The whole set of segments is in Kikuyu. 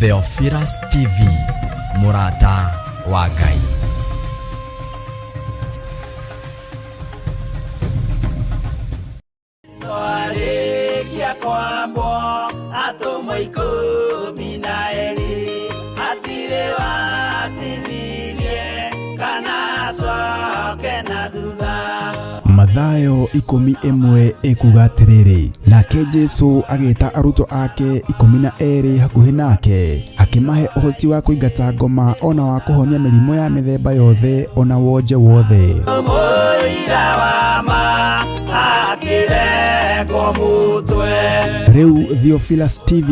Theophilus TV, mũrata wa Ngai. Arĩkia kwambwo atũmwo 12 hatirĩ watithirie kana acoke na thutha. Mathayo 11 ĩkuga atĩrĩrĩ, nake Jesu agĩta arutwo ake 12 hakuhĩ nake, akĩmahe ũhoti wa kũingata ngoma ona wa kũhonia mĩrimũ ya mĩthemba yothe ona wonje wothe. Mũira wa ma akĩrengwo mũtwe. Rĩu Theophilus TV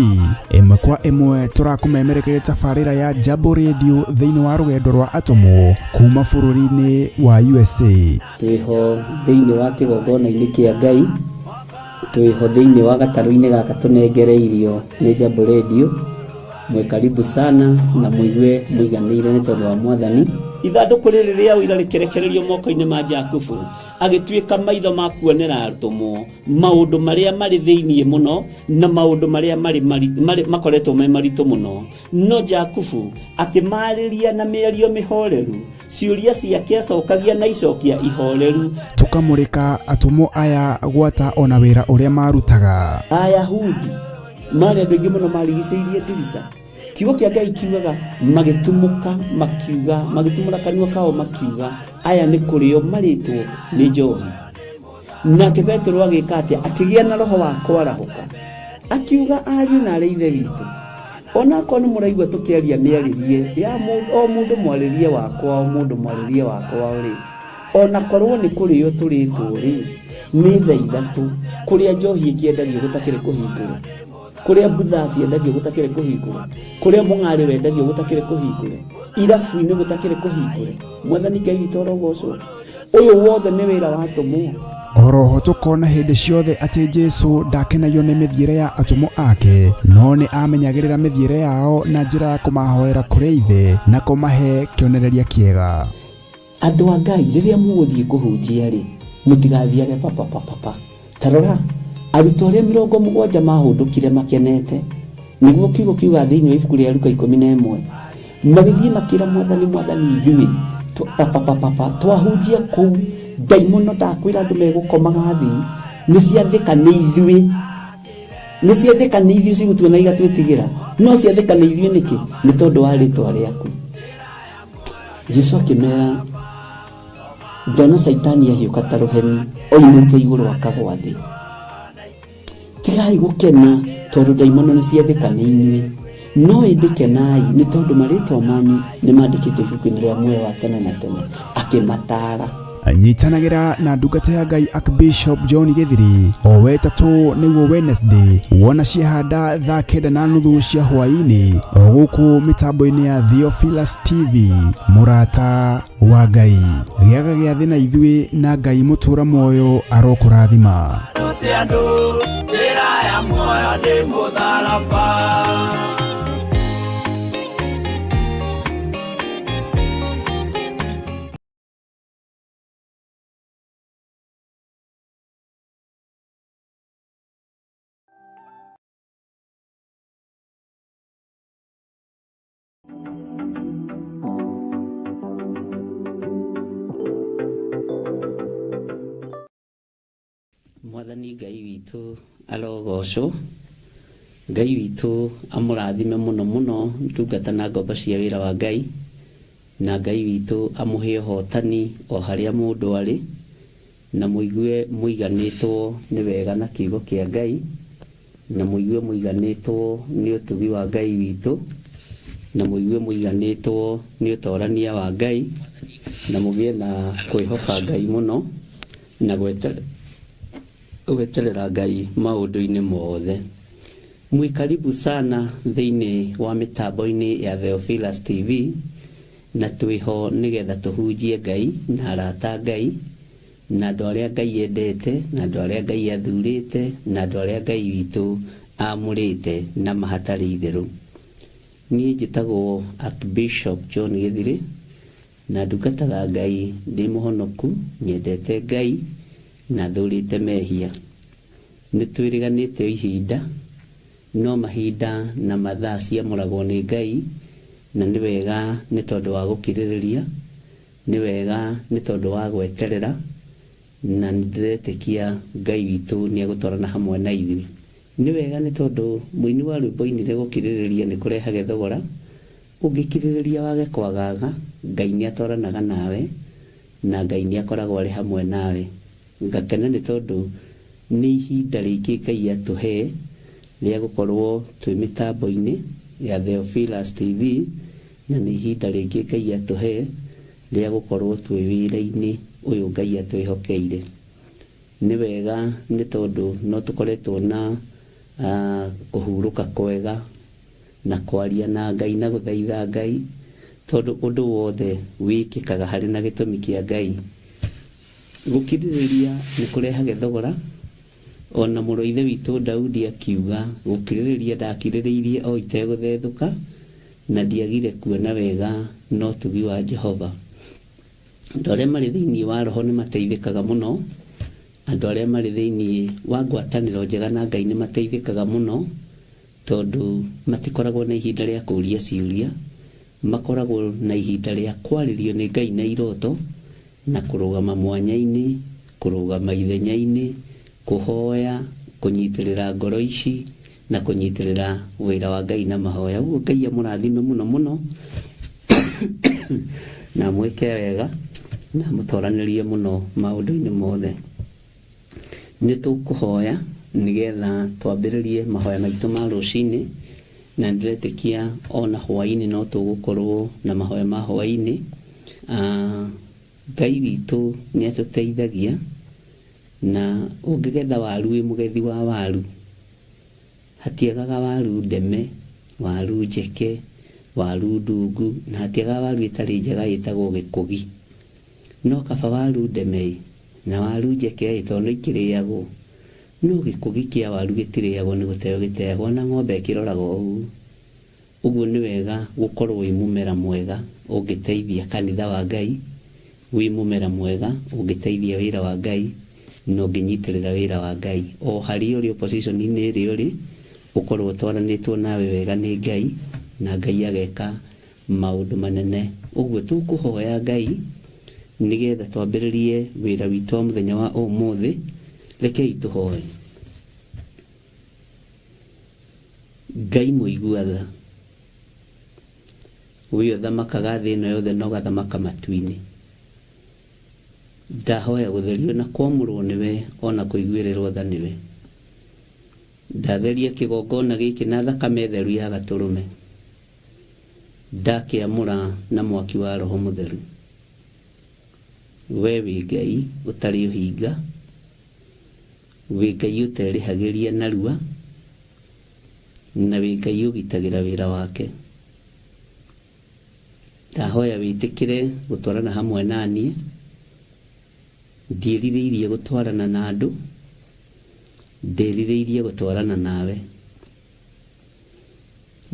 ĩmwe kwa ĩmwe tũrakũmemerekeria tabarĩra ya Jambo Radio thĩinĩ wa rũgendo rwa atũmwo kuma bũrũri-inĩ wa USA. Twĩho thĩinĩ wa kĩgongona-inĩ kĩa Ngai, twĩho thĩinĩ wa gatarũ-inĩ gaka tũnengereirio nĩ Jambo Radio. Mwĩ karibu sana na mũigue mũiganĩire nĩ tondũ wa Mwathani. Ithandũkũ rĩrĩ rĩa ũira rĩkĩrekererio moko-inĩ ma Jakubu, agĩtuĩka maitho ma kuonera atũmwo maũndũ marĩa marĩ thĩinĩ mũno na maũndũ marĩa makoretwo me maritũ mũno. No Jakubu akĩmaarĩria na mĩario mĩhoreru, ciũria ciake acokagia na icokia ihoreru. Tũkamũrĩka atũmwo aya gwata ona wĩra ũrĩa marutaga. Ayahudi marĩ andũ aingĩ mũno marigicĩirie ndirica. Kiugo kĩa Ngai kiugaga magĩtumũka makiuga, magĩtumũra kanua kao makiuga, aya nĩ kũrĩo marĩtwo nĩ njohi. Nake Petero agĩka atĩa? Akĩgĩa na roho wa kwarahũka, akiuga, ariũ na arĩ ithe witũ, onakorwo nĩ mũraigua tũkĩaria mĩarĩrie ya o mũndũ mwarĩrie wakwa, o mũndũ mwarĩrie wakwa rĩ, onakorwo nĩ kũrĩo tũrĩtwo rĩ, nĩ thaa ithatũ kũrĩa njohi ĩkĩendagio gũtakĩrĩ kũhingũre, kũrĩa mbutha ciendagio gũtakĩrĩ kũhingũre, kũrĩa mũng'arĩ wendagio gũtakĩrĩ kũhingũre, irabu-inĩ gũtakĩrĩ kũhingũre. Mwathani Ngai witũ arogocwo. Ũyũ wothe nĩ wĩra wa atũmwo. Oroho tũkona hĩndĩ ciothe atĩ Jesu ndakenagio nĩ mĩthiĩre ya atũmwo ake, no nĩ amenyagĩrĩra mĩthiĩre yao na njĩra ya kũmahoera kũrĩ Ithe na kũmahe kĩonereria kĩega. Andũ a Ngai, rĩrĩa mũgũthiĩ kũhunjia rĩ, mũtigathiage papapapapa. Ta rora, arutwo arĩa 70 mahũndũkire makenete, nĩguo kiugo kiugaga thĩinĩ wa ibuku rĩa Luka 11, magĩthiĩ makĩra Mwathani, Mwathani, ithuĩ papapapapa twahunjia kũu, ndaimono ndakwĩra andũ megũkomaga thĩ, nĩ ciathĩka nĩ ithuĩ, nĩ ciathĩka nĩ ithuĩ cigũtuona igatwĩtigĩra, no ciathĩka nĩ ithuĩ nĩkĩ? Nĩ tondũ wa rĩtwa rĩaku. Jesu akĩmera, ndona Caitani ahiũka ta rũheni oimĩte igũrũ akagwa thĩ. Tigai gũkena tondũ ndaimono nĩ ciathĩka nĩ inyuĩ, no ĩndĩ kenai nĩ tondũ marĩtwa manyu nĩ mandĩkĩtwo ibuku-inĩ rĩa muoyo wa tene na tene. Akĩmataara. Nyitanagĩra na ndungata ya Ngai Archbishop John Gĩthiri o wetatũ nĩguo Wednesday wona ciahanda thaa 9:30 cia hwaĩ-inĩ o gũkũ mĩtambo-inĩ ya Theophilus TV. Mũrata wa Ngai, gĩaga gĩathĩ na ithuĩ na Ngai mũtũra muoyo arokũrathima. Rute andũ njĩra ya muoyo nĩ mũtharaba. Mwathani Ngai witũ arogocwo. Ngai witũ amũrathime mũno mũno ndungata na ngombo cia wĩra wa Ngai, na Ngai witũ amũhe ũhotani o harĩa mũndũ arĩ, na mũigue mũiganĩtwo nĩ wega na kiugo kĩa Ngai, na mũigue mũiganĩtwo nĩ ũtugi wa Ngai witũ, na mũigue mũiganĩtwo nĩ ũtorania wa Ngai, na mũgĩe na kwĩhoka Ngai mũno, na gweterera Ngai maũndũ-inĩ mothe. Mwĩ karibu sana thĩinĩ wa mĩtambo-inĩ ya Theophilus TV, na twĩho nĩgetha tũhunjie Ngai na arata a Ngai, na andũ arĩa Ngai endete, na andũ arĩa Ngai athurĩte, na andũ arĩa Ngai witũ amũrĩte na mahatarĩ itherũ. Niĩ njĩtagwo Archbishop John Gĩthirĩ, na ndungataga Ngai ndĩ mũhonoku, nyendete Ngai na thũrĩte mehia. Nĩ twĩrĩganĩte o ihinda, No mahinda na mathaa ciamũragwo nĩ Ngai, na nĩ wega nĩ tondũ wa gũkirĩrĩria, nĩ wega nĩ tondũ wa gweterera, na nĩ ndĩretĩkia Ngai witũ nĩ egũtwarana hamwe na ithuĩ. Nĩ wega nĩ tondũ mũini wa rwĩmbo ainire gũkirĩrĩria nĩ kũrehage thogora, ũngĩkirĩrĩria wage kwagaga, Ngai nĩ atwaranaga nawe, na Ngai nĩ akoragwo arĩ hamwe nawe. Ngakena nĩ tondũ nĩ ihinda rĩngĩ Ngai atũhe rĩa gũkorwo twĩ mĩtambo-inĩ ya Theophilus TV, na nĩ ihinda rĩngĩ Ngai atũhe rĩa gũkorwo twĩ wĩra-inĩ ũyũ Ngai atwĩhokeire. Nĩ wega nĩ tondũ no tũkoretwo na kũhurũka kwega na kwaria na Ngai na gũthaitha Ngai, tondũ ũndũ wothe wĩkĩkaga harĩ na gĩtũmi kĩa Ngai. Gũkirĩrĩria nĩ kũrehage thogora, o na mũrũ wa ithe witũ Daudi akiuga, Gũkirĩrĩria ndakirĩrĩirie o itegũthethũka, na ndiagire kuona wega na ũtugi wa Jehova. Andũ arĩa marĩ thĩinĩ wa roho nĩ mateithĩkaga mũno, andũ arĩa marĩ thĩinĩ wa ngwatanĩro njega na Ngai nĩ mateithĩkaga mũno, tondũ matikoragwo na ihinda rĩa kũũria ciũria, makoragwo na ihinda rĩa kwarĩrio nĩ Ngai na iroto, na kũrũgama mwanya-inĩ, kũrũgama ithenya-inĩ, kũhoya, kũnyitĩrĩra ngoro ici, na kũnyitĩrĩra wĩra wa Ngai na mahoya. Ũguo Ngai amũrathime mũno mũno na amwĩke wega na amũtoranĩrie mũno maũndũ-inĩ mothe. Nĩ tũkũhoya nĩgetha twambĩrĩrie mahoya maitũ ma rũcinĩ, na ndĩretĩkia ona hwaĩ-inĩ no tũgũkorwo na mahoya ma hwaĩ-inĩ. Ngai witũ nĩ atũteithagia, na ũngĩgetha waru wĩ mũgethi wa waru, hatiagaga waru ndeme, waru njeke, waru ndungu, na hatiagaga waru ĩtarĩ njega ĩtagwo gĩkũgi. No kaba waru ndeme-ĩ, na waru njeke-ĩ, tondũ no ikĩrĩagwo. No gĩkũgi kĩa waru gĩtirĩagwo nĩ gũteo gĩteagwo, ona ng'ombe ĩkĩroraga o ũguo. Ũguo nĩ wega gũkorwo wĩ mũmera mwega ũngĩteithia kanitha wa Ngai, wĩ mũmera mwega ũngĩteithia wĩra wa Ngai, na ũngĩnyitĩrĩra wĩra wa Ngai. O harĩa ũrĩ o position -inĩ ĩrĩa ũrĩ, ũkorwo ũtwaranĩtwo nawe wega nĩ Ngai, na Ngai ageka maũndũ manene. Ũguo tũkũhoya Ngai nĩgetha twambĩrĩrie wĩra witũ wa mũthenya wa ũmũthĩ. Rekei tũhoe. Ngai mũigua tha, we ũthamakaga thĩ ĩno yothe na ũgathamaka matu-inĩ, ndahoya gũtherio na kwamũrwo nĩwe ona kũiguĩrĩrwo tha nĩwe. Ndatheria kĩgongona gĩkĩ na thakame theru ya gatũrũme. Ndakĩamũra na mwaki wa Roho Mũtheru. We wĩ Ngai ũtarĩ ũhinga, wĩ Ngai ũterĩhagĩria narua, na wĩ Ngai ũgitagĩra wĩra wake. Ndahoya wĩtĩkĩre gũtwarana hamwe na niĩ, ndiĩrirĩirie gũtwarana na andũ, ndĩrirĩirie gũtwarana nawe.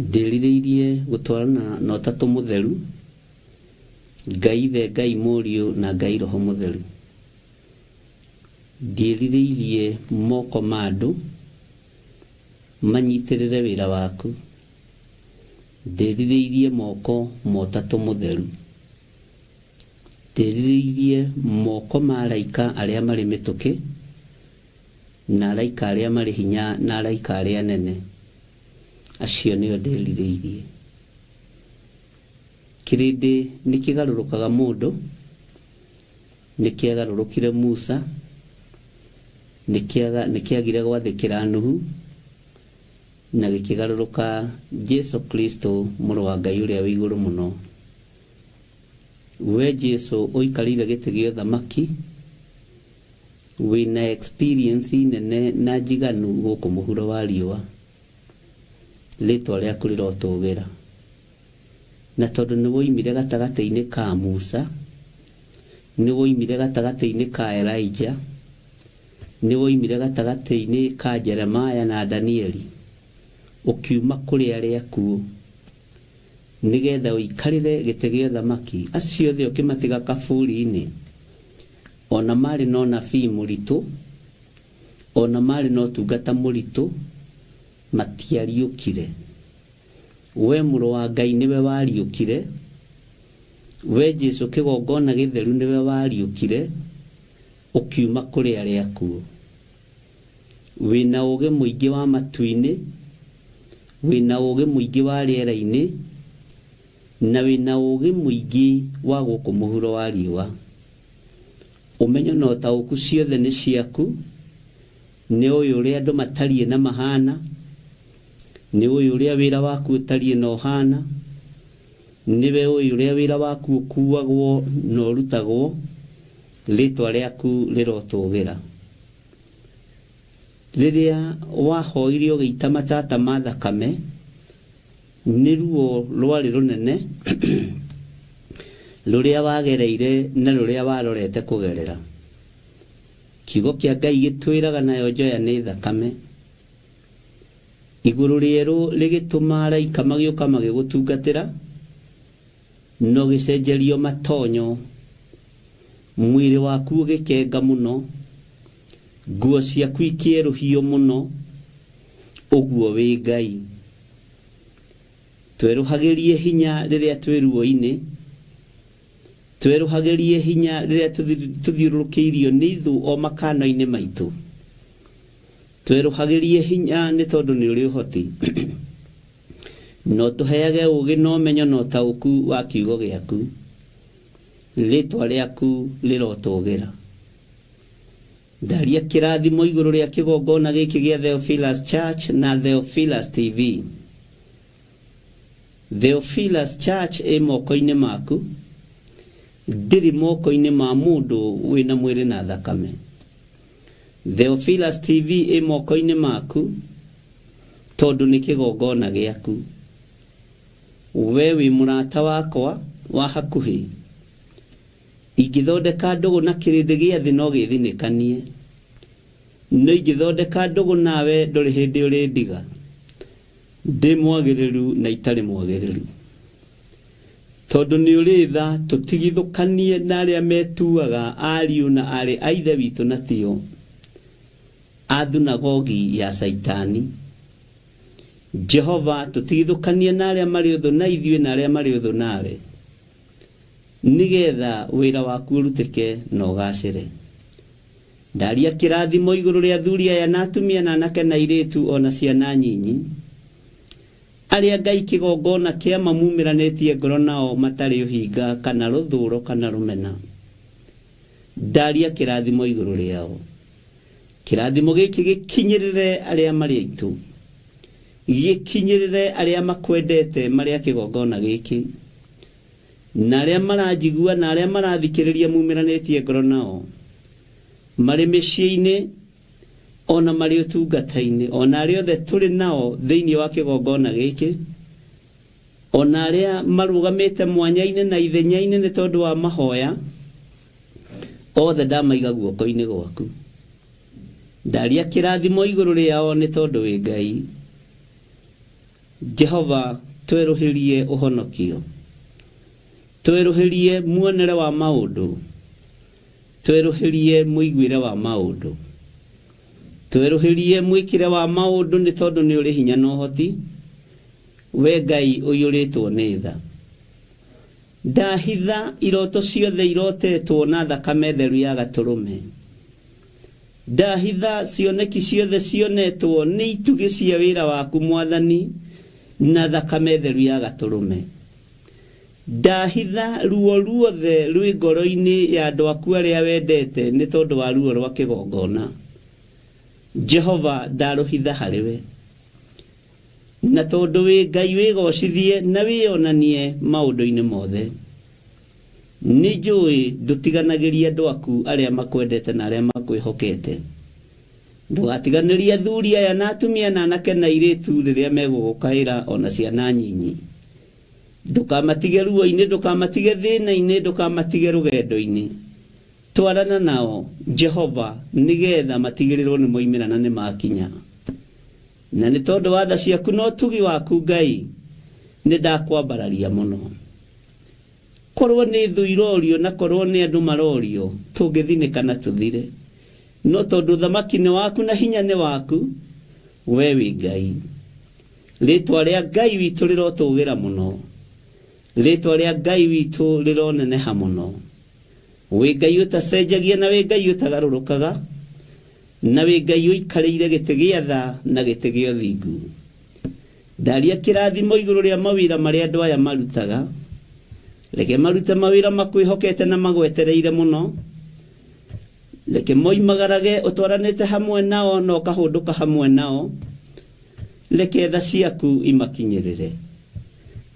Ndĩrirĩirie gũtwarana na Ũtatũ Mũtheru, Ngai Ithe, Ngai Mũriũ, na Ngai Roho Mũtheru. Ndiĩrirĩirie moko ma andũ manyitĩrĩre wĩra waku. Ndĩrirĩirie moko ma Ũtatũ Mũtheru. Ndĩrirĩirie moko ma araika arĩa marĩ mĩtũkĩ, na araika arĩa marĩ hinya na araika arĩa anene. Acio nĩo ndĩrirĩirie. Kĩrĩndĩ nĩ kĩgarũrũkaga mũndũ, nĩ kĩagarũrũkire Musa, nĩ kĩagire gwathĩkĩra Nuhu, na gĩkĩgarũrũka Jesu Kristo mũrũ wa Ngai ũrĩa wĩ igũrũ mũno. We Jesu ũikarĩire gĩtĩ gĩa ũthamaki, Wĩna experience nene na njiganu gũkũ mũhuro wa riũa. Rĩtwa rĩaku rĩrotũgĩra. Na tondũ nĩ woimire gatagatĩ-inĩ ka Musa, nĩ woimire gatagatĩ-inĩ ka Elijah, nĩ woimire gatagatĩ-inĩ ka Jeremiah na Danieli, ũkiuma kũrĩ arĩa akuũ, nĩgetha ũikarĩre gĩtĩ gĩa ũthamaki, acio othe ũkĩmatiga kaburi-inĩ. O na marĩ na ũnabii mũritũ, o na marĩ na ũtungata mũritũ, Matiariũkire. We mũrũ wa Ngai nĩwe wariũkire. We Jesu kĩgongona gĩtheru nĩwe wariũkire ũkiuma kũrĩ arĩa akuũ. Wĩna ũũgĩ mũingĩ wa matu-inĩ, wĩna ũũgĩ mũingĩ wa rĩera-inĩ, na wĩna ũũgĩ mũingĩ wa gũkũ mũhuro wa riũa. Ũmenyo na ũtaũku ciothe nĩ ciaku, nĩ ũĩ ũrĩa andũ matariĩ na mahana, nĩ ũĩ ũrĩa wĩra waku ũtariĩ na ũhana, nĩwe ũĩ ũrĩa wĩra waku ũkuagwo na ũrutagwo, rĩtwa rĩaku rĩrotũgĩra. Rĩrĩa wahoire ũgĩita matata ma thakame, nĩ ruo rwarĩ rũnene rũrĩa wagereire na rũrĩa warorete kũgerera. Kiugo kĩa Ngai gĩtwĩraga nayo njoya nĩ thakame. Igũrũ rĩerũ rĩgĩtũma araika magĩũka magĩgũtungatĩra, na ũgĩcenjerio matonyo, mwĩrĩ waku ũgĩkenga mũno, nguo ciaku ikĩerũhio mũno, ũguo wĩ Ngai. Twerũhagĩrie hinya rĩrĩa twĩ ruo-inĩ, twerũhagĩrie hinya rĩrĩa tũthiũrũrũkĩirio nĩ ithũ o makano-inĩ maitũ. Twerũhagĩrie hinya nĩ tondũ nĩ ũrĩ ũhoti. No tũheage ũũgĩ na ũmenyo na ũtaũku wa kiugo gĩaku. Rĩtwa rĩaku rĩrotũgĩra. Ndaria kĩrathimo igũrũ rĩa kĩgongona gĩkĩ gĩa Theophilus Church na Theophilus TV. Theophilus Church ĩ moko-inĩ maku, ndĩrĩ moko-inĩ ma mũndũ wĩna mwĩrĩ na thakame. Theophilus TV ĩ moko-inĩ maku tondũ nĩ kĩgongona gĩaku. We wĩ mũrata wakwa wa hakuhĩ. Ingĩthondeka ndũgũ na kĩrĩndĩ gĩa thĩ no gĩthinĩkanie. No ingĩthondeka ndũgũ nawe ndũrĩ hĩndĩ ũrĩndiga. Ndĩ mwagĩrĩru na itarĩ mwagĩrĩru. Tondũ nĩ ũrĩ tha tũtigithũkanie na arĩa metuaga ariũ na aarĩ a Ithe witũ na tio, a thunagogi ya Caitani. Jehova, tũtigithũkanie na arĩa marĩ ũthũ na ithuĩ na arĩa marĩ ũthũ nawe, nĩgetha wĩra waku ũrutĩke na ũgaacĩre. Ndaria kĩrathimo igũrũ rĩa athuri aya na atumia na anake na airĩtu o na ciana nyinyi, arĩa Ngai kĩgongona kĩa mamumĩranĩtie ngoro nao matarĩ ũhinga kana rũthũũro kana rũmena. Ndaria kĩrathimo igũrũ rĩao. Kĩrathimo gĩkĩ gĩkinyĩrĩre arĩa marĩ aitũ, gĩkinyĩrĩre arĩa makwendete marĩ a kĩgongona gĩkĩ, na arĩa maranjigua na arĩa marathikĩrĩria mumĩranĩtie ngoro nao, marĩ mĩciĩ-inĩ ona marĩ ũtungata-inĩ, ona arĩa othe tũrĩ nao thĩinĩ wa kĩgongona gĩkĩ, ona arĩa marũgamĩte mwanya-inĩ na ithenya-inĩ nĩ tondũ wa mahoya, othe ndamaiga guoko-inĩ gwaku. Ndaria kĩrathimo igũrũ rĩao nĩ tondũ wĩ Ngai. Jehova, twerũhĩrie ũhonokio. Twerũhĩrie muonere wa maũndũ. Twerũhĩrie mũiguĩre wa maũndũ. Twerũhĩrie mwĩkĩre wa maũndũ nĩ tondũ nĩ ũrĩ hinya na ũhoti. We Ngai ũiyũrĩtwo nĩ tha. Ndahitha iroto ciothe irotetwo na thakame theru ya gatũrũme. Ndahitha cioneki ciothe cionetwo nĩ itugĩ cia wĩra waku Mwathani na thakame theru ya gatũrũme. Ndahitha ruo ruothe rwĩ ngoro-inĩ ya andũ aku arĩa wendete nĩ tondũ wa ruo rwa kĩgongona. Jehova ndarũhitha harĩ we. Na tondũ wĩ Ngai wĩgocithie na wĩyonanie maũndũ-inĩ mothe. Nĩ njũĩ ndũtiganagĩria andũ aku arĩa makwendete na arĩa makwĩhokete. Ndũgatiganĩrie athuri aya na atumia na anake na airĩtu rĩrĩa megũgũkaĩra o na ciana nyinyi. Ndũkamatige ruo-inĩ, ndũkamatige thĩna-inĩ, ndũkamatige rũgendo-inĩ. Twarana nao, Jehova, nĩgetha matigĩrĩrwo nĩ moimĩra na nĩ makinya. Na nĩ tondũ wa tha ciaku na ũtugi waku, Ngai, nĩ ndakwambararia mũno. Korwo nĩ thũ irorio na korwo nĩ andũ marorio, tũngĩthinĩka na tũthire. No tondũ ũthamaki nĩ waku na hinya nĩ waku, wee wĩ Ngai. Rĩtwa rĩa Ngai witũ rĩrotũgĩra mũno, rĩtwa rĩa Ngai witũ rĩroneneha mũno. Wĩ Ngai ũtacenjagia na wĩ Ngai ũtagarũrũkaga, na wĩ Ngai ũikarĩire gĩtĩ gĩa tha na gĩtĩ gĩa ũthingu. Ndaria kĩrathimo igũrũ rĩa mawĩra marĩa andũ aya marutaga. Reke marute mawĩra makwĩhokete na magwetereire mũno. Reke moimagarage ũtwaranĩte hamwe nao na ũkahũndũka hamwe nao. Reke tha ciaku imakinyĩrĩre.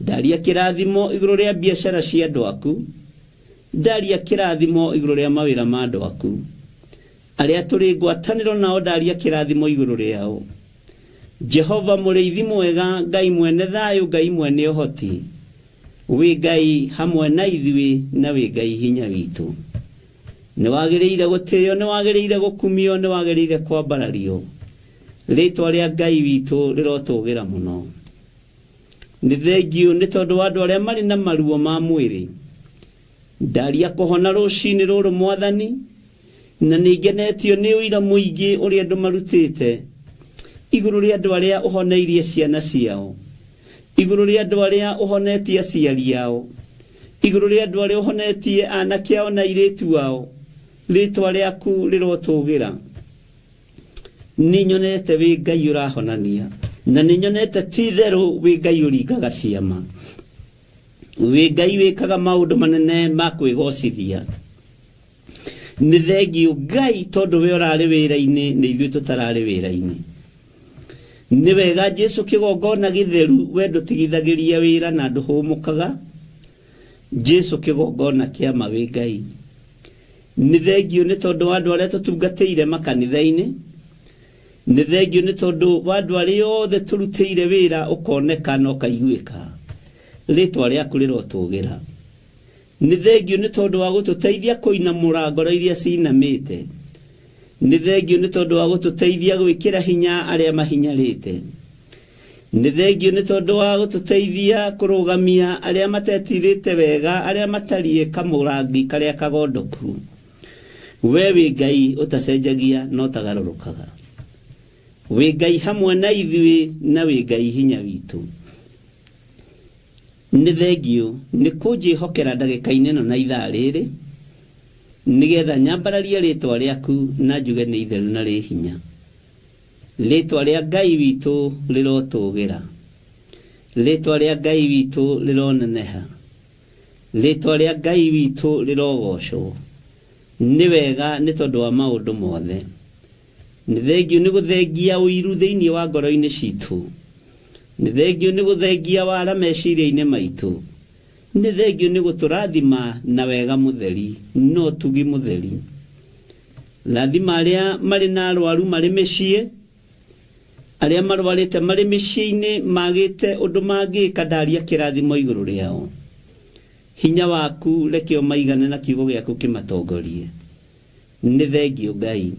Ndaria kĩrathimo igũrũ rĩa biacara cia andũ aku. Ndaria kĩrathimo igũrũ rĩa mawĩra ma andũ aku. Arĩa tũrĩ ngwatanĩro nao ndaria kĩrathimo igũrũ rĩao. Jehova mũrĩithi mwega, Ngai mwene thayũ, Ngai mwene ũhoti, wĩ Ngai hamwe na ithuĩ na wĩ Ngai hinya witũ. Nĩ wagĩrĩire gũtĩo, nĩ wagĩrĩire gũkumio, nĩ wagĩrĩire kwambarario. Rĩtwa rĩa Ngai witũ rĩrotũgĩra mũno. Nĩ thengiũ nĩ tondũ wa andũ arĩa marĩ na maruo ma mwĩrĩ. Ndaria kũhona rũcinĩ rũrũ Mwathani, na nĩ ngenetio nĩ ũira mũingĩ ũrĩa andũ marutĩte igũrũ rĩa andũ arĩa ũhoneirie ciana ciao, igũrũ rĩa andũ arĩa ũhonetie aciari ao, igũrũ rĩa andũ arĩa ũhonetie anake ao na airĩtu ao. Rĩtwa rĩaku rĩrotũgĩra. Nĩ nyonete wĩ Ngai ũrahonania, na nĩ nyonete ti itherũ wĩ Ngai ũringaga ciama, wĩ Ngai wĩkaga maũndũ manene ma kwĩgocithia. Nĩ thengiũ Ngai tondũ we ũrarĩ wĩra-inĩ nĩ ithuĩ tũtararĩ wĩra-inĩ. Nĩ wega Jesu kĩgongona gĩtheru, we ndũtigithagĩria wĩra na ndũhũmũkaga. Jesu kĩgongona kĩa ma wĩ Ngai. Nĩ thengiũ nĩ tondũ wa andũ arĩa tũtungatĩire makanitha-inĩ. Nĩ thengiũ nĩ tondũ wa andũ arĩa othe tũrutĩire wĩra ũkoneka na ũkaiguĩka. Rĩtwa rĩaku rĩrotũgĩra. Nĩ thengiũ nĩ tondũ wa gũtũteithia kũinamũra ngoro iria cinamĩte. Nĩ thengiũ nĩ tondũ wa gũtũteithia gwĩkĩra hinya arĩa mahinyarĩte. Nĩ thengiũ nĩ tondũ wa gũtũteithia kũrũgamia arĩa matetirĩte wega, arĩa matariĩ kamũrangi karĩa kagondoku. We wĩ Ngai ũtacenjagia na ũtagarũrũkaga. Wĩ Ngai hamwe na ithuĩ na wĩ Ngai hinya witũ. Nĩ thengiũ nĩ kũnjĩhokera ndagĩka-inĩ ĩno na ithaa rĩrĩ, nĩgetha nyambararie rĩtwa rĩaku na njuge nĩ itheru na rĩ hinya. Rĩtwa rĩa Ngai witũ rĩrotũgĩra. Rĩtwa rĩa Ngai witũ rĩroneneha. Rĩtwa rĩa Ngai witũ rĩrogocwo. Nĩ wega nĩ tondũ wa maũndũ mothe. Nĩ thengiũ nĩ gũthengia ũiru thĩinĩ wa ngoro-inĩ citũ. Nĩ thengiũ nĩ gũthengia wara meciria-inĩ maitũ. Nĩ thengiũ nĩ gũtũrathima na wega mũtheri na ũtugi mũtheri. Rathima arĩa marĩ na arwaru marĩ mĩciĩ, arĩa marwarĩte marĩ mĩciĩ-inĩ magĩte ũndũ mangĩka, ndaria kĩrathimo igũrũ rĩao. Hinya waku reke ũmaigane na kiugo gĩaku kĩmatongorie. Nĩ thengiũ Ngai.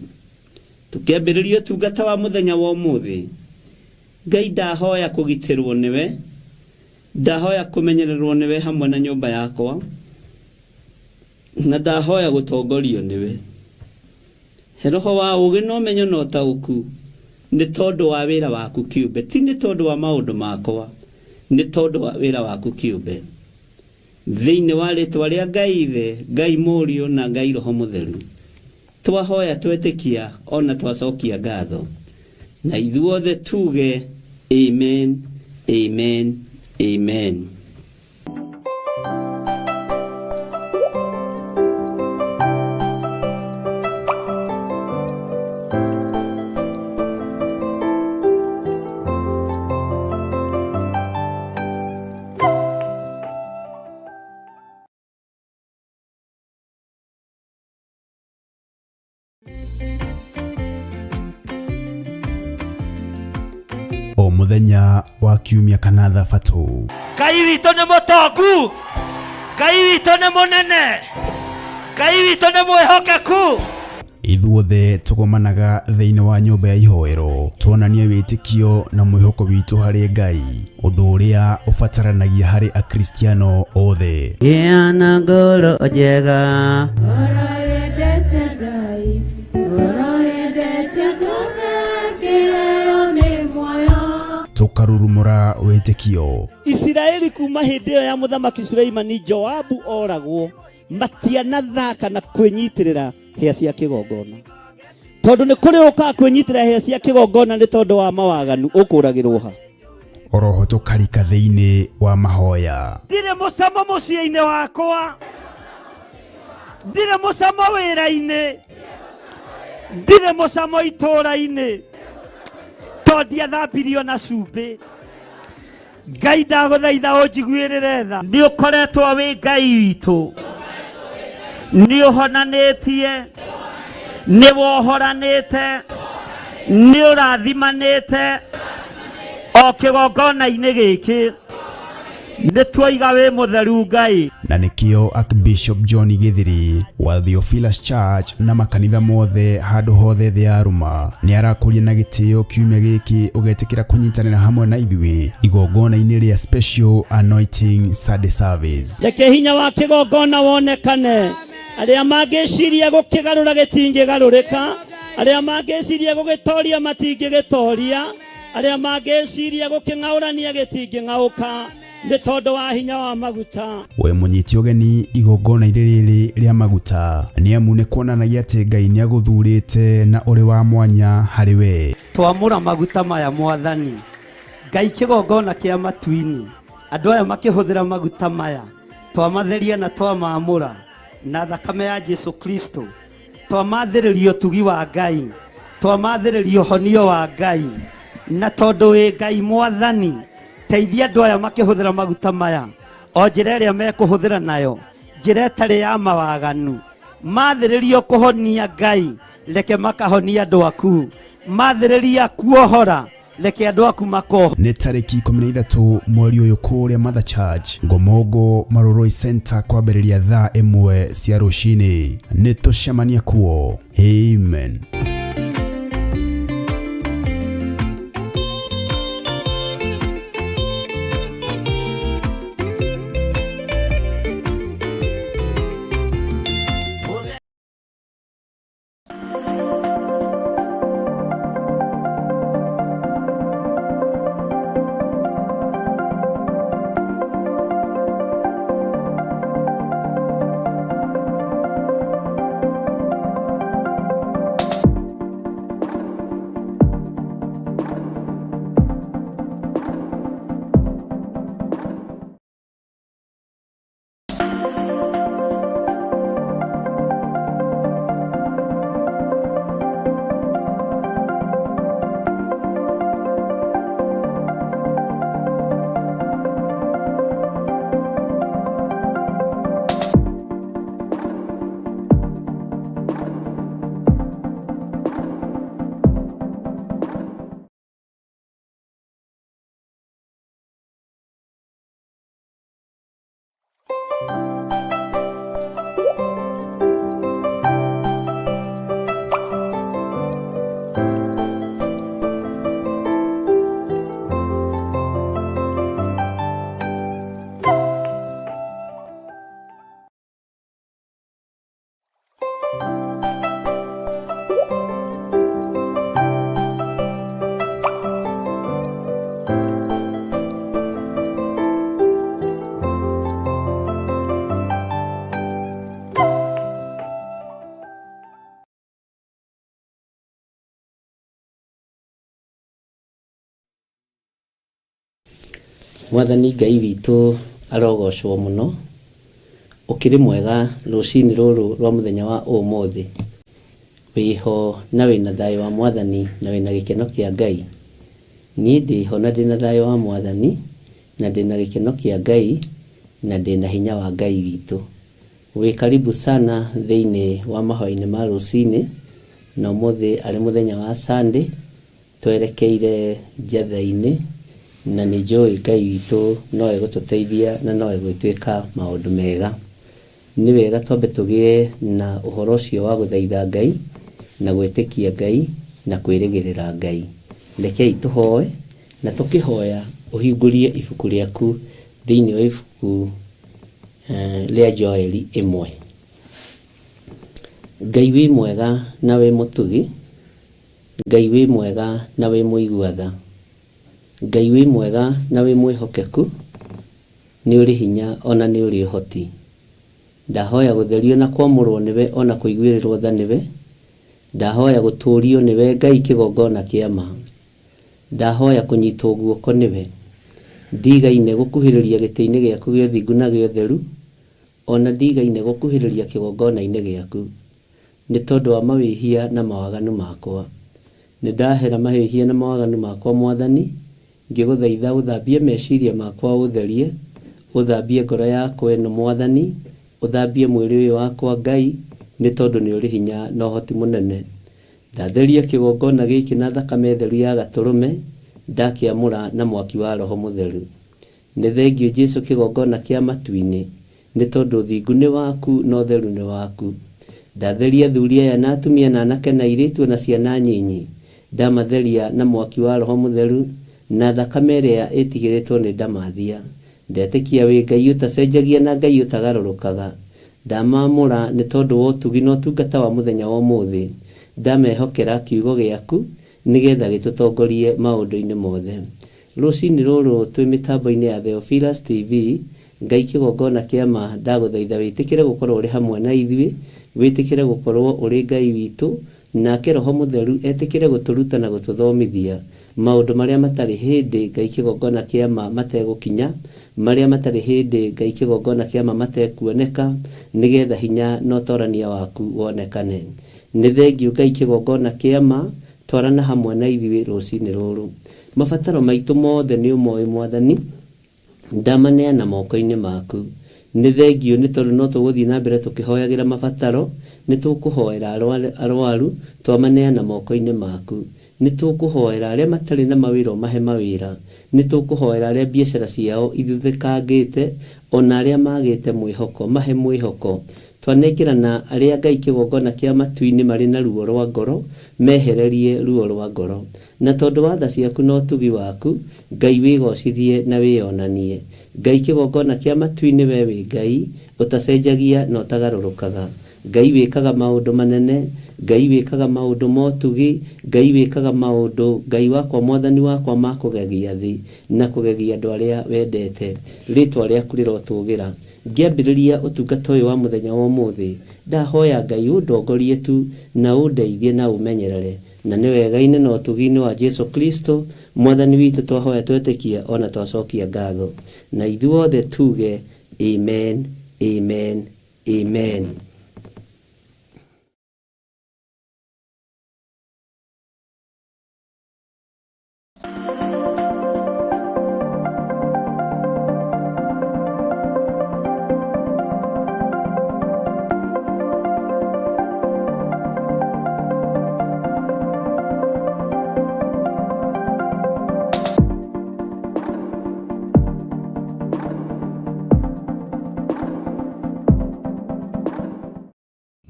Tũkĩambĩrĩria ũtungata wa mũthenya wa ũmũthĩ, Ngai ndahoya kũgitĩrwo nĩwe, ndahoya kũmenyererwo nĩwe hamwe na nyũmba yakwa, na ndahoya gũtongorio nĩwe. He roho wa ũũgĩ na ũmenyo na ũtaũku, nĩ tondũ wa wĩra waku kĩũmbe, ti nĩ tondũ wa maũndũ makwa, nĩ tondũ wa wĩra waku kĩũmbe. Thĩinĩ wa rĩtwa rĩa Ngai Ithe, Ngai Mũriũ na Ngai Roho Mũtheru, twahoya twetĩkia ona twacokia ngatho, na ithuothe tuge amen, amen, amen. O mũthenya wa kiumia kana thabatũ. Ngai witũ nĩ mũtongu, Ngai witũ nĩ mũnene, Ngai witũ nĩ mwĩhokeku. Ithuothe tũgomanaga thĩinĩ wa nyũmba ya ihoero tuonanie wĩtĩkio na mwĩhoko witũ harĩ Ngai, ũndũ ũrĩa ũbataranagia harĩ Akristiano othe. Gĩa na ngoro njega. Ngoro yendete Ngai, ngoro yendete tũthekĩreo nĩ muoyo. Tũkarurumũra wĩtĩkio. Isiraeli kuma hĩndĩ ĩyo ya mũthamaki Suleimani Joabu oragwo matianathaka na kwĩnyitĩrĩra hĩa cia kĩgongona tondũ nĩ kũrĩ ũkaga kwĩnyitĩrĩra hĩa cia kĩgongona nĩ tondũ wa mawaganu ũkũragĩrwo ha. Oroho tũkarika thĩinĩ wa mahoya. Ndirĩ mũcamo mũciĩ-inĩ wakwa, ndirĩ mũcamo wĩra-inĩ, ndirĩ mũcamo itũũra-inĩ, tondũ ndiathambirio na cumbĩ. Ngai ndagũthaitha ũnjiguĩrĩre tha. Nĩ ũkoretwo wĩ Ngai witũ, nĩ ũhonanĩtie, nĩ wohoranĩte, nĩ ũrathimanĩte o kĩgongona-inĩ gĩkĩ. Nĩ tuoiga wĩ mũtheru Ngai. Na nĩkĩo Archbishop John Githiri wa Theophilus Church na makanitha mothe handũ hothe thĩ ya Roma nĩ arakũria na gĩtĩo kiumia gĩkĩ ũgetĩkĩra kũnyitanĩra hamwe na ithuĩ igongona-inĩ rĩa Special Anointing Sunday Service. Reke hinya wa kĩgongona wonekane. Arĩa mangĩciria gũkĩgarũra gĩtingĩgarũrĩka, arĩa mangĩciria gũgĩtoria matingĩgĩtoria, arĩa mangĩciria gũkĩng'aũrania gĩtingĩng'aũka nĩ tondũ wa hinya wa maguta. We mũnyiti ũgeni igongona-inĩ rĩrĩ rĩa maguta nĩ amu nĩ kuonanagia atĩ Ngai nĩ agũthurĩte na ũrĩ wa mwanya harĩ we. Twamũra maguta maya Mwathani Ngai kĩgongona kĩa matu-inĩ, andũ aya makĩhũthĩra maguta maya twamatheria na twamamũra na thakame ya Jesu Kristo, twamathĩrĩria ũtugi wa Ngai, twamathĩrĩria ũhonio wa Ngai, na tondũ wĩ Ngai Mwathani teithia andũ aya makĩhũthĩra maguta maya o njĩra ĩrĩa mekũhũthĩra nayo, njĩra ĩtarĩ ya mawaganu. Mathĩrĩrio kũhonia Ngai, reke makahonia andũ aku. Mathĩrĩria kuohora, reke andũ aku makohora. Nĩ tarĩki 13 mweri ũyũ kũrĩa Mother Church Ngomongo Maroroi Center kwambĩrĩria thaa 1 cia rũcinĩ. Nĩ tũcemanie kuo. Amen. Mwathani Ngai witũ arogocwo mũno, ũkĩrĩ mwega rũcinĩ rũrũ rwa mũthenya wa ũmũthĩ. Wĩho na wĩna thayũ wa Mwathani na wĩna gĩkeno kĩa Ngai. Niĩ ndĩho na ndĩna thayũ wa Mwathani na ndĩna gĩkeno kĩa Ngai na ndĩna hinya wa Ngai witũ. Wĩ karibu sana thĩinĩ wa mahoya-inĩ ma rũcinĩ na ũmũthĩ arĩ mũthenya wa Sunday twerekeire njatha-inĩ na nĩ njũĩ Ngai witũ no egũtũteithia na no egũtwĩka maũndũ mega. Nĩ wega twambe tũgĩe na ũhoro ũcio wa gũthaitha Ngai na gwĩtĩkia Ngai na kwĩrĩgĩrĩra Ngai. Rekei tũhoe na tũkĩhoya ũhingũrie ibuku rĩaku thĩinĩ wa ibuku rĩa Joeli 1. Ngai wĩ mwega na wĩ mũtugi, Ngai wĩ mwega na wĩ mũigua tha, Ngai wĩ mwega na wĩ mwĩhokeku, nĩ ũrĩ hinya ona nĩ ũrĩ ũhoti. Ndahoya gũtherio na kwamũrwo nĩwe ona kũiguĩrĩrwo tha nĩwe. Ndahoya gũtũũrio nĩwe Ngai kĩgongona kĩa ma. Ndahoya kũnyitwo guoko nĩwe. Ndigaine gũkuhĩrĩria gĩtĩ-inĩ gĩaku gĩa ũthingu na gĩa ũtheru, ona ndigaine gũkuhĩrĩria kĩgongona-inĩ gĩaku, nĩ tondũ wa mawĩhia na mawaganu makwa. Nĩ ndahera mahĩhia na mawaganu makwa Mwathani, ngĩgũthaitha ũthambie meciria makwa ũtherie, ũthambie ngoro yakwa ĩno Mwathani, ũthambie mwĩrĩ ũyũ wakwa Ngai, nĩ tondũ nĩ ũrĩ hinya na ũhoti mũnene. Ndatheria kĩgongona gĩkĩ na thakame theru ya gatũrũme, ndakĩamũra na mwaki wa Roho Mũtheru. Nĩ thengiũ Jesu kĩgongona kĩa matu-inĩ, nĩ tondũ ũthingu nĩ waku na ũtheru nĩ waku. Ndatheria athuri aya na atumia na anake na airĩtu na ciana nyinyi, ndamatheria na mwaki wa Roho Mũtheru na thakame ĩrĩa ĩtigĩrĩtwo nĩ ndamathia. Ndetĩkia wĩ Ngai ũtacenjagia na Ngai ũtagarũrũkaga. Ndamamũra nĩ tondũ wa ũtugi na ũtungata wa mũthenya wa ũmũthĩ. Ndamehokera kiugo gĩaku nĩgetha gĩtũtongorie maũndũ-inĩ mothe. Rũcinĩ rũrũ twĩ mĩtambo-inĩ ya Theophilus TV, Ngai kĩgongona kĩa ma ndagũthaitha wĩtĩkĩre gũkorwo ũrĩ hamwe na ithuĩ, wĩtĩkĩre gũkorwo ũrĩ Ngai witũ, nake Roho Mũtheru etĩkĩre gũtũruta na gũtũthomithia maũndũ marĩa matarĩ hĩndĩ Ngai kĩgongona kĩa ma mategũkinya, marĩa matarĩ hĩndĩ Ngai kĩgongona kĩa ma matekuoneka, nĩgetha hinya na ũtorania waku wonekane. Nĩ thengiũ Ngai kĩgongona kĩa ma, twarana hamwe na ithuĩ rũcinĩ rũrũ. Mabataro maitũ mothe nĩ ũmoĩ Mwathani, ndamaneana moko-inĩ maku. Nĩ thengiũ nĩ tondũ no tũgũthiĩ na mbere tũkĩhoyagĩra mabataro, nĩ tũkũhoera arwaru, twamaneana moko-inĩ maku. Nĩ tũkũhoera arĩa matarĩ na mawĩra ũmahe mawĩra. Nĩ tũkũhoera arĩa biacara ciao ithuthĩkangĩte, ona arĩa magĩte mwĩhoko, mahe mwĩhoko. Twanengerana arĩa Ngai kĩgongona kĩa matu-inĩ marĩ na ruo rwa ngoro, mehererie ruo rwa ngoro. Na tondũ wa tha ciaku na ũtugi waku, Ngai wĩgocithie na wĩonanie. Ngai kĩgongona kĩa matu-inĩ we wĩ Ngai ũtacenjagia na ũtagarũrũkaga. Ngai wĩkaga maũndũ manene, Ngai wĩkaga maũndũ ma ũtugi, Ngai wĩkaga maũndũ, Ngai wakwa Mwathani wakwa ma kũgegia thĩ na kũgegia andũ arĩa wendete. Rĩtwa rĩaku rĩrotũgĩra. Ngĩambĩrĩria ũtungata ũyũ wa mũthenya wa ũmũthĩ, ndahoya Ngai ũndongorie tu na ũndeithie na ũmenyerere. Na nĩ wega-inĩ na ũtugi-inĩ wa Jesu Kristo Mwathani witũ twahoya twetĩkia ona twacokia ngatho. Na ithuothe tuge amen, amen, amen.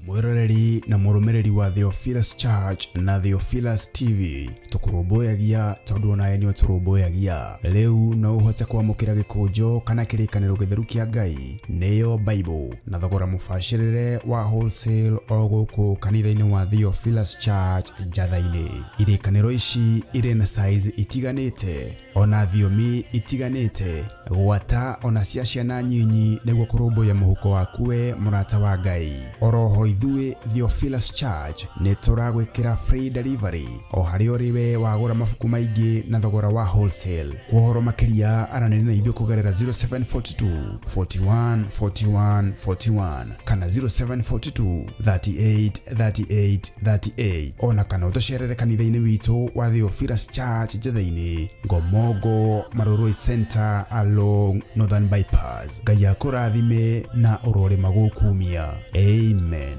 Mwiroreri na mũrũmĩrĩri wa Theophilus Church na Theophilus TV, tũkũrũmbũyagia tondũ onawe nĩ ũtũrũmbũyagia. Rĩu no ũhote kwamũkĩra gĩkũnjo kana kĩrĩkanĩro gĩtheru kĩa Ngai nĩyo Bible na thogora mũbacĩrĩre wa wholesale o gũkũ kanitha-inĩ wa Theophilus Church Njatha-inĩ. Irĩkanĩro ici irĩ na size itiganĩte ona thiomi itiganĩte gwata ona cia ciana nyinyi nĩguo kũrũmbũiya mũhuko waku we mũrata wa Ngai. Oroho ithuĩ Theophilus Church nĩ tũragwĩkĩra free delivery o harĩa ũrĩ we wagũra mabuku maingĩ na thogora wa wholesale. Kwa ũhoro makĩria aranĩria na ithuĩ kũgerera 0742 41 41 41 kana 0742 38 38 38 ona kana ũtũcerere kanitha-inĩ witũ wa Theophilus Church Njatha-inĩ, Ngomongo Marurui Center along Northern Bypass. Ngai akũrathime na ũrorĩma gũkumia. Amen.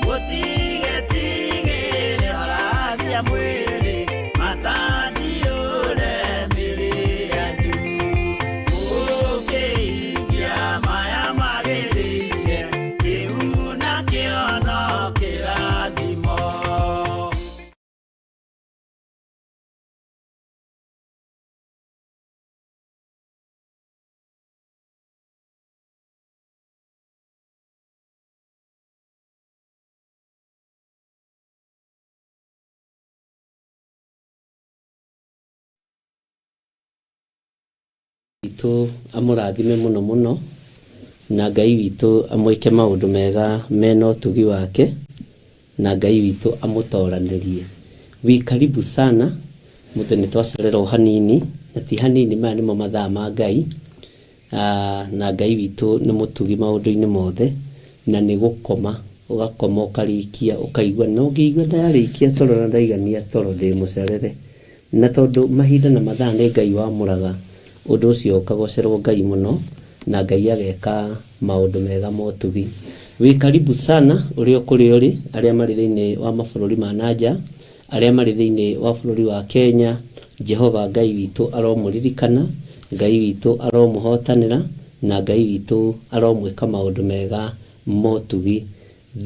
Mũtigetigĩre horathia mwĩrĩ, matandiũre mĩrĩ yanyu. Mũkĩhingia maya magĩrĩire, kĩu nakĩo no kĩrathimo. Witũ amũrathime mũno mũno, na Ngai witũ amwĩke maũndũ mega mena ũtugi wake, na Ngai witũ amũtoranĩrie. Wĩ karibu sana, mũthĩ nĩ twacererwo hanini, na ti hanini, maya nĩmo mathaa ma Ngai. Na Ngai witũ nĩ mũtugi maũndũ-inĩ mothe, na nĩ gũkoma, ũgakoma ũkarĩkia ũkaigua, na ũngĩigua ndarĩkia toro na ndaigania toro ndĩ mũcerere. Na tondũ mahinda na mathaa nĩ Ngai wamũraga, ũndũ ũcio ũkagocerwo Ngai mũno, na Ngai ageka maũndũ mega ma ũtugi. Wĩ karibu sana ũrĩa ũkũrĩa ũrĩ, arĩa marĩ thĩinĩ wa mabũrũri ma na nja, arĩa marĩ thĩinĩ wa bũrũri wa Kenya, Jehova Ngai witũ aromũririkana, Ngai witũ aromũhotanĩra, na Ngai witũ aromwĩka maũndũ mega ma ũtugi.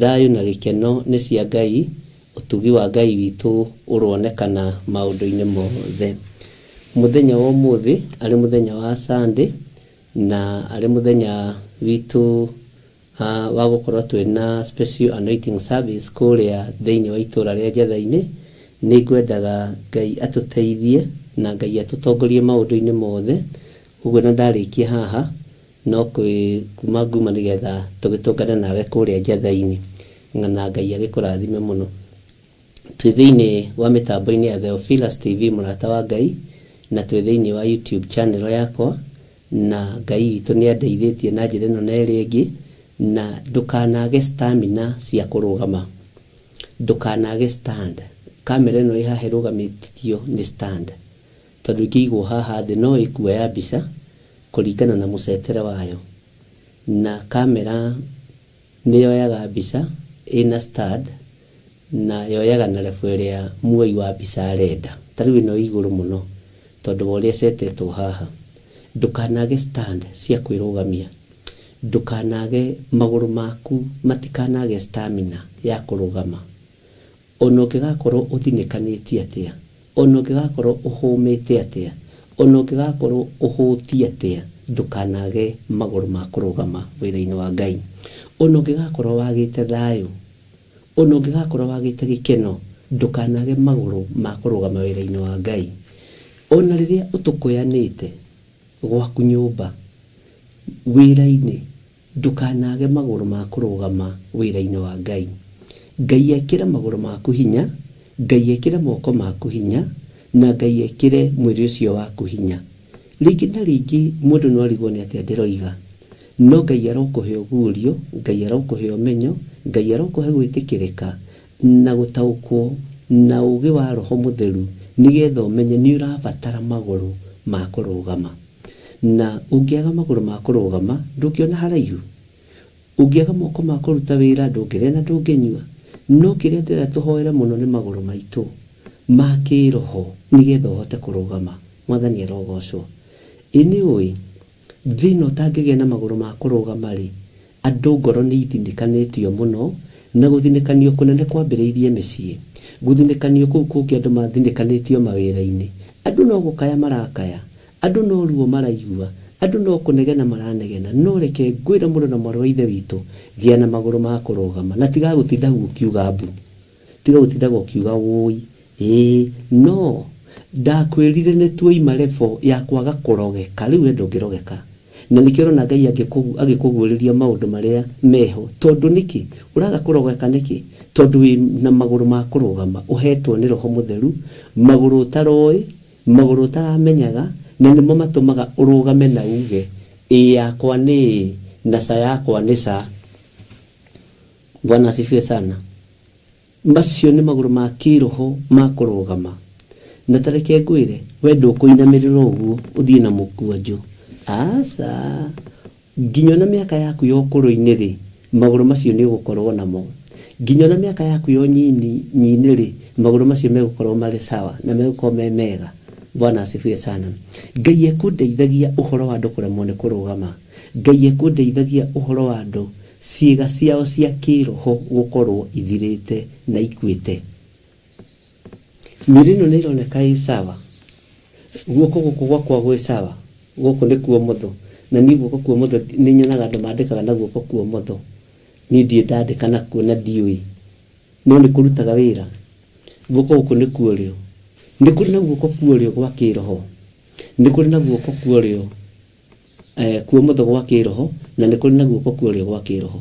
Thayũ na gĩkeno nĩ cia Ngai, ũtugi wa Ngai witũ ũronekana maũndũ-inĩ mothe. Mũthenya wa ũmũthĩ arĩ mũthenya wa Sunday, na arĩ mũthenya witũ wa gũkorwo twĩna special anointing service kũrĩa thĩinĩ wa itũra rĩa Njatha-inĩ. Nĩ ngwendaga Ngai atũteithie na Ngai atũtongorie maũndũ-inĩ mothe. Ũguo na ndarĩkia haha no kwĩ kuma nguma nĩgetha tũgĩtũngane nawe kũrĩa Njatha-inĩ, na Ngai agĩkũrathime mũno. Twĩ thĩinĩ wa mĩtambo-inĩ ya Theophilus TV, mũrata wa Ngai, na twĩ thĩinĩ wa YouTube channel yakwa, na Ngai witũ nĩ andeithĩtie na njĩra ĩno na ĩrĩa ĩngĩ. Na ndũkanage stamina cia kũrũgama, ndũkanage stand. Kamera ĩno ĩ haha ĩrũgamĩtio nĩ stand, tondũ ĩngĩigwo haha thĩ no ĩkuoya mbica kũringana na mũcetere wayo, na kamera nĩ yoyaga mbica ĩna stand, na yoyaga na level ĩrĩa muoi wa mbica arenda. Ta rĩu ĩno ĩ igũrũ mũno tondũ wa ũrĩa ĩcetetwo haha. Ndũkanage stand cia kwĩrũgamia, ndũkanage magũrũ maku matikanage stamina ya kũrũgama. Ona ũngĩgakorwo ũthinĩkanĩtie atĩa, ona ũngĩgakorwo ũhũmĩte atĩa, ona ũngĩgakorwo ũhũtie atĩa, ndũkanage magũrũ ma kũrũgama wĩra-inĩ wa Ngai. Ona ũngĩgakorwo wagĩte thayũ, ona ũngĩgakorwo wagĩte gĩkeno, ndũkanage magũrũ ma kũrũgama wĩra-inĩ wa Ngai. Ona rĩrĩa ũtũkũyanĩte gwaku nyũmba, wĩra-inĩ, ndũkanage magũrũ ma kũrũgama wĩra-inĩ wa Ngai. Ngai ekĩre magũrũ maku hinya, Ngai ekĩre moko maku hinya, na Ngai ekĩre mwĩrĩ ũcio waku hinya. Rĩngĩ na rĩngĩ mũndũ no arigwo nĩ atĩa ndĩroiga, no Ngai arokũhe ũguũrio, Ngai arokũhe ũmenyo, Ngai arokũhe gwĩtĩkĩrĩka na gũtaũkwo na ũũgĩ wa Roho Mũtheru, nĩgetha ũmenye nĩ ũrabatara magũrũ ma kũrũgama. Na ũngĩaga magũrũ ma kũrũgama, ndũngĩona haraihu. Ũngĩaga moko ma kũruta wĩra, ndũngĩrĩa na ndũngĩnyua. No kĩrĩa ndĩrenda tũhoere mũno nĩ magũrũ maitũ ma kĩĩroho, nĩgetha ũhote kũrũgama. Mwathani arogocwo. Ĩ nĩ ũĩ, thĩ ĩno ũtangĩgĩa na magũrũ ma kũrũgama-rĩ, andũ ngoro nĩ ithinĩkanĩtio mũno, na gũthinĩkanio kũnene kwambĩrĩirie mĩciĩ. Gũthinĩkanio kũu kũngĩ andũ mathinĩkanĩtio mawĩra-inĩ. Andũ no gũkaya marakaya, andũ no ruo maraigua, andũ no kũnegena maranegena. No reke ngwĩre mũrũ na mwarĩ wa Ithe witũ, gĩa na magũrũ ma kũrũgama, na tiga gũtindaga ũkiuga mbu, tiga gũtindaga ũkiuga wũi. Ĩĩ, no ndakwĩrire nĩ tuoima level ya kwaga kũrogeka, rĩu we ndũngĩrogeka. Na nĩkĩo ũrona Ngai agĩkũguũrĩria maũndũ marĩa meho. Tondũ nĩkĩ? Ũraga kũrogeka nĩkĩ? Tondũ wĩ na magũrũ ma kũrũgama, ũhetwo nĩ Roho Mũtheru, magũrũ ũtaroĩ, magũrũ ũtaramenyaga, na nĩmo matũmaga ũrũgame na uge, ĩĩ yakwa nĩ ĩĩ, na ca yakwa nĩ ca. Bwana asifiwe sana. Macio nĩ magũrũ ma kĩĩroho ma kũrũgama. Na ta reke ngwĩre, we ndũkũinamĩrĩra ũguo ũthiĩ na mũkwanjũ. Aca. Nginya ona mĩaka yaku ya ũkũrũ-inĩ-rĩ, magũrũ macio nĩ ũgũkorwo namo. Nginya ona mĩaka yaku ya ũnyinyi-inĩ-rĩ, magũrũ macio megũkorwo marĩ sawa na megũkorwo me mega. Bwana asifiwe sana. Ngai ekũndeithagia ũhoro wa andũ kũremwo nĩ kũrũgama. Ngai ekũndeithagia ũhoro wa andũ ciĩga ciao cia kĩĩroho gũkorwo ithirĩte na ikuĩte. Mĩĩrĩ ĩno nĩ ĩroneka ĩ sawa, guoko gũkũ gwakwa gwĩ sawa, gũkũ nĩ kuomotho, na niĩ guoko kuomotho nĩ nyonaga andũ mandĩkaga na guoko kuomotho, niĩ ndirĩ ndandĩka nakuo na ndiũĩ, no nĩ kũrutaga wĩra. Guoko gũkũ nĩ kuorĩo. Nĩ kũrĩ na guoko kuorĩo gwa kĩĩroho, nĩ kũrĩ na guoko kuorĩo. Kuomotho gwa kĩroho na nĩ kũrĩ na guoko kwa ũrĩo gwa kĩroho.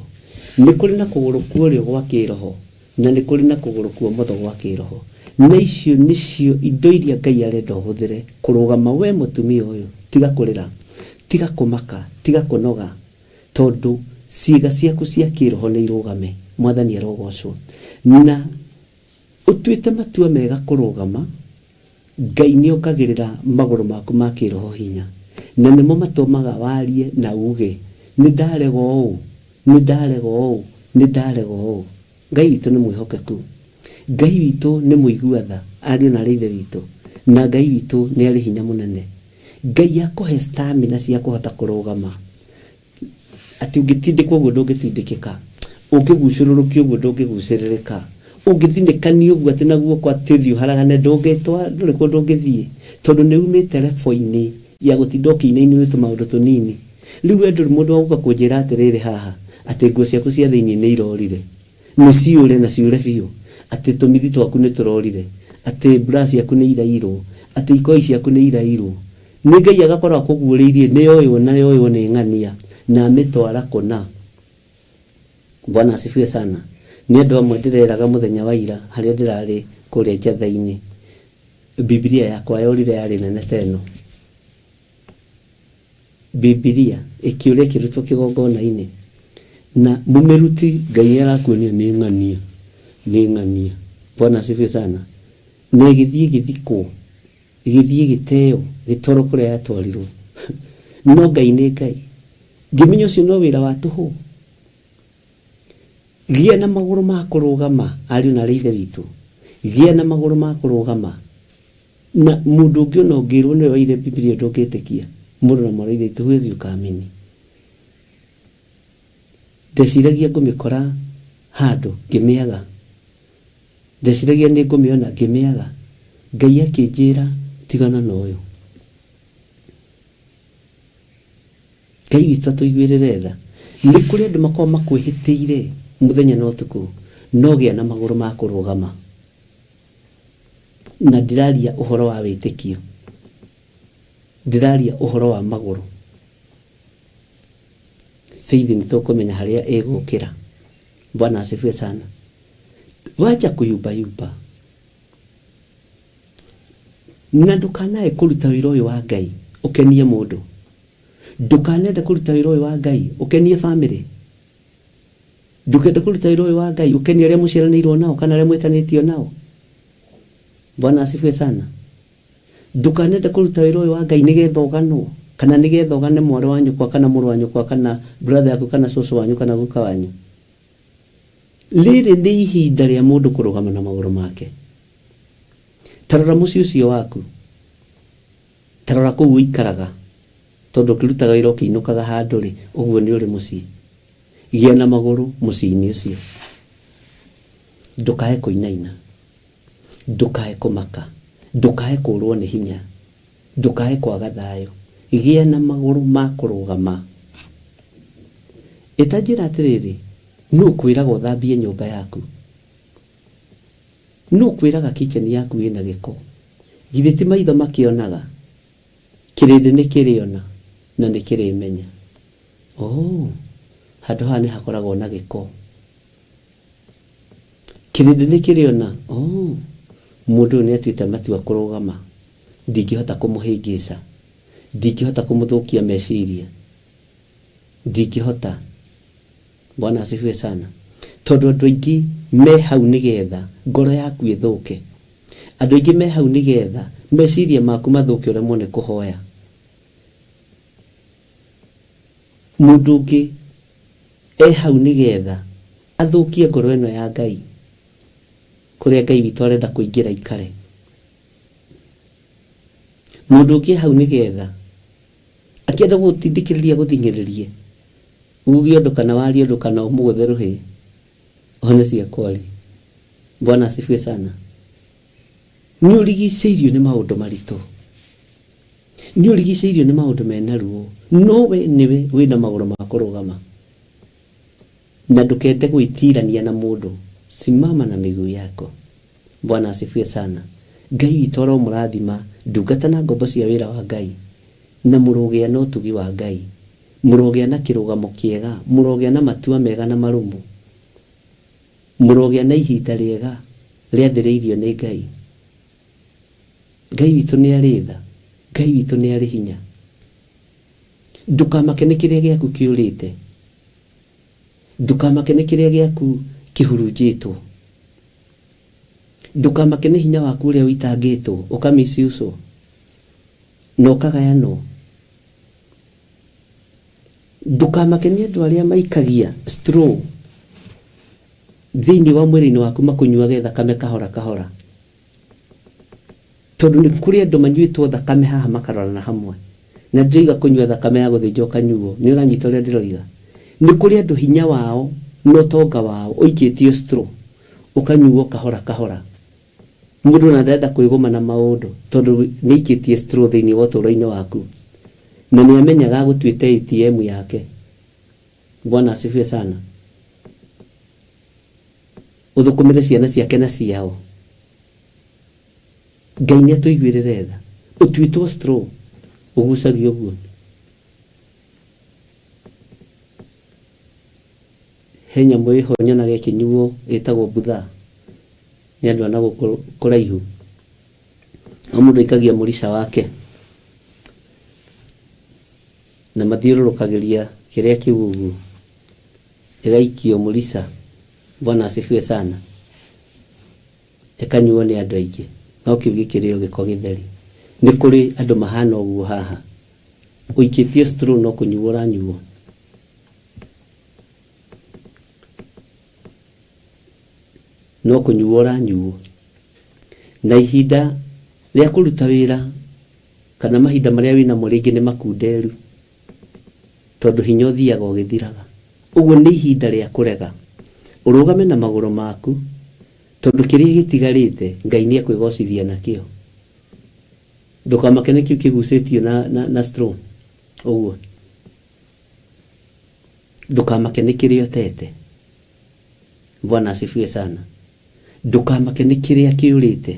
Nĩ kũrĩ na kũgũrũ kwa ũrĩo gwa kĩroho na nĩ kũrĩ na kũgũrũ kuomotho gwa kĩroho. Na icio nĩcio indo iria Ngai arenda ũhũthĩre kũrũgama we mũtumia ũyũ. Tiga kũrĩra, tiga kũmaka, tiga kũnoga, tondũ ciĩga ciaku cia kĩroho nĩ irũgame. Mwathani arogocwo. Na ũtuĩte matua mega kũrũgama, Ngai nĩ ongagĩrĩra magũrũ maku ma kĩroho hinya, na nĩmo matũmaga warie na uge, nĩ ndarega ũũ, nĩ ndarega ũũ, nĩ ndarega ũũ. Ngai witũ nĩ mwĩhokeku. Ngai witũ nĩ mũigua tha, ariũ na aarĩ a Ithe witũ, na Ngai witũ nĩ arĩ hinya mũnene. Ngai akũhe stamina cia kũhota kũrũgama, atĩ ũngĩtindĩkwo ũguo ndũngĩtindĩkĩka, ũngĩgucũrũrũkio ũguo ndũngĩgucĩrĩrĩka, ũngĩthinĩkanio ũguo atĩ na guoko atĩ ũthiĩ ũharagane ndũrĩ kũndũ ũngĩthiĩ, tondũ nĩ umĩte level-inĩ ya gũtinda ũkĩinainio nĩ tũmaũndũ tũnini. Rĩu we ndũrĩ mũndũ wa gũka kũnjĩra atĩrĩrĩ haha, atĩ nguo ciaku cia thĩiniĩ nĩ irorire. Nĩ ciũre na ciũre biũ, atĩ tũmithi twaku nĩ tũrorire, atĩ bra ciaku nĩ irairwo, atĩ ikoi ciaku nĩ irairwo. Nĩ Ngai agakorwo akũguũrĩirie nĩ yoywo na yoywo nĩ ng'ania na amĩtwara kũna. Bwana asifiwe sana. Nĩ andũ amwe ndĩreraga mũthenya wa ira harĩa ndĩrarĩ kũrĩa njatha-inĩ, Bibilia yakwa yorire yarĩ nene ta ĩno. Bibilia ĩkĩũra ĩkĩrutwo kĩgongona-inĩ. Na mũmĩruti Ngai nĩ arakuonia nĩ ng'ania, nĩ ng'ania. Bwana asifiwe sana. Na ĩgĩthiĩ ĩgĩthikwo, ĩgĩthiĩ ĩgĩteo, ĩgĩtwarwo kũrĩa yatwarirwo. No Ngai nĩ Ngai. Ngĩmenya ũcio no wĩra wa tũhũ. Gĩa na magũrũ ma kũrũgama, ariũ na aarĩ a Ithe witũ. Gĩa na magũrũ ma kũrũgama. Na mũndũ ũngĩ ona ũngĩrwo nĩwe waire Bibilia ndũngĩtĩkia. Mũrũ na mwarĩ wa Ithe witũ, huwezi ukaamini. Ndeciragia ngũmĩkora handũ ngĩmĩaga. Ndeciragia nĩ ngũmĩona ngĩmĩaga. Ngai akĩnjĩra tigana na ũyũ. Ngai witũ atũiguĩrĩre tha. Nĩ kũrĩ andũ makoragwo makwĩhĩtĩire mũthenya na ũtukũ, no gĩa na magũrũ ma kũrũgama. Na ndĩraria ũhoro wa wĩtĩkio, ndĩraria ũhoro wa magũrũ. Faith nĩ tũkũmenya harĩa ĩgũkĩra. Bwana asifiwe sana. Wacha kuyumbayumba. Na ndũkanae kũruta wĩra ũyũ wa Ngai ũkenie mũndũ. Ndũkanende kũruta wĩra ũyũ wa Ngai ũkenie family. Ndũkende kũruta wĩra ũyũ wa Ngai ũkenie arĩa mũciaranĩirwo nao kana arĩa mwĩtanĩtio nao. Bwana asifiwe sana. Ndũkanende kũruta wĩra ũyũ wa Ngai nĩgetha ũganwo, kana nĩgetha ũgane mwarĩ wa nyũkwa kana mũrũ wa nyũkwa kana brother yaku kana cũcũ wanyu kana guka wanyu. Rĩrĩ nĩ ihinda rĩa mũndũ kũrũgama na magũrũ make. Ta rora mũciĩ ũcio waku, ta rora kũu ũikaraga, tondũ ũkĩrutaga wĩra ũkĩinũkaga handũ rĩ, ũguo nĩ ũrĩ mũciĩ. Gĩa na magũrũ mũciĩ-inĩ ũcio. Ndũkae kũinaina, ndũkae kũmaka, ndũkae kũrwo nĩ hinya, ndũkae kwaga thayũ. Gĩa na magũrũ ma kũrũgama. Ĩta njĩra atĩrĩrĩ, nũ ũkwĩraga ũthambie nyũmba yaku? Nũ ũkwĩraga kitchen yaku ĩna gĩko? Githĩ ti maitho makĩonaga? Kĩrĩndĩ nĩ kĩrĩona na nĩ kĩrĩmenya. Oh, handũ haha nĩ hakoragwo na gĩko. Kĩrĩndĩ nĩ kĩrĩona, oh, mũndũ ũyũ nĩ atuĩte matua kũrũgama. Ndingĩhota kũmũhĩngĩca. Ndingĩhota kũmũthũkia meciria. Ndingĩhota. Bwana asifiwe sana. Tondũ andũ aingĩ me hau nĩgetha ngoro yaku ĩthũke. Andũ aingĩ me hau nĩgetha meciria maku mathũke ũremwo nĩ kũhoya. Mũndũ ũngĩ e hau nĩgetha athũkie ngoro ĩno ya Ngai, kũrĩa Ngai witũ arenda kũingĩra ikare. Mũndũ ũngĩ e hau nĩgetha akĩenda gũgũtindĩkĩrĩria gũthing'ĩrĩrie, uge ũndũ kana warie ũndũ kana ũmũgũthe rũhĩ, one cia kwaria. Bwana asifiwe sana. Nĩ ũrigicĩirio nĩ maũndũ maritũ, nĩ ũrigicĩirio nĩ maũndũ mena ruo, no we nĩwe wĩna magũrũ ma kũrũgama. Na ndũkende gwĩtirania na mũndũ, simama na miguu yako. Bwana asifiwe sana. Ngai witũ aromũrathima ndungata na ngombo cia wĩra wa Ngai, na mũrũgĩa na ũtugi wa Ngai. Mũrogĩa na kĩrũgamo kĩega, mũrogĩa na matua mega na marũmu, mũrogĩa na ihinda rĩega rĩathĩrĩirio nĩ Ngai. Ngai witũ nĩ arĩ tha, Ngai witũ nĩ arĩ hinya. Ndũkamake nĩ kĩrĩa gĩaku kĩũrĩte, ndũkamake nĩ kĩrĩa gĩaku kĩhurunjĩtwo, ndũkamake nĩ hinya waku ũrĩa ũitangĩtwo ũkamisiuswo na ũkagayanwo. Ndũkamake nĩ andũ arĩa maikagia straw thĩinĩ wa mwĩrĩ-inĩ waku makũnyuage thakame kahora kahora, tondũ nĩ kũrĩ andũ manyuĩtwo thakame haha makarorana hamwe. Na ndĩroiga kũnyua thakame ya gũthĩnjwo ũkanyuo, nĩ ũranyita ũrĩa ndĩroiga? Nĩ kũrĩ andũ hinya wao na ũtonga wao ũikĩtio straw ũkanyuo kahora kahora. Mũndũ ona ndarenda kwĩgũma na maũndũ tondũ nĩ aikĩtie straw thĩinĩ wa ũtũũro-inĩ waku na nĩ amenyaga agũtuĩte ATM yake. Bwana asifiwe sana. Ũthũkũmĩre ciana ciake na ciao. Ngai nĩ atũiguĩrĩre tha. Ũtuĩtwo straw ũgucagio ũguo. He nyamũ ĩho nyonaga ĩkĩnyuo ĩtagwo mbutha nĩ andũ a na gũkũ kũraihu. O mũndũ aikagia mũrica wake na mathiũrũrũkagĩria kĩrĩa kĩu ũguo, ĩgaikio mũrica. Bwana asifiwe sana. Ĩkanyuo nĩ andũ aingĩ, no kĩu gĩkĩrĩ o gĩko gĩtheri. Nĩ kũrĩ andũ mahana ũguo haha, ũikĩtio straw no kũnyuo ũranyuo. No kũnyuo ũranyuo. Na ihinda rĩa kũruta wĩra kana mahinda marĩa wĩnamo rĩngĩ nĩ makunderu, tondũ hinya ũthiaga ũgĩthiraga. Ũguo nĩ ihinda rĩa kũrega ũrũgame na magũrũ maku, tondũ kĩrĩa gĩtigarĩte Ngai nĩ ekwĩgocithia nakĩo. Ndũkamake nĩ kĩu kĩgucĩtio na, na, na straw ũguo. Ndũkamake nĩ kĩrĩa ũtete. Bwana asifiwe sana. Ndũkamake nĩ kĩrĩa kĩũrĩte.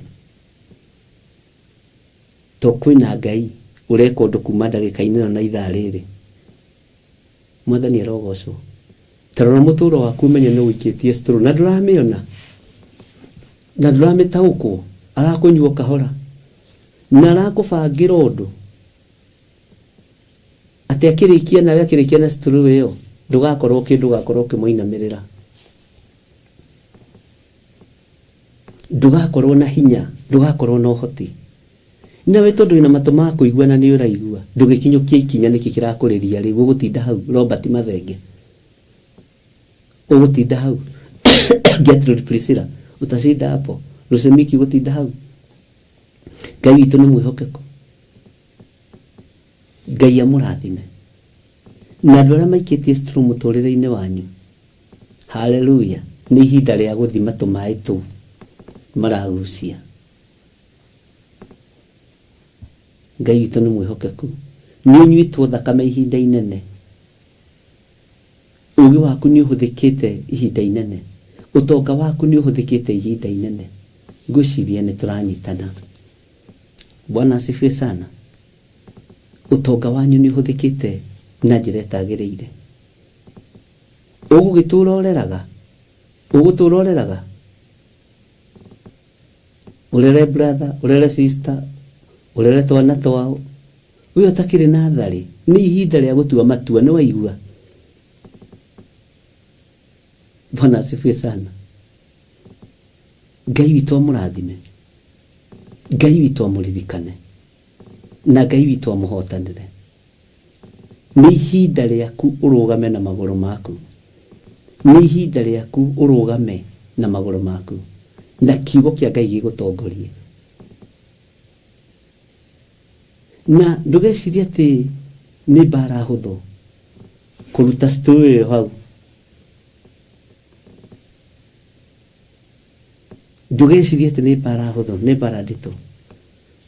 To kwĩna Ngai ũreka ũndũ kuma ndagĩka-inĩ ĩno na ithaa rĩrĩ. Mwathani arogocwo. Ta rora mũtũũro waku ũmenye nũ ũikĩtie straw na ndũramĩona na ndũramĩtaũkwo. Arakũnyua kahora na arakũbangĩra ũndũ atĩ akĩrĩkia nawe akĩrĩkia na straw ĩyo ndũgakorwo kĩndũ ũgakorwo ũkĩmũinamĩrĩra. Ndũgakorwo na hinya, ndũgakorwo na ũhoti. Nawe tondũ wĩna matũ ma kũigua na nĩ ũraigua, ndũgĩkinyũkia ikinya nĩkĩ kĩrakũrĩria rĩu ũgũtinda hau Robert Mathenge. Ũgũtinda hau Gertrude Priscilla, utashinda hapo. Lucy Miki ũgũtinda hau. Ngai witũ nĩ mwĩhokeku. Ngai amũrathime. Na andũ arĩa maikĩtie straw mũtũrĩre-inĩ wanyu, haleluya, nĩ ihinda rĩa gũthima tũmaĩ tũu maragucia. Ngai witũ nĩ mwĩhokeku. Nĩ ũnyuĩtwo thakame ihinda inene. Ũgĩ waku nĩ ũhũthĩkĩte ihinda inene. Ũtonga waku nĩ ũhũthĩkĩte ihinda inene. Ngwĩciria nĩ tũranyitana. Bwana asifiwe sana. Ũtonga wanyu nĩ ũhũthĩkĩte na njĩra ĩtagĩrĩire. Ũgũgĩtũra ũreraga? Ũgũtũra ũreraga? Ũrere brother, ũrere sister, ũrere twana twao. We ũtakĩrĩ na tharĩ, nĩ ihinda rĩa gũtua matua, nĩ waigua? Bwana asifiwe sana. Ngai witũ amũrathime. Ngai witũ amũririkane. Na Ngai witũ amũhotanĩre. Nĩ ihinda rĩaku ũrũgame na magũrũ maku. Nĩ ihinda rĩaku ũrũgame na magũrũ maku. Na kiugo kĩa Ngai gĩgũtongorie. Na ndũgecirie atĩ nĩ mbara hũthũ kũruta story ĩyo hau. Ndũgecirie atĩ nĩ mbara hũthũ, nĩ mbara nditũ.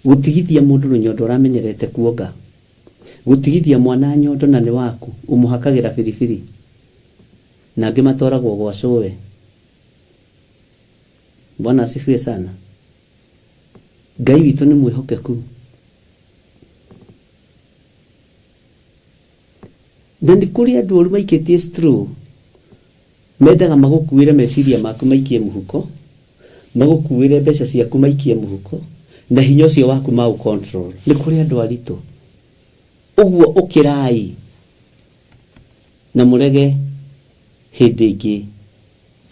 Gũtigithia mũndũ rũnyondo ũramenyerete kuonga. Gũtigithia mwana nyondo na nĩ waku, ũmũhakagĩra biribiri. Na angĩ matwaragwo gwa cũwe. Bwana asifiwe sana. Ngai witũ nĩ mwĩhokeku. Na nĩ kũrĩ andũ oru maikĩtie straw, mendaga magũkuĩre meciria maku maikie mũhuko, magũkuĩre mbeca ciaku maikie mũhuko, na hinya ũcio waku maũ control. Nĩ kũrĩ andũ aritũ. Ũguo ũkĩrai na mũrege hĩndĩ ĩngĩ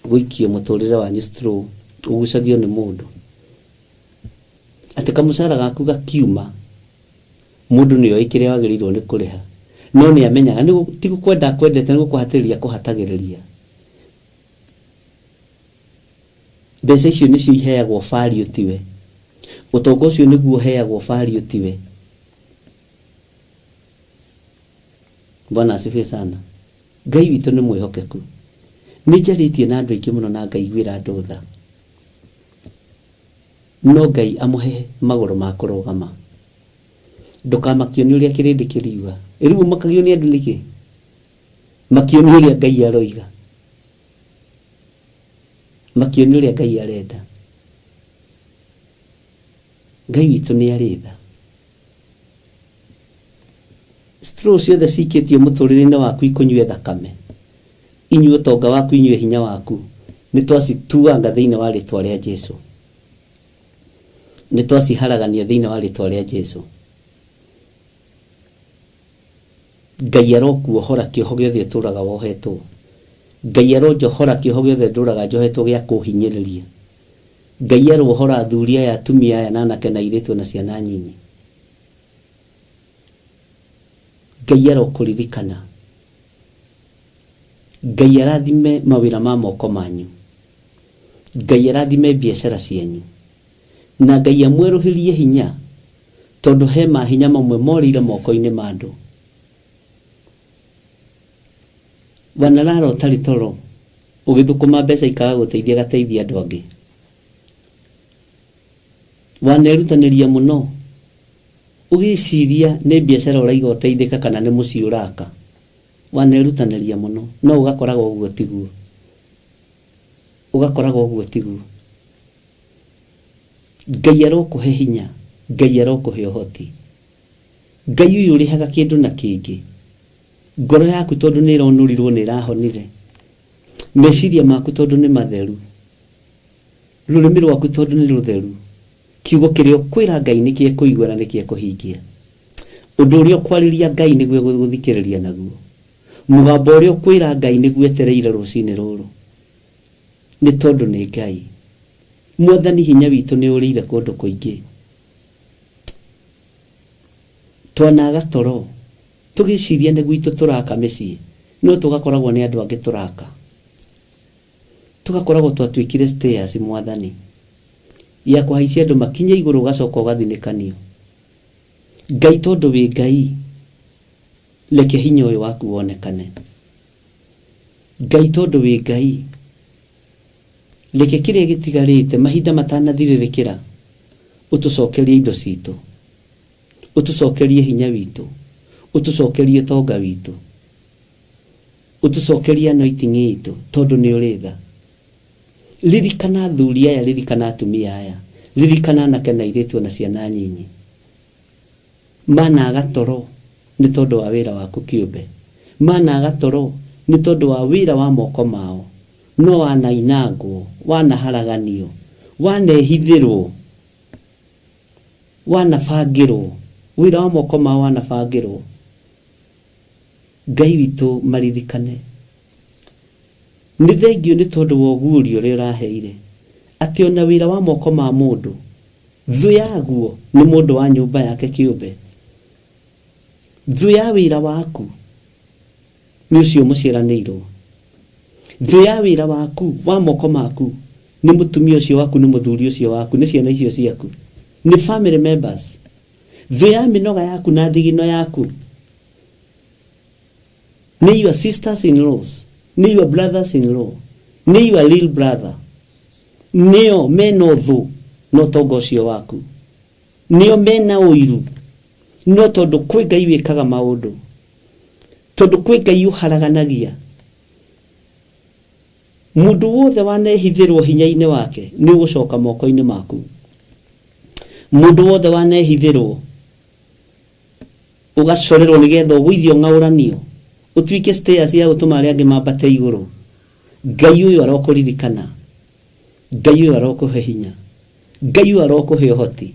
gũikio mũtũrĩre wanyu straw, ũgucagio nĩ mũndũ. Atĩ kamũcara gaku gakiuma, mũndũ nĩ oĩ kĩrĩa wagĩrĩirwo nĩ kũrĩha, no nĩ amenyaga nĩ ti gũkwenda akwendete, nĩ gũkũhatĩrĩria akũhatagĩrĩria. Mbeca icio nĩcio iheagwo value tiwe. Ũtonga ũcio nĩguo ũheagwo value tiwe. Bwana asifiwe sana. Ngai witũ nĩ mwĩhokeku. Nĩ njarĩtie na andũ aingĩ mũno na ngaiguĩra andũ tha. No Ngai amũhe magũrũ ma kũrũgama. Ndũkamakio nĩ ũrĩa kĩrĩndĩ kĩriuga. Rĩu ũmakagio nĩ andũ nĩkĩ? Makio nĩ ũrĩa Ngai aroiga. Makio nĩ ũrĩa Ngai arenda. Ngai witũ nĩ arĩ tha. Straw ciothe cikĩtio mũtũrĩre-inĩ waku ikũnyue thakame, inyue ũtonga waku, inyue hinya waku, nĩ twacituanga thĩinĩ wa rĩtwa rĩa Jesu. Nĩ twaciharagania thĩinĩ wa rĩtwa rĩa Jesu. Ngai arokuohora kĩoho gĩothe ũtũraga wohetwo. Ngai aronjohora kĩoho gĩothe ndũraga njohetwo gĩa kũhinyĩrĩria. Ngai arohora athuri aya, atumia aya, na anake na airĩtu na ciana nyinyi. Ngai arokũririkana. Ngai arathime mawĩra ma moko manyu. Ngai arathime biacara cianyu. Na Ngai amwerũhĩrie hinya, tondũ he mahinya mamwe morĩire moko-inĩ ma andũ. Wanarara ũtarĩ toro, ũgĩthũkũma mbeca ikaga gũteithia gateithia andũ angĩ. Wanerutanĩria mũno, ũgĩciria nĩ biacara ũraiga ũteithĩka kana nĩ mũciĩ ũraka. Wanerutanĩria mũno, no ũgakoraga ũguo tiguo. Ũgakoraga ũguo tiguo. Ngai arokũhe hinya, Ngai arokũhe ũhoti. Ngai ũyũ ũrĩhaga kĩndũ na kĩngĩ. Ngoro yaku tondũ nĩ ĩronũrirwo nĩ ĩrahonire. Meciria maku tondũ nĩ matheru. Rũrĩmĩ rwaku tondũ nĩ rũtheru. Kiugo kĩrĩa ũkwĩra Ngai nĩ kĩekũigua na nĩ kĩekũhingia. Ũndũ ũrĩa ũkwarĩria Ngai nĩguo egũgũthikĩrĩria naguo. Mũgambo ũrĩa ũkwĩra Ngai nĩguo etereire rũcinĩ rũrũ. Nĩ tondũ nĩ Ngai. Mwathani hinya witũ nĩ ũrĩire kũndũ kũingĩ. Twanaga toro, tũgĩciria nĩ gwitũ tũraka mĩciĩ, no tũgakoragwo nĩ andũ angĩ tũraka. Tũgakoragwo twatuĩkire stairs Mwathani, ya kũhaicia andũ makinye igũrũ ũgacoka ũgathinĩkanio. Ngai tondũ wĩ Ngai, reke hinya ũyũ waku wonekane. Ngai tondũ wĩ Ngai, reke kĩrĩa gĩtigarĩte mahinda matanathirĩrĩkĩra, ũtũcokerie indo citũ, ũtũcokerie hinya witũ, ũtũcokerie ũtonga witũ, ũtũcokerie anointing itũ, tondũ nĩ ũrĩ tha. Ririkana athuri aya, ririkana atumia aya, ririkana anake na airĩtu ona ciana nyinyi. Managa toro nĩ tondũ wa wĩra waku kĩũmbe. Managa toro nĩ tondũ wa wĩra wa moko mao. No wanainangwo, wanaharaganio, wanehithĩrwo, wanabangĩrwo, wĩra wa moko mao wanabangĩrwo. Ngai witũ maririkane. Nĩ thengio nĩ tondũ wa ũguũrio ũrĩa ũraheire, atĩ ona wĩra wa moko ma mũndũ, thũ yaguo nĩ mũndũ wa nyũmba yake kĩũmbe. Thũ ya wĩra waku nĩ ũcio mũciaranĩirwo. Thũ ya wĩra waku wa moko maku nĩ mũtumia ũcio waku, nĩ mũthuri ũcio waku, nĩ ciana icio ciaku, nĩ family members. Thũ ya mĩnoga yaku na thigino yaku nĩ your sisters in laws, nĩ your brothers in law, nĩ your real brother. Nĩo mena ũthũ na ũtonga ũcio waku, nĩo mena ũiru, no tondũ kwĩ Ngai wĩkaga maũndũ, tondũ kwĩ Ngai ũharaganagia. Mũndũ wothe wanehithĩrwo hinya-inĩ wake nĩ ũgũcoka moko-inĩ maku. Mũndũ wothe wanehithĩrwo ũgacorerwo nĩgetha ũgũithio ng'aũranio, Ũtuĩke stairs ya gũtũma arĩa angĩ mambate igũrũ. Ngai ũyũ arokũririkana. Ngai ũyũ arokũhe hinya. Ngai ũyũ arokũhe ũhoti.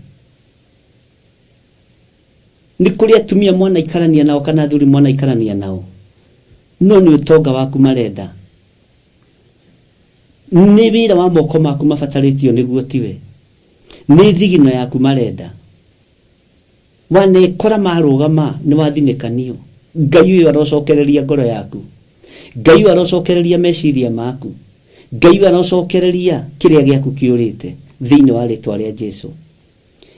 Nĩ kũrĩ atumia mwanaikarania nao kana athuri mwanaikarania nao, no nĩ ũtonga waku marenda. Nĩ wĩra wa moko maku mabatarĩtio nĩguo tiwe. Nĩ thigino yaku marenda. Wanekora marũgama nĩ wathinĩkanio. Ngai ũyũ arocokereria ngoro yaku. Ngai ũyũ arocokereria meciria maku. Ngai ũyũ arocokereria kĩrĩa gĩaku kĩũrĩte thĩinĩ wa rĩtwa rĩa Jesu.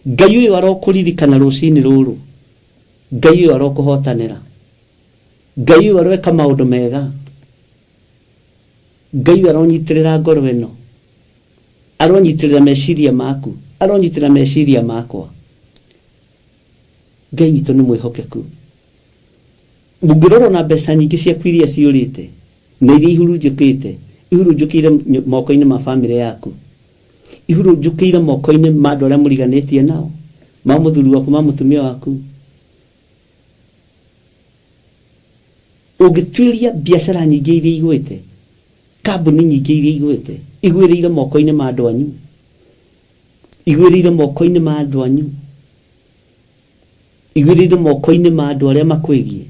Ngai ũyũ arokũririkana rũcinĩ rũrũ. Ngai ũyũ arokũhotanĩra. Ngai ũyũ aroeka maũndũ mega. Ngai ũyũ aronyitĩrĩra ngoro ĩno. Aronyitĩrĩra meciria maku. Aronyitĩrĩra meciria makwa. Ngai witũ nĩ mwĩhokeku. Ũngĩrora na mbeca nyingĩ ciaku iria ciũrĩte na iria ihurunjũkĩte, ihurunjũkĩire moko-inĩ ma bamĩrĩ yaku, ihurunjũkĩire moko-inĩ ma andũ arĩa mũriganĩtie nao, ma mũthuri waku, ma mũtumia waku. Ũngĩtuĩria biacara nyingĩ iria igwĩte, kambuni nyingĩ iria igwĩte, igwĩrĩire moko-inĩ ma andũ anyu, igwĩrĩire moko-inĩ ma andũ anyu, igwĩrĩire moko-inĩ ma andũ arĩa makwĩgiĩ.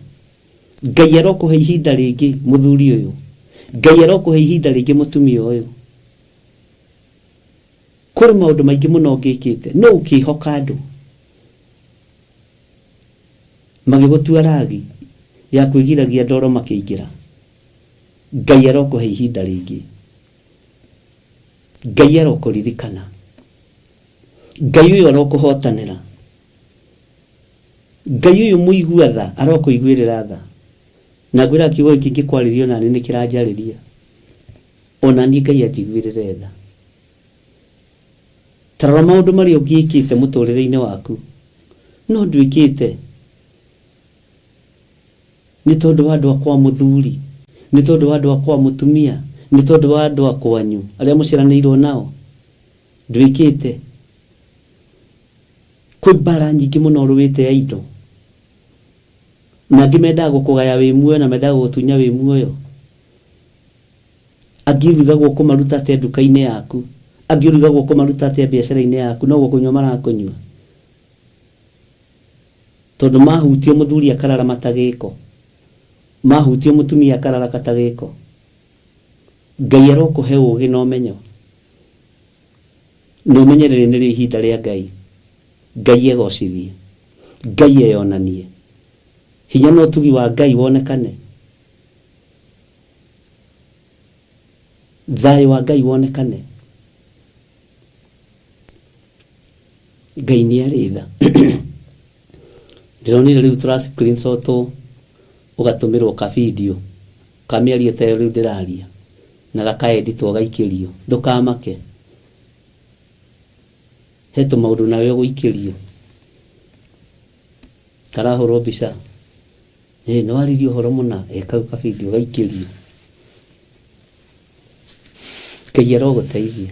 Ngai arokũhe ihinda rĩngĩ mũthuri ũyũ. Ngai arokũhe ihinda rĩngĩ mũtumia ũyũ. Kũrĩ maũndũ maingĩ mũno ũngĩkĩte, no ũkĩhoka andũ magĩgũtua ragi ya kwĩgiragia ndoro makĩingĩra. Ngai arokũhe ihinda rĩngĩ. Ngai arokũririkana. Ngai ũyũ arokũhotanĩra. Ngai ũyũ mũigua tha arokũiguĩrĩra tha. Na ngwĩra kiugo gĩkĩ ngĩkwarĩria ona niĩ nĩ kĩranjarĩria. Ona niĩ Ngai anjiguĩrĩre tha. Ta rora maũndũ marĩa ũngĩkĩte mũtũrĩre-inĩ waku, no ndwĩkĩte. Nĩ tondũ wa andũ akwa mũthuri, nĩ tondũ wa andũ akwa mũtumia, nĩ tondũ wa andũ akwanyu arĩa mũciaranĩirwo nao, ndwĩkĩte. Kwĩ mbara nyingĩ mũno ũrũĩte ya indo, na angĩ mendaga gũkũgaya wĩ muoyo na mendaga gũgũtunya wĩ muoyo. Angĩ ũrigagwo kũmaruta atĩa nduka-inĩ yaku, angĩ ũrigagwo kũmaruta atĩa biacara-inĩ yaku, no gũkũnyua marakũnyua. Tondũ mahutio mũthuri akararama ta gĩko, mahutio mũtumia akararaka ta gĩko. Ngai arokũhe ũgĩ na ũmenyo, na ũmenye rĩrĩ nĩrĩo ihinda rĩa Ngai. Ngai egocithie, Ngai eyonanie, hinya na ũtugi wa Ngai wonekane, thayũ wa Ngai wonekane. Ngai nĩ arĩ tha. Ndĩronire rĩu tũra screenshot ũgatũmĩrwo ka video ka mĩario ta ĩyo rĩu ndĩraria na gakaeditwo gaikĩrio. Ndũkamake, he tũmaũndũ nawe ũgũikĩrio, karahũrwo mbica, nĩ waririe ũhoro mũna, kau ka video gaikĩrio. Ngai arogũteithia.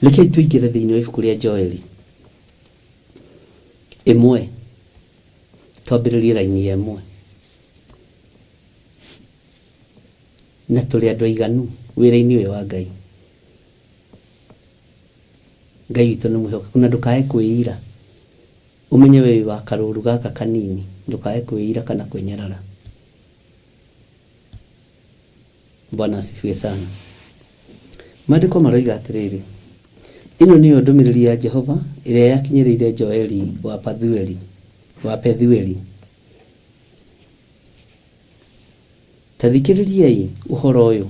Rekei tũingĩre thĩinĩ wa ibuku rĩa Joeli 1, twambĩrĩrie raini ya 1. Na tũrĩ andũ aiganu wĩra-inĩ ũyũ wa Ngai. Ngai witũ nĩ mwĩhokeku, na ndũkae kwĩira. Ũmenye we wĩ wa karũru gaka kanini, ndũkae kwĩira kana kwĩnyarara. Bwana asifiwe sana. Maandĩko maroiga atĩrĩrĩ, ĩno nĩyo ndũmĩrĩri ya Jehova ĩrĩa yakinyĩrĩire Joeli wa Pathueli, wa Pethueli. Ta thikĩrĩriai ũhoro ũyũ,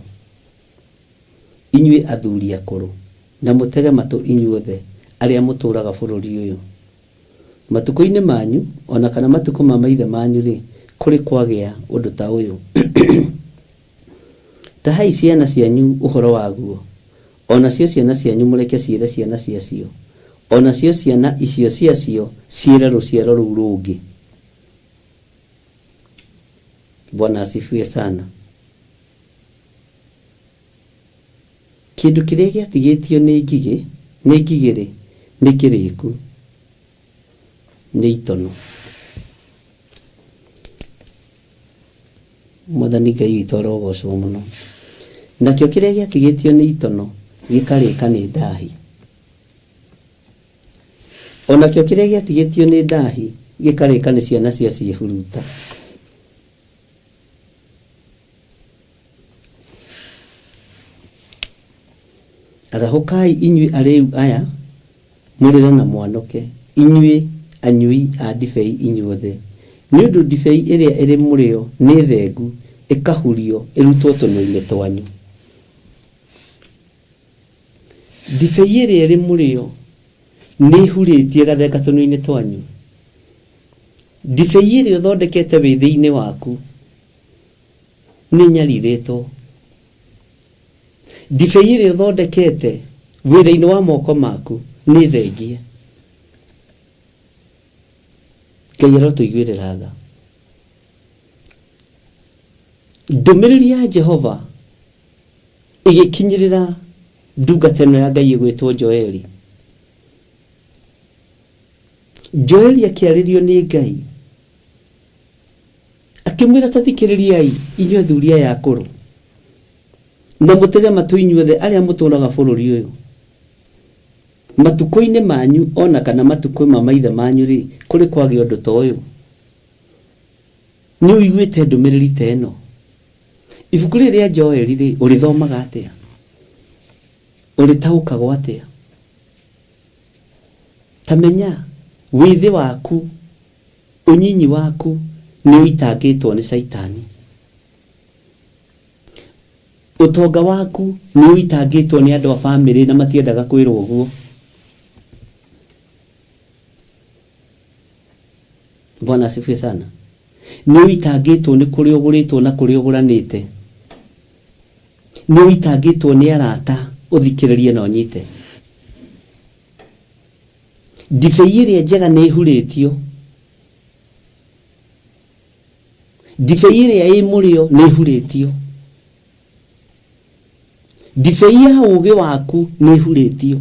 inyuĩ athuri akũrũ, na mũtege matũ inyuothe arĩa mũtũũraga bũrũri ũyũ. Matukũ-inĩ manyu, ona kana matukũ ma maithe manyu-rĩ, kũrĩ kwagĩa ũndũ ta ũyũ. Tahai ciana cianyu ũhoro waguo, onacio ciana cianyu mũreke ciĩre ciana ciacio, onacio ciana icio ciacio ciĩre rũciaro rũu rũngĩ. Bwana asifiwe sana. Kĩndũ kĩrĩa gĩatigĩtio nĩ ngigĩ, nĩ ngigĩ-rĩ, nĩ kĩrĩku, nĩ itono. Mwathani Ngai witũ arogocwo mũno. Nakĩo kĩrĩa gĩatigĩtio nĩ itono gĩkarĩka nĩ ndahi. O nakĩo kĩrĩa gĩatigĩtio nĩ ndahi gĩkarĩka nĩ ciana cia ciĩhuruta. Arahũkai inyuĩ arĩĩu aya, mũrĩre na mwanũke, inyuĩ anyui a ndibei inyuothe, nĩ ũndũ ndibei ĩrĩa ĩrĩ mũrĩo nĩ thengu, ĩkahurio ĩrutwo tũnua-inĩ twanyu. Ndibei ĩrĩa ĩrĩ mũrĩo nĩ ĩhurĩtie ĩgathenga tũnua-inĩ twanyu. Ndibei ĩrĩa ũthondekete wĩthĩ-inĩ waku nĩ ĩnyarirĩtwo. Ndibei ĩrĩa ũthondekete wĩra-inĩ wa moko maku nĩ thengie. Ngai arotũiguĩrĩra tha. Ndũmĩrĩri ya Jehova ĩgĩkinyĩrĩra ndungata ĩno ya Ngai ĩgwĩtwo Joeli. Joeli akĩarĩrio nĩ Ngai akĩmwĩra ta thikĩrĩriai inyuĩ athuri aya akũrũ na mũtege matũ inyuothe arĩa mũtũũraga bũrũri ũyũ. Matukũ-inĩ manyu o na kana matukũ ma maithe manyu-rĩ, kũrĩ kwagĩa ũndũ ta ũyũ? Nĩ ũiguĩte ndũmĩrĩri ta ĩno? Ibuku rĩrĩ rĩa Joeli-rĩ, ũrĩthomaga atĩa? Ũrĩtaũkagwo atĩa? Ta menya, wĩthĩ waku, ũnyinyi waku nĩ ũitangĩtwo nĩ Caitani. Ũtonga waku nĩ ũitangĩtwo nĩ andũ a famĩlĩ na matiendaga kwĩrwo ũguo. Bwana asifiwe sana. Nĩ ũitangĩtwo nĩ kũrĩa ũgũrĩtwo na kũrĩa ũgũranĩte. Nĩ ũitangĩtwo nĩ arata ũthikĩrĩrie na ũnyite. Ndibei ĩrĩa njega nĩ ĩhurĩtio. Ndibei ĩrĩa ĩ mũrĩo nĩ ĩhurĩtio. Ndibei ya ũũgĩ waku nĩ ĩhurĩtio.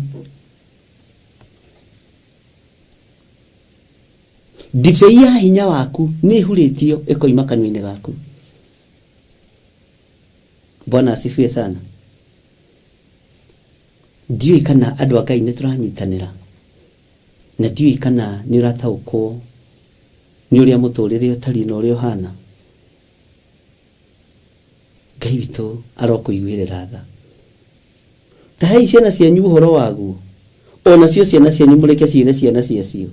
Ndibei ya hinya waku nĩ ĩhurĩtio ĩkoima kanua-inĩ gaku. Bwana asifiwe sana. Ndiũĩ kana andũ a Ngai nĩ tũranyitanĩra, na ndiũĩ kana nĩ ũrataũkwo nĩ ũrĩa mũtũrĩre ũtariĩ na ũrĩa ũhana. Ngai witũ arokũiguĩrĩra tha. Tahei ciana cianyu ũhoro waguo, o nacio ciana cianyu mũreke ciĩre ciana ciacio,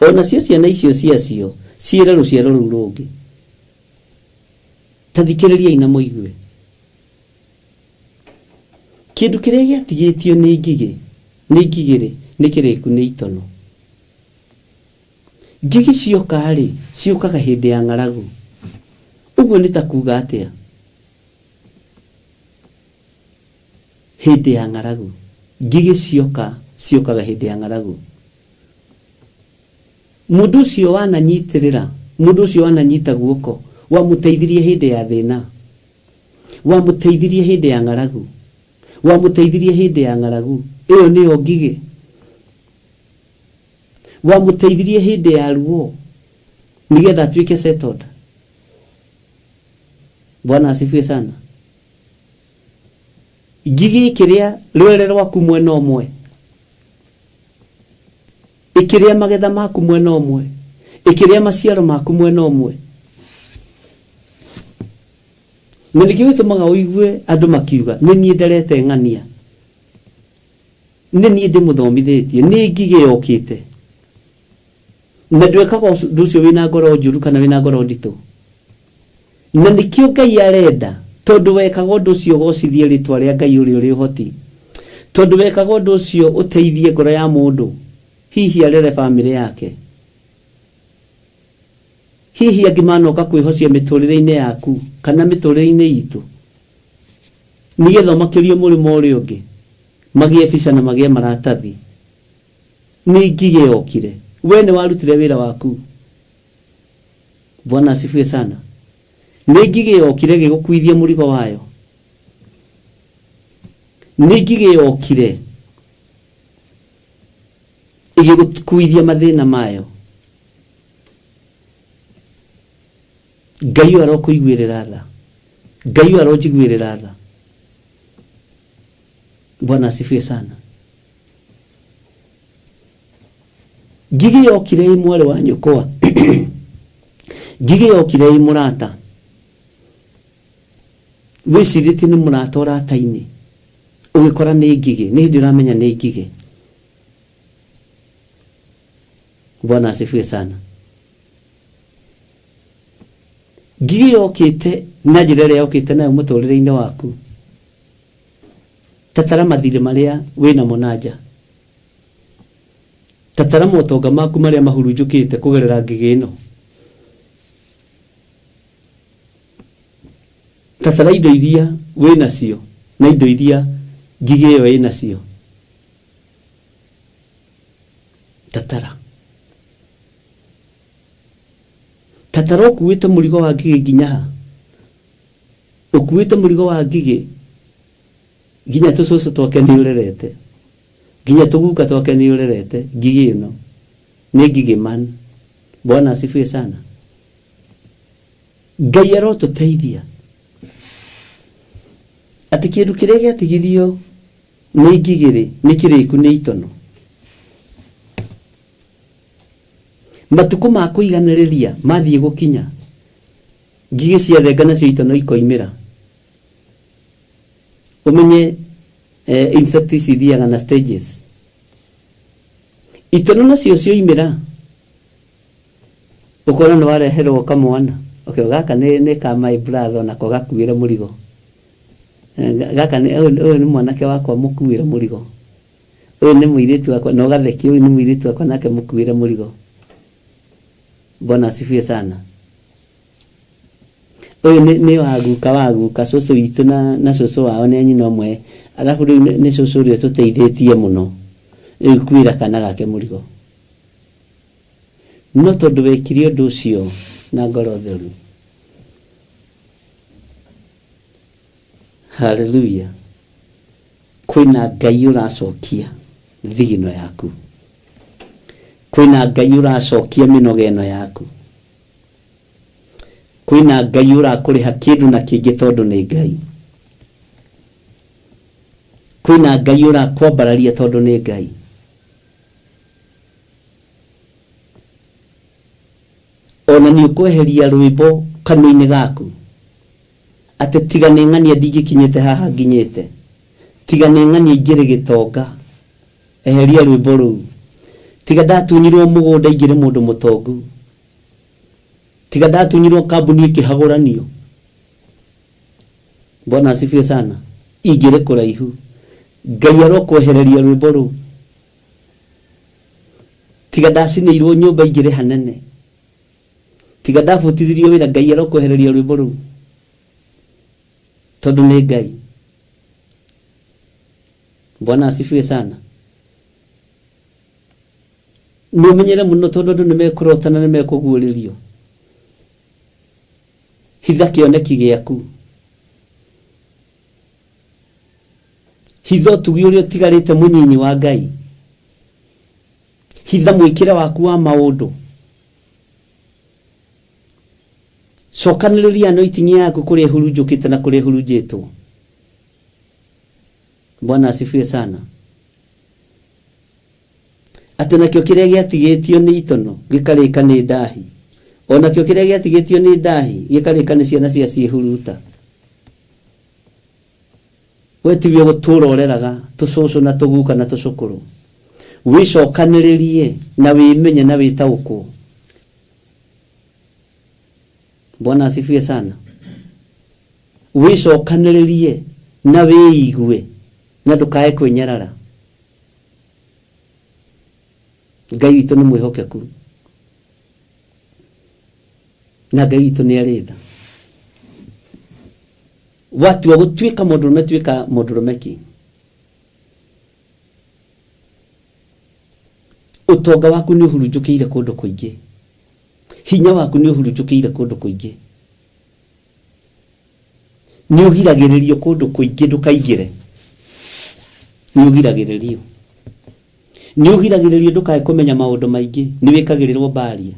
o nacio ciana icio ciacio ciĩre rũciaro rũu rũngĩ. Ta thikĩrĩriai na mũigue. Kĩndũ kĩrĩa gĩatigĩtio nĩ ngigĩ, nĩ ngigĩ-rĩ, nĩ kĩrĩku nĩ itono. Ngigĩ cioka-rĩ, ciũkaga hĩndĩ ya ng'aragu. Ũguo nĩ ta kuuga atĩa? Hĩndĩ ya ng'aragu. Ngigĩ cioka, ciũkaga hĩndĩ ya ng'aragu. Mũndũ ũcio wananyitĩrĩra, mũndũ ũcio wananyita guoko, wamũteithirie hĩndĩ ya thĩna, wamũteithirie hĩndĩ ya ng'aragu, wamũteithirie hĩndĩ ya ng'aragu, ĩyo nĩyo ngigĩ. Wamũteithirie hĩndĩ ya ruo, nĩgetha atuĩke settled. Bwana asifiwe sana. Ngigĩ ĩkĩrĩa rwere rwaku mwena ũmwe, ĩkĩrĩa magetha maku mwena ũmwe, ĩkĩrĩa maciaro maku mwena ũmwe. Na nĩkĩo gĩtũmaga ũigue andũ makiuga nĩ niĩ nderete ng'ania, nĩ niĩ ndĩmũthomithĩtie, nĩ ngigĩ yokĩte. Na ndwekaga ũndũ ũcio wĩna ngoro njũru kana wĩna ngoro nditũ. Na nĩkĩo Ngai arenda, tondũ wekaga ũndũ ũcio ũgocithie rĩtwa rĩa Ngai ũrĩa ũrĩ ũhoti. Tondũ wekaga ũndũ ũcio ũteithie ngoro ya mũndũ, hihi arere famĩlĩ yake. Hihi angĩ manoka kwĩhocia mĩtũrĩre-inĩ yaku kana mĩtũrĩre-inĩ itũ, nĩgetha ũmakĩrie mũrĩmo ũrĩa ũngĩ, magĩe bica na magĩe maratathi. Nĩ ngigĩ yokire. We nĩ warutire wĩra waku. Bwana asifiwe sana. Nĩ ngigĩ yokire ĩgĩgũkuithia mũrigo wayo. Nĩ ngigĩ yokire ĩgĩgũkuithia mathĩna mayo. Ngai ũyũ arokũiguĩrĩra tha. Ngai ũyũ aronjiguĩrĩra tha. Bwana asifiwe sana. Ngigĩ yokire ĩ mwarĩ wa nyũkwa, ngigĩ yokire ĩ mũrata, wĩcirĩtie nĩ mũrata ũrata-inĩ, ũgĩkora nĩ ngigĩ, nĩ hĩndĩ ũramenya nĩ ngigĩ. Bwana asifiwe sana. Ngigĩ yokĩte na njĩra ĩrĩa yokĩte nayo mũtũrĩre-inĩ waku, tatara mathirĩ marĩa wĩnamo na nja, tatara motonga maku marĩa mahurunjũkĩte kũgerera ngigĩ ĩno, tatara indo iria wĩnacio na indo iria ngigĩ ĩyo ĩnacio, tatara. Tatara ũkuĩte mũrigo wa ngigĩ nginya ha? Ũkuĩte mũrigo wa ngigĩ nginya tũcũcũ twake nĩ ũrerete, nginya tũguka twake nĩ ũrerete. Ngigĩ ĩno nĩ ngigĩ man. Bwana asifiwe sana. Ngai arotũteithia atĩ kĩndũ kĩrĩa gĩatigirio nĩ ngigĩ rĩ, nĩ kĩrĩku nĩ itono. Matukũ ma kũiganĩrĩria mathiĩ gũkinya, ngigĩ ciathenga nacio itono ikoimĩra. Ũmenye insect ici ithiaga na stages. Itono nacio cioimĩra, ũkona nĩ wareherwo kamwana. Okay, gaka nĩ ka my brother, onako gakuĩre mũrigo. Gaka nĩ ũyũ nĩ mwanake wakwa mũkuĩre mũrigo. Ũyũ nĩ mũirĩtu wakwa, na ũgathekia, ũyũ nĩ mũirĩtu wakwa nake mũkuĩre mũrigo. Bwana asifiwe sana. Ũyũ nĩ wa guka wa guka, cũcũ witũ na cũcũ wao nĩ a nyina ũmwe. Arabu rĩu nĩ cũcũ ũrĩa ũtũteithĩtie mũno. Rĩu kuĩra kana gake mũrigo. No tondũ wekire ũndũ ũcio na ngoro theru. Hallelujah. Kwĩna Ngai ũracokia thigino yaku. Kwĩna Ngai ũracokia mĩnoga ĩno yaku. Kwĩna Ngai ũrakũrĩha kĩndũ na kĩngĩ tondũ nĩ Ngai. Kwĩna Ngai ũrakwambararia tondũ nĩ Ngai. Ona nĩ ũkweheria rwĩmbo kanua-inĩ gaku atĩ tiga nĩ ng'ania ndingĩkinyĩte haha nginyĩte, tiga nĩ ng'ania ingĩrĩ gĩtonga. Eheria rwĩmbo rũu. Tiga ndatunyirwo mũgũnda ingĩrĩ mũndũ mũtongu. Tiga ndatunyirwo kambuni ĩkĩhagũranio. Bwana asifiwe sana. Ingĩrĩ kũraihu. Ngai arokwehereria rwĩmbo rũu. Tiga ndacinĩirwo nyũmba ingĩrĩ hanene. Tiga ndabutithirio wĩra, Ngai arokwehereria rwĩmbo rũu. Tondũ nĩ Ngai. Bwana asifiwe sana. Nĩ ũmenyere mũno tondũ andũ nĩ mekũrota na nĩ mekũguũrĩrio. Hitha kĩoneki gĩaku. Hitha ũtugi ũrĩa ũtigarĩte mũnyinyi wa Ngai. Hitha mwĩkĩre waku wa maũndũ. Cokanĩrĩria anointing yaku kũrĩa ĩhurunjũkĩte na kũrĩa ĩhurunjĩtwo. Bwana asifiwe sana. Atĩ nakĩo kĩrĩa gĩatigĩtio nĩ itono gĩkarĩka nĩ ndahi. Onakĩo kĩrĩa gĩatigĩtio nĩ ndahi gĩkarĩka nĩ ciana cia ciĩhuruta. We tiwe gũtũra ũreraga tũcũcũ na tũguka na tũcũkũrũ. Wĩcokanĩrĩrie na wĩmenye na wĩtaũkwo. Bwana asifiwe sana. Wĩcokanĩrĩrie na wĩigue na ndũkae kwĩnyarara. Ngai witũ nĩ mwĩhokeku na Ngai witũ nĩ arĩ tha. Watua gũtuĩka mũndũrũme, tuĩka mũndũrũme ki. Ũtonga waku nĩ ũhurunjũkĩire kũndũ kũingĩ. Hinya waku nĩ ũhurunjũkĩire kũndũ kũingĩ. Nĩ ũgiragĩrĩrio kũndũ kũingĩ ndũkaingĩre. Nĩ ũgiragĩrĩrio. Nĩ ũgiragĩrĩrio ndũkae kũmenya maũndũ maingĩ. Nĩ wĩkagĩrĩrwo mbaria.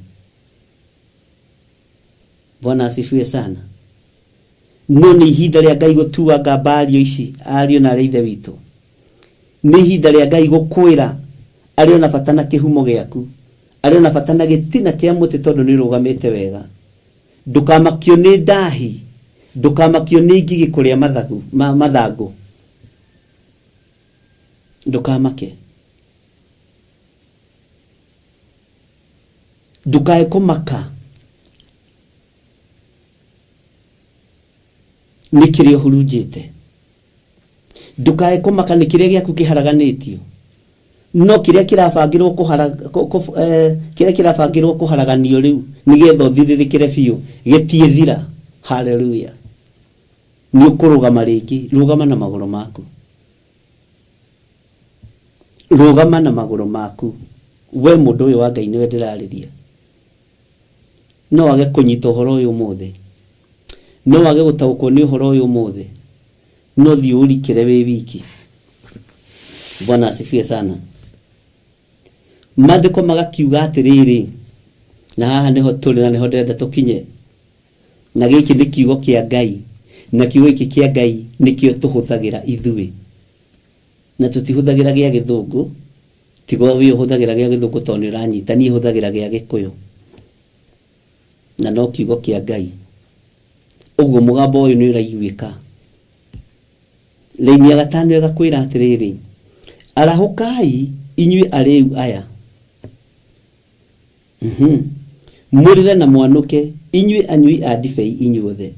Bwana asifiwe sana. No nĩ ihinda rĩa Ngai gũtuanga mbario ici, ariũ na arĩ ithe witũ. Nĩ ihinda rĩa Ngai gũkwĩra arĩ ona bata na kĩhumo gĩaku, arĩ ona bata na gĩtina kĩa mũtĩ tondũ nĩ ũrũgamĩte wega. Ndũkamakio nĩ ndahi, ndũkamakio nĩ ngigĩ kũrĩa mathagu, ma, mathangũ. Ndũkamake. Ndũkae kũmaka nĩ kĩrĩa ũhurunjĩte. Ndũkae kũmaka nĩ kĩrĩa gĩaku kĩharaganĩtio. No kĩrĩa kĩrabangĩrwo kũhara, kũ, kũ, eh, kĩrĩa kĩrabangĩrwo kũharaganio rĩu nĩgetha ũthirĩrĩkĩre biũ gĩtiĩthira. Haleluya. Nĩ ũkũrũgama rĩngĩ. Rũgama na magũrũ maku. Rũgama na magũrũ maku. We mũndũ ũyũ wa Ngai nĩwe ndĩrarĩria. No wage kũnyita ũhoro ũyũ ũmũthĩ. No wage gũtaũkwo nĩ ũhoro ũyũ ũmũthĩ. No thiĩ ũrikĩre wĩ wiki. Bwana asifiwe sana. Maandĩko magakiuga atĩrĩrĩ, na haha nĩho tũrĩ na nĩho ndĩrenda tũkinye. Na gĩkĩ nĩ kiugo kĩa Ngai, na kiugo gĩkĩ kĩa Ngai nĩkĩo tũhũthagĩra ithuĩ. Na tũtihũthagĩra gĩa gĩthũngũ, tiga we ũhũthagĩra gĩa gĩthũngũ tondũ nĩ ũranyita, niĩ hũthagĩra gĩa gĩkũyũ. Na no kiugo kĩa Ngai. Ũguo mũgambo ũyũ nĩ ũraiguĩka. Raini ya gatano ĩgakwĩra atĩrĩrĩ, arahũkai inyuĩ arĩu aya. Mũrĩre na mwanũke, inyuĩ anyui a ndibei inyuothe,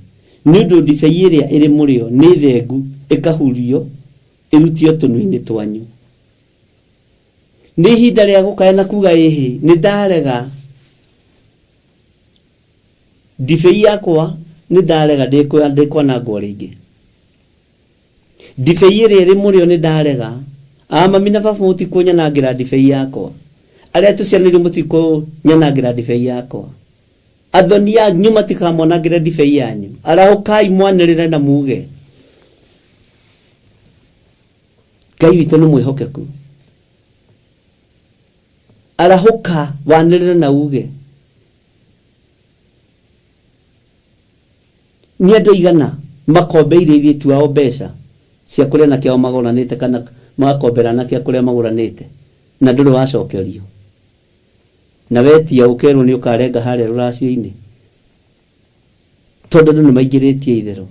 nĩ ũndũ ndibei ĩrĩa ĩrĩ mũrĩo nĩ thengu ĩkahurio ĩrutio tũnua-inĩ twanyu. Nĩ ihinda rĩa gũkaya na kuuga ĩhĩ, nĩ ndarega ndibei yakwa, nĩ ndarega, ndĩkwanangwo rĩngĩ. Ndibei ĩrĩa ĩrĩ mũrĩo nĩ ndarega. Aa mami na baba mũtikũnyanangĩra ndibei yakwa. Arĩa tũciaranĩirwo mũtikũnyanangĩra ndibei yakwa. Athoni anyu matikamwanangĩre ndibei yanyu. Arahũkai mwanĩrĩre na muge. Ngai witũ nĩ mwĩhokeku. Arahũka wanĩrĩre na uge. Nĩ andũ aigana makombeire airĩtu ao mbeca cia kũrĩa anake ao magũranĩte kana magakombera anake a kũrĩa magũranĩte na ndũrĩ wacokerio? Na wetia ũkerwo nĩ ũkarenga harĩa rũracio-inĩ tondũ andũ nĩ maingĩrĩtie itherũ.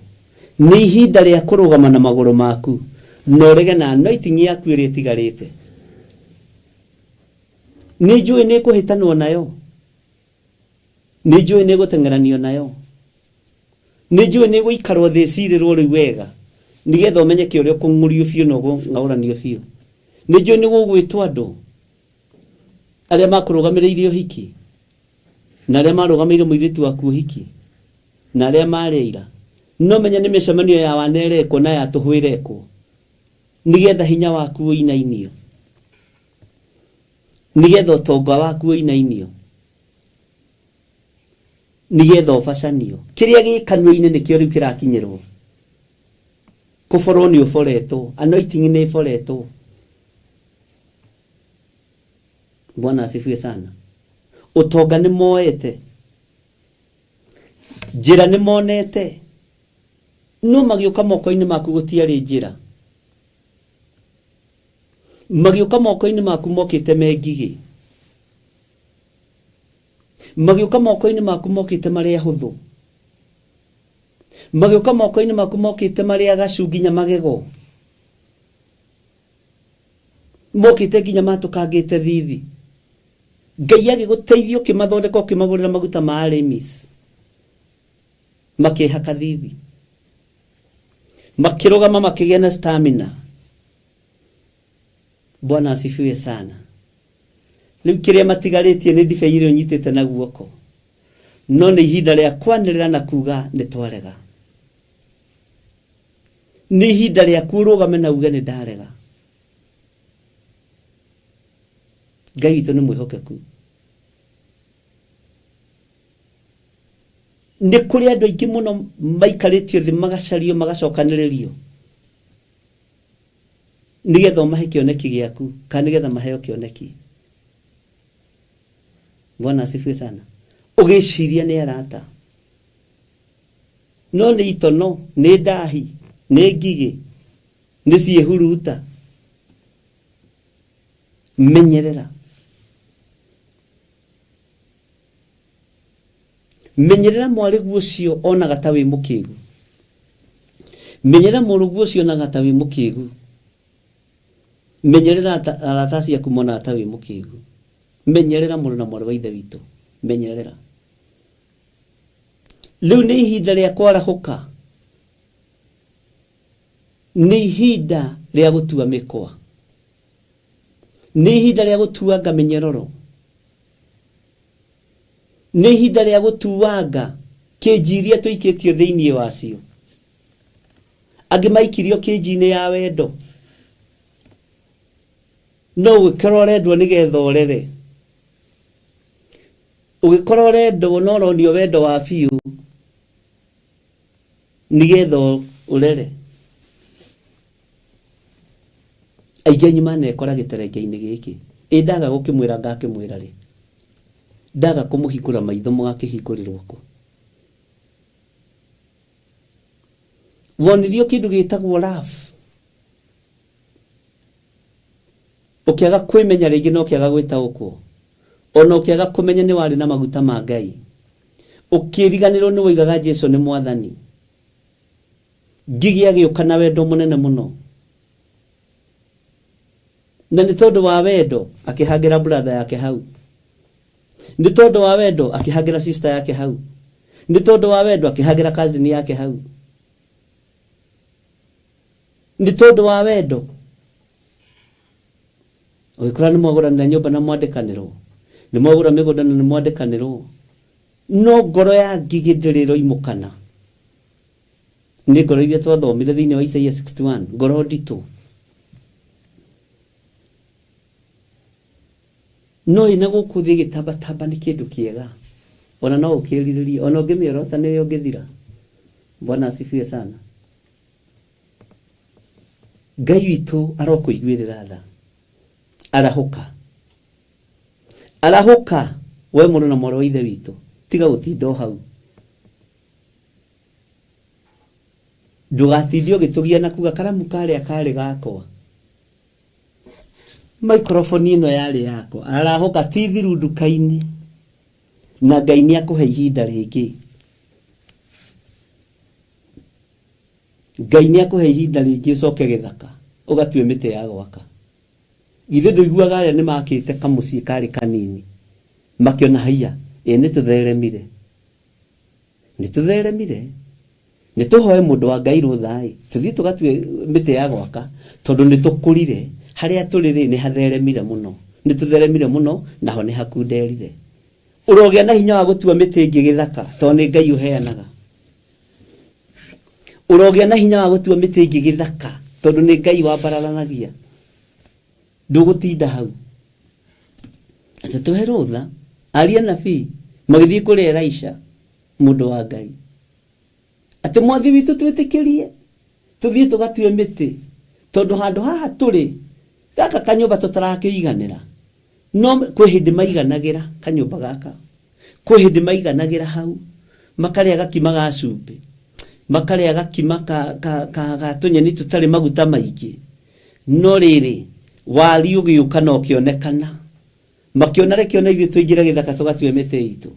Nĩ ihinda rĩa kũrũgama na magũrũ maku na ũrege na anointing yaku ĩrĩa ĩtigarĩte. Nĩ njũĩ nĩ ĩkũhĩtanwo nayo. Nĩ njũĩ nĩ ĩgũteng'eranio nayo. Nĩ njũĩ nĩ ĩgũikarwo thĩ ĩcirĩrwo rĩu wega nĩgetha ũmenyeke ũrĩa ũkũng'ũrio biũ na ũkũng'aũranio biũ. Nĩ njũĩ nĩ gũgwĩtwo andũ arĩa makũrũgamĩrĩire ũhiki na arĩa marũgamĩire mũirĩtu waku ũhiki na arĩa marĩ aira. No menya nĩ mĩcemanio ya wana ĩrekwo na ya tũhũ ĩrekwo nĩgetha hinya waku ũinainio, nĩgetha ũtonga waku ũinainio. Nĩgetha ũbacanio. Kĩrĩa gĩ kanua-inĩ nĩkĩo rĩu kĩrakinyĩrwo. Kũborwo nĩ ũboretwo. Anointing nĩ ĩboretwo. Bwana asifiwe sana. Ũtonga nĩ moete. Njĩra nĩ monete. No magĩũka moko-inĩ maku gũtiarĩ njĩra. Magĩũka moko-inĩ maku mokĩte me ngigĩ. Magĩũka moko-inĩ maku mokĩte marĩ ahũthũ. Magĩũka moko-inĩ maku mokĩte marĩ agacu nginya magego. Mokĩte nginya matũkangĩte thithi. Ngai agĩgũteithia ũkĩmathondeka ũkĩmagũrĩra maguta ma Aramis. Makĩhaka thithi. Makĩrũgama makĩgĩa na stamina. Bwana asifiwe sana. Rĩu kĩrĩa matigarĩtie nĩ ndibei ĩrĩa ũnyitĩte na guoko. No nĩ ihinda rĩa kwanĩrĩra na kuga nĩ twarega. Nĩ ihinda rĩaku ũrũgame na uge nĩ ndarega. Ngai witũ nĩ mwĩhokeku. Nĩ kũrĩ andũ aingĩ mũno maikarĩtio thĩ magacario magacokanĩrĩrio nĩgetha ũmahe kĩoneki gĩaku kana nĩgetha maheo kĩoneki. Bwana asifiwe sana. Ũgĩciria nĩ arata. No nĩ itono, nĩ ndahi, nĩ ngigĩ, nĩ ciĩhuruta. Menyerera. Menyerera mwarĩguo ũcio onaga ta wĩ mũkĩgu. Menyerera mũrũguo ũcio onaga ta wĩ mũkĩgu. Menyerera arata ciaku monaga ta wĩ mũkĩgu. Menyerera mũrũ na mwarĩ wa ithe witũ. Menyerera. Rĩu nĩ ihinda rĩa kwarahũka. Nĩ ihinda rĩa gũtua mĩkwa. Nĩ ihinda rĩa gũtuanga mĩnyororo. Nĩ ihinda rĩa gũtuanga kĩnji iria tũikĩtio thĩinĩ wacio. Angĩ maikirio kĩnji-inĩ ya wendo. No ũgĩkorwo ũrendwo nĩgetha ũrere. Ũgĩkorwo ũrendwo no ũronio wendo wa biũ nĩgetha ũrere. Aingĩ anyu manekora gĩterenge-inĩ gĩkĩ. Ĩ ndaga gũkĩmwĩra ngakĩmwĩra rĩ? Ndaga kũmũhingũra maitho mũgakĩhingũrĩrwo kũ? Wonirio kĩndũ gĩtagwo love. Ũkĩaga kwĩmenya rĩngĩ na ũkĩaga gwĩtaũkwo. Ona ũkĩaga kũmenya nĩ warĩ na maguta ma Ngai. Ũkĩriganĩrwo nĩ woigaga Jesu nĩ mwathani. Ngigĩ agĩũka na wendo mũnene mũno. Na nĩ tondũ wa wendo akĩhangĩra brother yake hau. Nĩ tondũ wa wendo akĩhangĩra sister yake hau. Nĩ tondũ wa wendo akĩhangĩra cousin yake hau. Nĩ tondũ wa wendo. Ũgĩkora nĩ mwagũranĩra nyũmba na mwandĩkanĩrwo. Nĩ mwagũra mĩgũnda na nĩ mwandĩkanĩrwo. No ngoro ya ngigĩ ndĩrĩ ĩroimũkana. Nĩ ngoro iria twathomire thĩinĩ wa Isaia 61, ngoro nditũ. No ĩna gũkũ thĩ ĩgĩtambatamba nĩ kĩndũ kĩega. Ona no ũkĩrirĩrie, ona ũngĩmĩorota nĩwe ũngĩthira. Bwana asifiwe sana. Ngai witũ arokũiguĩrĩra tha. Arahũka. Arahũka we mũrũ na mwarĩ wa ithe witũ. Tiga gũtinda o hau. Ndũgatinde ũgĩtũgia na kuga karamu karĩa karĩ gakwa. Microphone ĩno yarĩ yakwa. Arahũka ti thiru nduka-inĩ. Na Ngai nĩ akũhe ihinda rĩngĩ. Ngai nĩ akũhe ihinda rĩngĩ ũcoke gĩthaka ũgatue mĩtĩ ya gwaka. Githĩ ndũiguaga arĩa nĩ makĩte kamũciĩ karĩ kanini makĩona haiya ĩ nĩ tũtheremire. Nĩ tũtheremire. Nĩ tũhoe mũndũ wa Ngai rũtha ĩ tũthiĩ tũgatue mĩtĩ ya gwaka tondũ nĩ tũkũrire harĩa tũrĩ rĩ nĩ hatheremire mũno. Nĩ tũtheremire mũno naho nĩ hakunderire. Ũrogĩa na hinya wa gũtua mĩtĩ ĩngĩ gĩthaka tondũ nĩ Ngai ũheanaga. Ũrogĩa na hinya wa gũtua mĩtĩ ĩngĩ gĩthaka tondũ nĩ Ngai wambararanagia. Ndũgũtinda hau. Atĩ tũhe rũtha, aria nabii magĩthiĩ kũrĩ Elisha mũndũ wa Ngai. Atĩ mwathi witũ twĩtĩkĩrie tũthiĩ tũgatue mĩtĩ tondũ handũ haha tũrĩ gaka kanyũmba tũtarakĩiganĩra. No kwĩ hĩndĩ maiganagĩra kanyũmba gaka. Kwĩ hĩndĩ maiganagĩra hau makarĩa gakima ga cumbĩ, makarĩa gakima ka, ka, ka, ga tũnyeni tũtarĩ maguta maingĩ. No rĩrĩ, wari ũgĩũka na ũkĩonekana, makĩona reke ona ithuĩ tũingĩre gĩthaka tũgatue mĩtĩ itũ.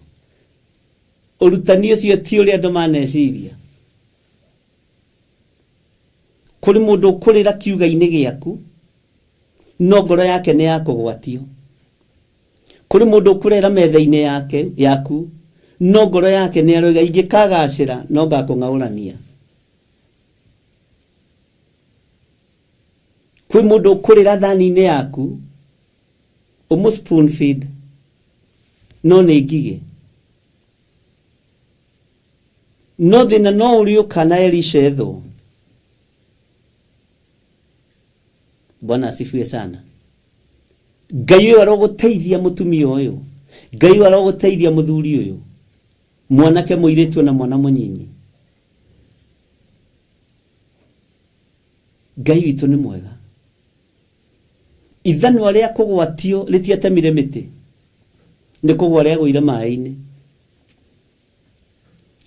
Ũrutani ũcio ti ũrĩa andũ maneciria. Kũrĩ mũndũ ũkũrĩra kiuga-inĩ gĩaku, no ngoro yake nĩ ya kũgwatio. Kũrĩ mũndũ ũkũrera metha-inĩ yake yaku, no ngoro yake nĩ aroiga ingĩkagacĩra no ngakũng'aũrania. Kwĩ mũndũ ũkũrĩra thani-inĩ yaku, ũmũ spoon feed, no nĩ ngigĩ. No thĩna no ũrĩũka na Elisha ethwo. Bwana asifiwe sana. Ngai ũyũ arogũteithia mũtumia ũyũ. Ngai ũyũ arogũteithia mũthuri ũyũ. Mwanake mũirĩtu na mwana mũnyinyi. Ngai witũ nĩ mwega. Ithanwa rĩa kũgwatio rĩtiatemire mĩtĩ, nĩ kũgwa rĩagũire maĩ-inĩ.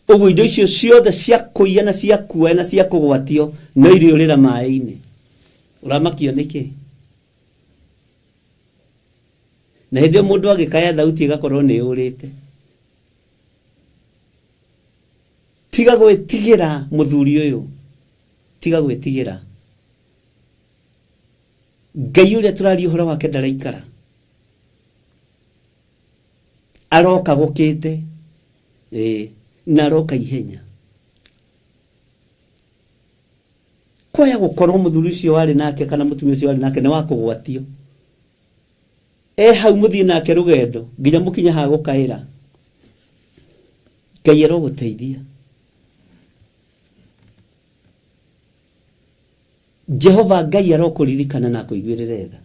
Ũguo indo icio ciothe cia kũiya na cia kuoya na cia kũgwatio no irĩũrĩra maĩ-inĩ. Ũramakio nĩkĩ? Na hĩndĩ ĩyo mũndũ agĩkaya thauti ĩgakorwo nĩ yũrĩte. Tiga gwĩtigĩra mũthuri ũyũ, tiga gwĩtigĩra. Ngai ũrĩa tũraria ũhoro wake ndaraikara. Aroka gũkĩte, ĩĩ, na aroka ihenya. Kwaya gũkorwo mũthuri ũcio warĩ nake kana mũtumia ũcio warĩ nake nĩ wa kũgwatio. E hau mũthiĩ nake rũgendo nginya mũkinye ha gũkaĩra. Ngai arogũteithia. Jehova Ngai arokũririkana na akũiguĩrĩre tha.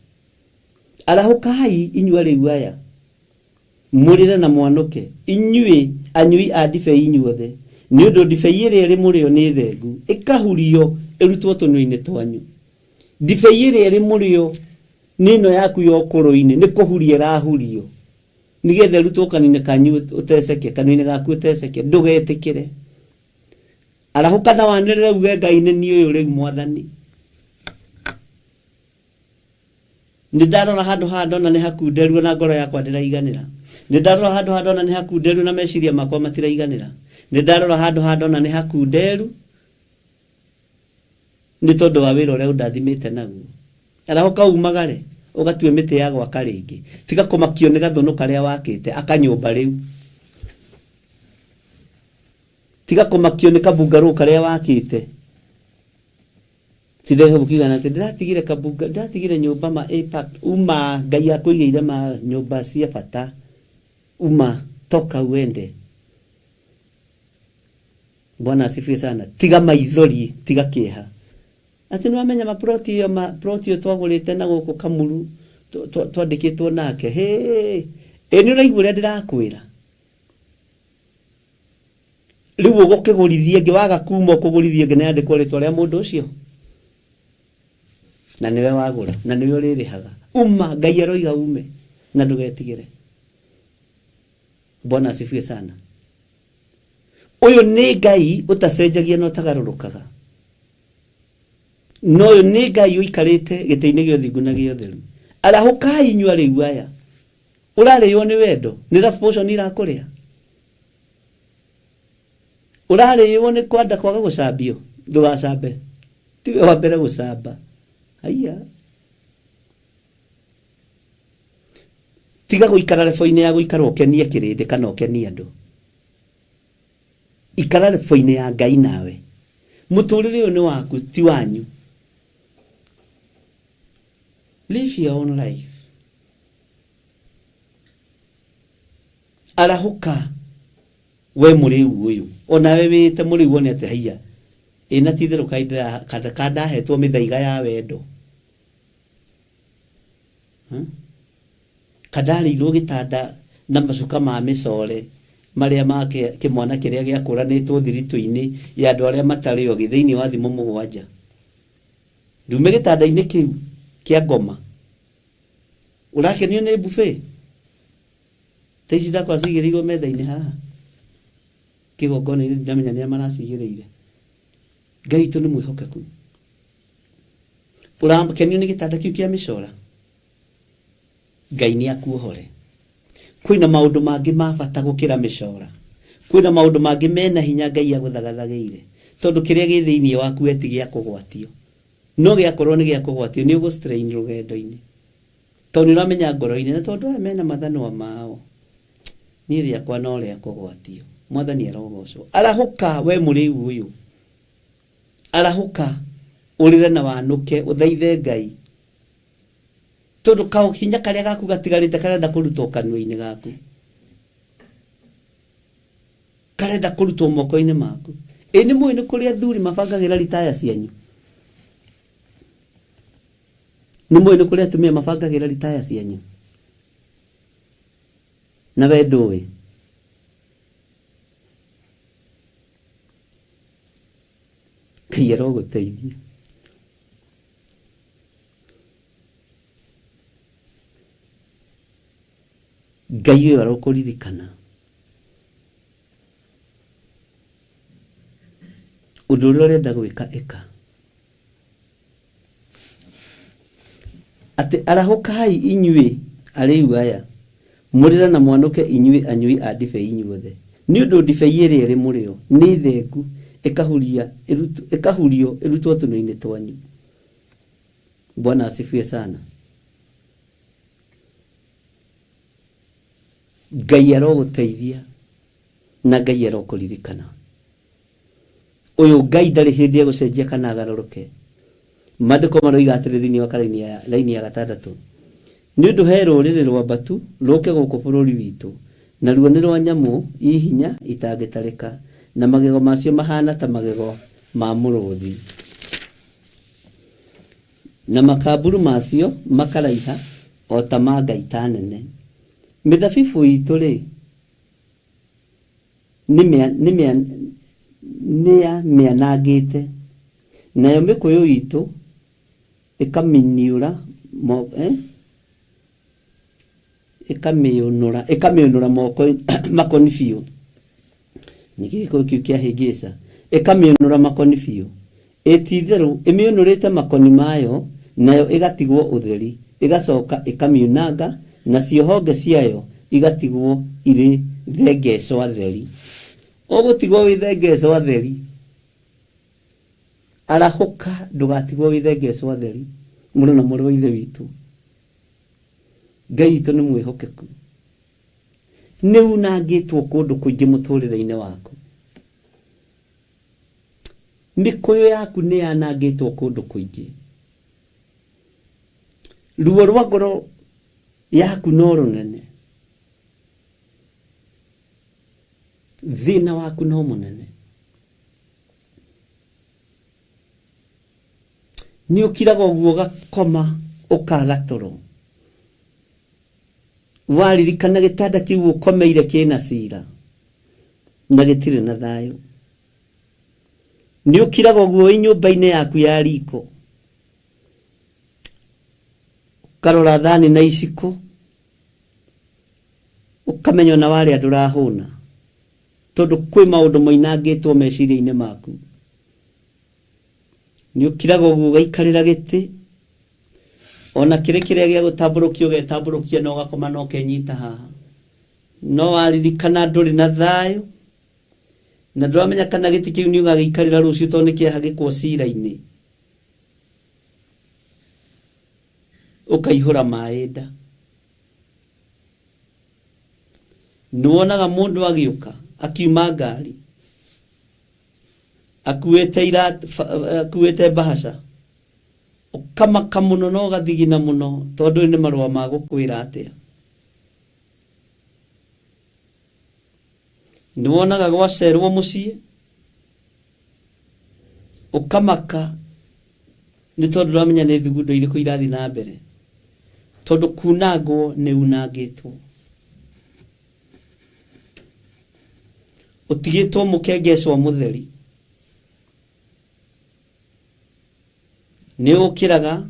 Arahũkai inyuĩ arĩu aya, mũrĩre na mwanũke, inyuĩ anyui a ndibei inyuothe, nĩ ũndũ ndibei ĩrĩa ĩrĩ mũrĩo nĩ thengu, ĩkahurio ĩrutwo tũnua-inĩ twanyu. Ndibei ĩrĩa ĩrĩ mũrĩo nĩ ĩno yaku ya ũkũrũ-inĩ, nĩ kũhuria ĩrahurio, nĩgetha ĩrutwo kanua-inĩ kanyu ũteceke, kanua-inĩ gaku ũteceke, ndũgetĩkĩre. Arahũka na wanĩrĩre uge Ngai nĩ niĩ ũyũ rĩu Mwathani. Nĩ ndarora handũ haha ndona nĩ hakunderu na ngoro yakwa ndĩraiganĩra. Nĩ ndarora handũ haha ndona nĩ hakunderu na meciria makwa matiraiganĩra. Nĩ ndarora handũ haha ndona nĩ hakunderu nĩ tondũ wa wĩra ũrĩa ũndathimĩte naguo. Arahũka umagare ũgatue mĩtĩ ya gwaka rĩngĩ. Tiga kũmakio nĩ gathũnũ karĩa wakĩte aka nyũmba rĩu. Tiga kũmakio nĩ kabungarũ karĩa wakĩte. Tindege mũkiugana atĩ ndĩratigire kabunga, ndĩratigire nyũmba ma APAC, uma Ngai akũigĩire ma nyũmba cia bata. Uma toka uende. Bwana asifiwe sana. Tiga maithori, tiga kĩeha. Atĩ nĩ wamenya ma plot ĩyo, ma plot ĩyo twagũrĩte na gũkũ Kamuru, twandĩkĩtwo nake. Hĩ, ĩ nĩ ũraigua ũrĩa ndĩrakwĩra? Rĩu ũgũkĩgũrithia ĩngĩ, waga kuma ũkũgũrithia ĩngĩ na yandĩkwo rĩtwa rĩa mũndũ ũcio. Na nĩwe wagũra, na nĩwe ũrĩrĩhaga. Uma, Ngai aroiga ume, na ndũgetigĩre. Bwana asifiwe sana. Ũyũ nĩ Ngai ũtacenjagia na ũtagarũrũkaga. Na ũyũ nĩ Ngai ũikarĩte gĩtĩ-inĩ gĩa ũthingu na gĩa ũtheru. Arahũkai inyuĩ arĩu aya. Ũrarĩo nĩ wendo, nĩ love potion irakũrĩa. Ũrarĩo nĩ kwenda kwaga gũcambio, ndũgacambe. Tiwe wa mbere gũcamba. Haiya. Tiga gũikara rebo-inĩ ya gũikara ũkenie kĩrĩndĩ kana ũkenie andũ. Ikara rebo-inĩ ya Ngai nawe. Mũtũrĩre ũyũ nĩ waku, ti wanyu. Live your own life. Arahũka we mũrĩu ũyũ. Onawe wĩte mũrĩu wone atĩ haiya. Ĩ na ti itherũ kaĩ ka ndahetwo mĩthaiga ya wendo. Ka ndarĩirwo gĩtanda na macuka ma mĩcore marĩa ma kĩmwana kĩrĩa gĩakũranĩtwo thiritũ-inĩ ya andũ arĩa matarĩ ogĩ thĩinĩ wa thimo mũgwanja. Ndume gĩtanda-inĩ kĩu kĩa ngoma. Ũrakenio nĩ buffet? Ta ici ndakora cigĩrĩirwo metha-inĩ haha. Kĩgongona-inĩ ndinamenya nĩa maracigĩrĩire. Ngai witũ nĩ mwĩhokeku. Ũrakenio nĩ gĩtanda kĩu kĩa mĩcora? Ngai nĩ akuohore. Kwĩna maũndũ mangĩ ma bata gũkĩra mĩcora. Kwĩna maũndũ mangĩ mena hinya Ngai agũthagathagĩire. Tondũ kĩrĩa gĩ thĩinĩ waku we ti gĩa kũgwatio. No gĩakorwo nĩ gĩa kũgwatio nĩ ũgũ-strain rũgendo-inĩ. Tondũ nĩ ũramenya ngoro-inĩ na tondũ aya mena mathanwa mao. Niĩ rĩakwa no rĩa kũgwatio. Mwathani arogocwo. Arahũka we mũrĩu ũyũ. Arahũka ũrĩre na wanũke ũthaithe Ngai. Tondũ kahinya karĩa gaku gatigarĩte karenda kũrutwo kanua-inĩ gaku. Karenda kũrutwo moko-inĩ maku. Ĩ nĩ mũĩ nĩ kũrĩ athuri mabangagĩra ritaya cianyu? Nĩ mũĩ nĩ kũrĩ atumia mabangagĩra ritaya cianyu? Na we ndũĩ. Ngai arogũteithia. Ngai ũyũ arokũririkana. Ũndũ ũrĩa ũrenda gwĩka ĩka. Atĩ arahũkai inyuĩ arĩĩu aya, mũrĩre na mwanũke inyuĩ anyui a ndibei inyuothe, nĩ ũndũ ndibei ĩrĩa ĩrĩ mũrĩo nĩ thengu ĩkahuria ĩkahurio ĩrutwo tũnua-inĩ twanyu. Bwana asifiwe sana. Ngai arogũteithia na Ngai arokũririkana. Ũyũ Ngai ndarĩ hĩndĩ egũcenjia kana agarũrũke. Maandĩko maroiga atĩrĩ thĩinĩ wa karaini ya raini ya gatandatũ, Nĩ ũndũ he rũrĩrĩ rwambatu rũũke gũkũ bũrũri witũ, naruo nĩ rwa nyamũ ii hinya itangĩtarĩka, na magego macio mahaana ta magego ma mũrũthi, na makamburu macio makaraiha o ta ma ngaita nene. Mĩthabibũ iitũ-rĩ, nĩamĩanangĩte, nayo mĩkũyũ iitũ ĩkamĩniũra ĩkamĩũnũra ĩkamĩũnũra moko makoni biũ. Ningĩ gĩkũyũ kĩu kĩahĩngĩca, ĩkamĩũnũra makoni biũ. Ĩ ti-itherũ ĩmĩũnũrĩte makoni mayo, nayo ĩgatigwo ũtheri, ĩgacoka ĩkamiunanga, nacio honge ciayo igatigwo irĩ thengecwa theri. Ũgũtigwo wĩ thengecwa theri. Arahũka ndũgatigwo wĩ thengecwa theri, mũrũ na mwarĩ wa Ithe witũ. Ngai witũ nĩ mwĩhokeku. Nĩ unangĩtwo kũndũ kũingĩ mũtũrĩre-inĩ waku. Mĩkũyũ yaku nĩ yanangĩtwo kũndũ kũingĩ. Ruo rwa ngoro yaku no rũnene. Thĩna waku no mũnene. Nĩ ũkiraga ũguo ũgakoma ũkaga toro. Waririkana gĩtanda kĩu ũkomeire kĩna cira na gĩtirĩ na thayũ. Nĩ ũkiraga ũguo wĩ nyũmba-inĩ yaku ya riko, ũkarora thani na iciko, ũkamenya ona warĩa ndũrahũna, tondũ kwĩ maũndũ moinangĩtwo meciria-inĩ maku. Nĩ ũkiraga ũguo ũgaikarĩra gĩtĩ, ona kĩrĩ kĩrĩa gĩa gũtambũrũkia ũgetambũrũkia na ũgakoma na ũkenyita haha. No waririkana ndũrĩ na thayũ, na ndũramenya kana gĩtĩ kĩu nĩ ũgagĩikarĩra rũciũ tondũ nĩ kĩahagĩkwo cira-inĩ, ũkaihũra maĩ nda. Nĩ wonaga mũndũ agĩũka akiuma ngari akuĩte akuĩte mbahaca, ũkamaka mũno na ũgathigina mũno tondũ nĩ marũa ma gũkwĩra atĩa. Nĩ wonaga gwacerwo mũciĩ ũkamaka nĩ tondũ ndũramenya nĩ thugundo irĩkũ irathiĩ na mbere, tondũ kunangwo nĩ unangĩtwo. Ũtigĩtwo mũkengecwa mũtheri. Nĩ ũkĩraga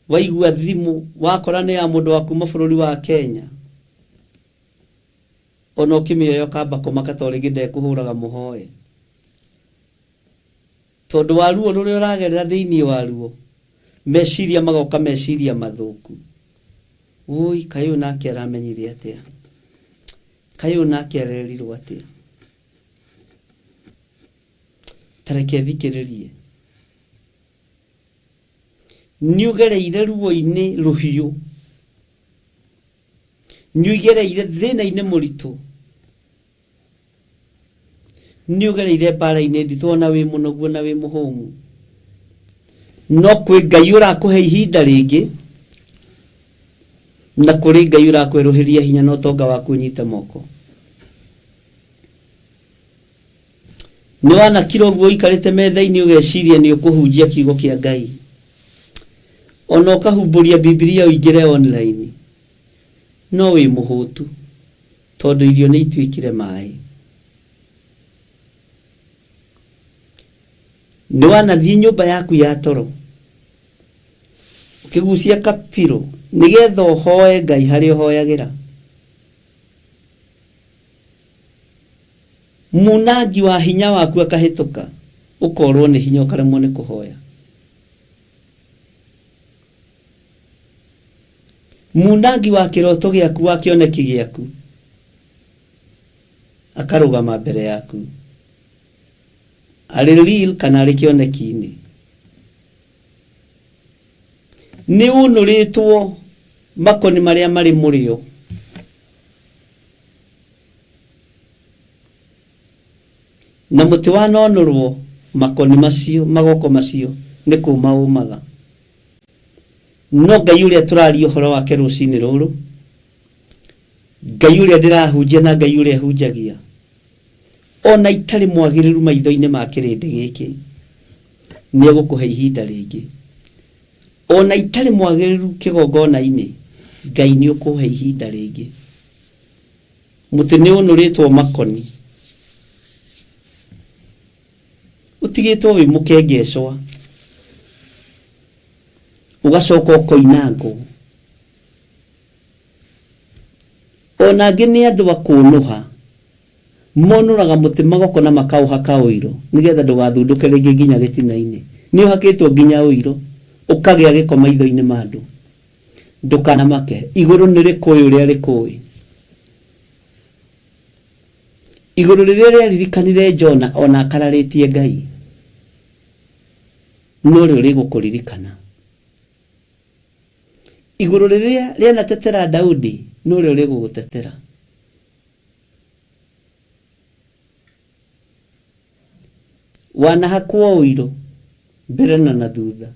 waigua thimũ wakora nĩ ya mũndũ wa kuma bũrũri wa Kenya, ona ũkĩmĩoya ũkamba kũmaka to rĩngĩ ndekũhũraga mũhoe. Tondũ wa ruo rũrĩa ũragerera thĩinĩ waruo, meciria magoka meciria mathũku. Wũi kaĩ ũyũ nake aramenyire atĩa? Kaĩ ũyũ nake arerirwo atĩa? Ta reke thikĩrĩrie. Nĩ ũgereire ruo-inĩ rũhiũ. Nĩ ũgereire thĩna-inĩ mũritũ. Nĩ ũgereire mbara-inĩ nditũ ona wĩ mũnogu ona wĩ mũhũmu. No kwĩ Ngai ũrakũhe ihinda rĩngĩ na kũrĩ Ngai ũrakwerũhĩria hinya na ũtonga waku ũnyite moko. Nĩ wanakira ũguo ũikarĩte metha-inĩ ũgeciria nĩ ũkũhunjia kiugo kĩa Ngai. Ona ũkahumbũria Bibilia ũingĩre online. No wĩ mũhũtu. Tondũ irio nĩ ituĩkire maĩ. Nĩ wanathiĩ nyũmba yaku ya toro, ũkĩgucia kapirũ nĩgetha ũhoe Ngai harĩa ũhoyagĩra. Munangi wa hinya waku akahĩtũka, ũkorwo nĩ hinya ũkaremwo nĩ kũhoya. Munangi wa kĩroto gĩaku, wa kĩoneki gĩaku, akarũgama mbere yaku arĩ real kana arĩ kĩoneki-inĩ. Nĩ ũnũrĩtwo makoni marĩa marĩ mũrĩo. Na mũtĩ wanonũrwo makoni macio, magoko macio nĩ kũma ũmaga. No Ngai ũrĩa tũraria ũhoro wake rũcinĩ rũrũ, Ngai ũrĩa ndĩrahunjia na Ngai ũrĩa hunjagia, ona itarĩ mwagĩrĩru maitho-inĩ ma kĩrĩndĩ gĩkĩ, nĩ egũkũhe ihinda rĩngĩ. Ona itarĩ mwagĩrĩru kĩgongona-inĩ, Ngai nĩ ũkũhe ihinda rĩngĩ. Mũtĩ nĩ ũnũrĩtwo makoni, ũtigĩtwo wĩ mũkengecwa, ũgacoka ũkoinangwo. Ona angĩ nĩ andũ a kũnũha, monũraga mũtĩ magoko na makaũhaka ũiro nĩgetha ndũgathundũke rĩngĩ nginya gĩtina-inĩ. Nĩ ũhakĩtwo nginya ũiro, ũkagĩa gĩko maitho-inĩ ma andũ. Ndũkanamake, igũrũ nĩ rĩkũĩ ũrĩa rĩkũĩ. Igũrũ rĩrĩa rĩaririkanire Jona ona akararĩtie Ngai, norĩo rĩgũkũririkana. Igũrũ rĩrĩa rĩanatetera Daudi, norĩo rĩgũgũtetera. Wanahakwo ũiro mbere na na thutha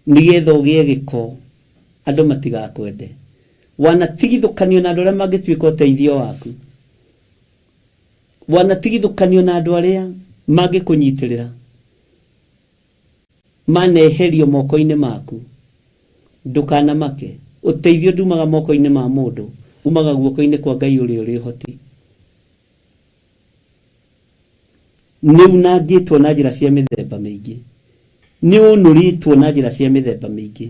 nĩgetha ũgĩe gĩko andũ matigakwende. Wanatigithũkanio na andũ arĩa mangĩtuĩka ũteithio waku. Wanatigithũkanio na andũ arĩa mangĩkũnyitĩrĩra. Maneherio moko-inĩ maku. Ndũkanamake. Ũteithio ndumaga moko-inĩ ma mũndũ, umaga guoko-inĩ kwa Ngai ũrĩa ũrĩ ũhoti. Nĩ unangĩtwo na njĩra cia mĩthemba mĩingĩ. Nĩ ũnũrĩtwo na njĩra cia mĩthemba mĩingĩ.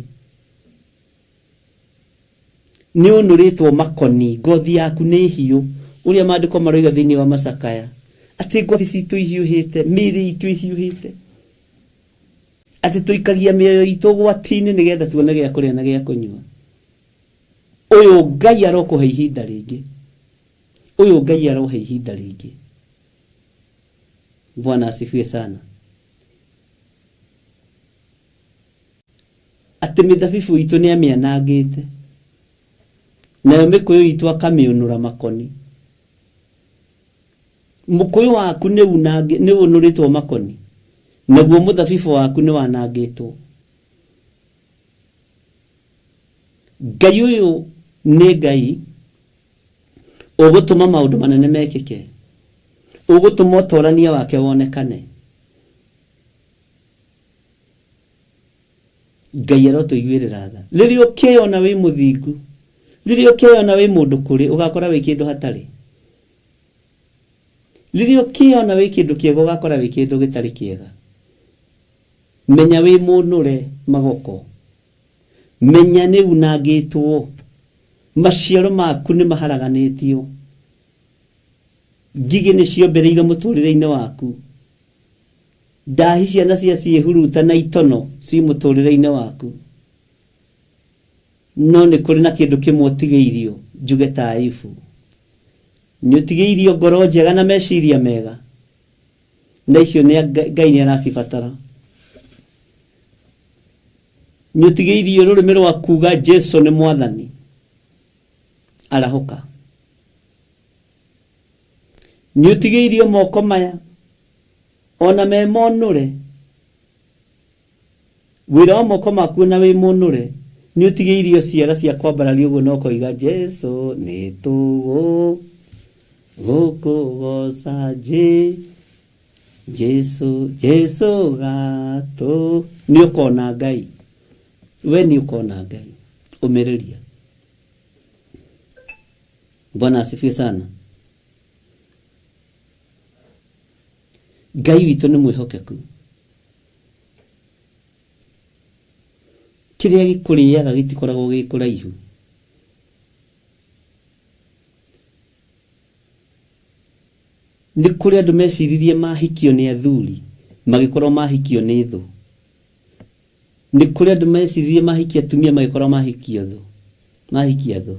Nĩ ũnũrĩtwo makoni, ngothi yaku nĩ hiũ. Ũrĩa maandĩko maroiga thĩinĩ wa macakaya, atĩ ngothi citũ ihiũhĩte, mĩĩrĩ itũ ĩhiũhĩte. Atĩ tũikagia mĩoyo itũ ũgwati-inĩ nĩgetha tuone gĩa kũrĩa na gĩa kũnyua. Ũyũ Ngai arokũhe ihinda rĩngĩ. Ũyũ Ngai arohe ihinda rĩngĩ. Bwana asifiwe sana. Atĩ mĩthabibũ itũ nĩamĩanangĩte, nayo mĩkũyũ itũ akamĩũnũra makoni. Mũkũyũ waku nĩũnũrĩtwo makoni, naguo mũthabibũ waku nĩwanangĩtwo. Ngai ũyũ nĩ Ngai ũgũtũma maũndũ manene mekĩke, ũgũtũma ũtorania wake wonekane. Ngai arotũiguĩrĩra tha. Rĩrĩa ũkeyona wĩ mũthingu, rĩrĩa ũkeyona wĩ mũndũ kũrĩ, ũgakora wĩ kĩndũ hatarĩ. Rĩrĩa ũkeyona wĩ kĩndũ kĩega, ũgakora wĩ kĩndũ gĩtarĩ kĩega. Menya wĩ mũnũre magoko. Menya nĩ unangĩtwo. Maciaro maku nĩ maharaganĩtio. Ngigĩ nĩ ciombereire mũtũrĩre-inĩ waku. Ndahi ciana cia ciĩhuruta na itono ci mũtũrĩre-inĩ waku. No nĩ kũrĩ na kĩndũ kĩmwe ũtigĩirio, njuge ta Ayubu. Nĩ ũtigĩirio ngoro njega na meciria mega, na icio nĩ Ngai nĩ aracibatara. Nĩ ũtigĩirio rũrĩmĩ rwa kuga Jesu nĩ Mwathani. Arahũka. Nĩ ũtigĩirio moko maya ona me monũre, wĩra wa moko maku ona wĩ mũnũre, nĩ ũtigĩirio ciara cia kwambararia ũguo na ũkoiga Jesu nĩ tũgũ gũkũgoca Jesu Jesu gatũ. Nĩ ũkona Ngai, we nĩ ũkona Ngai, ũmĩrĩria. Bwana asifiwe sana. Ngai witũ nĩ mwĩhokeku. Kĩrĩa gĩkũrĩaga gĩtikoragwo gĩ kũraihu. Nĩ kũrĩ andũ meciririe mahikio nĩ athuri magĩkorwo mahikio nĩ thũ. Nĩ kũrĩ andũ meciririe mahikia atumia magĩkorwo mahikio thũ, mahikia thũ.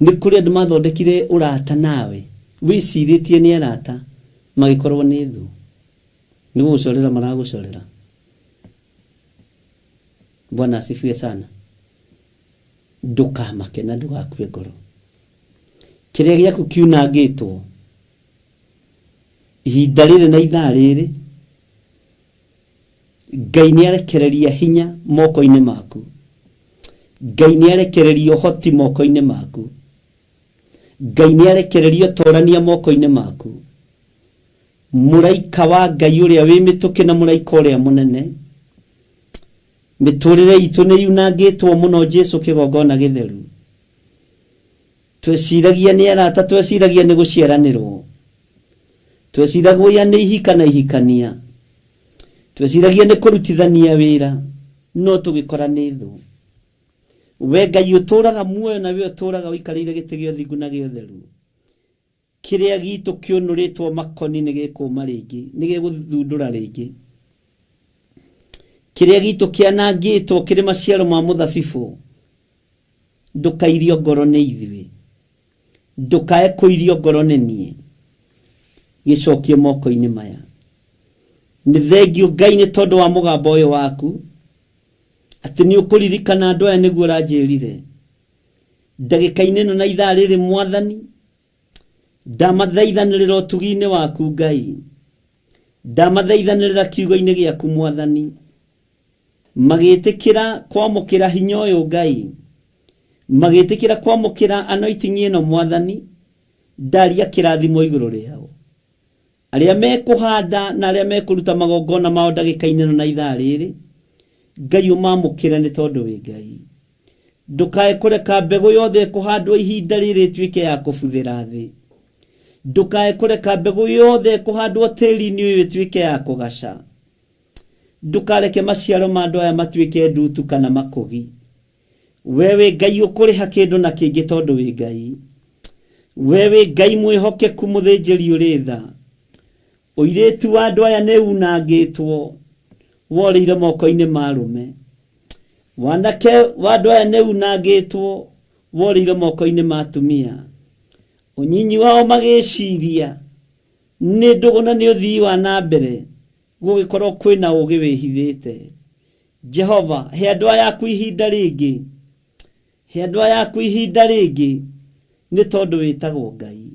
Nĩ kũrĩ andũ mathondekire ũrata nawe wĩcirĩtie nĩ arata magĩkorwo nĩ thũ. Nĩ gũgũcorera maragũcorera. Bwana asifiwe sana. Ndũkamake na ndũgakue ngoro. Kĩrĩa gĩaku kiunangĩtwo ihinda rĩrĩ na ithaa rĩrĩ, Ngai nĩ arekereria hinya moko-inĩ maku. Ngai nĩ arekereria ũhoti moko-inĩ maku. Ngai nĩ arekereria ũtorania moko-inĩ maku. Mũraika wa Ngai ũrĩa wĩ mĩtũkĩ na mũraika ũrĩa mũnene. Mĩtũrĩre itũ nĩ yunangĩtwo mũno Jesu kĩgongona gĩtheru. Tweciragia nĩ arata, tweciragia nĩ gũciaranĩrwo. Tweciragia nĩ ihika na ihikania. Tweciragia nĩ kũrutithania wĩra, no tũgĩkora nĩ thũ. We Ngai ũtũraga muoyo na we ũtũraga ũikarĩire gĩtĩ gĩa ũthingu na gĩa ũtheru. Kĩrĩa gitũ kĩũnũrĩtwo makoni nĩ gĩkũma rĩngĩ, nĩ gĩgũthundũra rĩngĩ. Kĩrĩa gitũ kĩanangĩtwo kĩrĩ maciaro ma mũthabibũ, ndũkairio ngoro nĩ ithuĩ, ndũkae kũirio ngoro nĩ niĩ, gĩcokie moko-inĩ maya. Nĩ thengiũ Ngai nĩ tondũ wa mũgambo ũyũ waku, atĩ nĩ ũkũririkana andũ aya nĩguo ũranjĩrire. Ndagĩka-inĩ ĩno na ithaa rĩrĩ Mwathani, ndamathaithanĩrĩra ũtugi-inĩ waku Ngai, ndamathaithanĩrĩra kiugo-inĩ gĩaku Mwathani, magĩtĩkĩra kwamũkĩra hinya ũyũ Ngai, magĩtĩkĩra kwamũkĩra anointing ĩno Mwathani, ndaria kĩrathimo igũrũ rĩao. Arĩa mekũhanda na arĩa mekũruta magongona mao ndagĩka-inĩ ĩno na ithaa rĩrĩ, Ngai ũmamũkĩre nĩ tondũ wĩ Ngai. Ndũkae kũreka mbegũ yothe ĩkũhandwo ihinda rĩrĩ ĩtuĩke ya kũbuthĩra thĩ. Ndũkae kũreka mbegũ yothe ĩkũhandwo tĩri-inĩ ũyũ ĩtuĩke ya kũgaca. Ndũkareke maciaro ma andũ aya matuĩke ndutu kana makũgi. We wĩ Ngai ũkũrĩha kĩndũ na kĩngĩ tondũ wĩ Ngai. We wĩ Ngai mwĩhokeku mũthĩnjĩri ũrĩ tha. Ũirĩtu wa andũ aya nĩ unangĩtwo, worĩire moko-inĩ ma arũme. Wanake wa andũ aya nĩ unangĩtwo, worĩire moko-inĩ ma atumia. Ũnyinyi wao magĩciria nĩ ndũgũ na nĩ ũthii wa na mbere, gũgĩkorwo kwĩna ũgĩ wĩhithĩte. Jehova, he andũ aya aku ihinda rĩngĩ, he andũ aya aku ihinda rĩngĩ, nĩ tondũ wĩtagwo Ngai.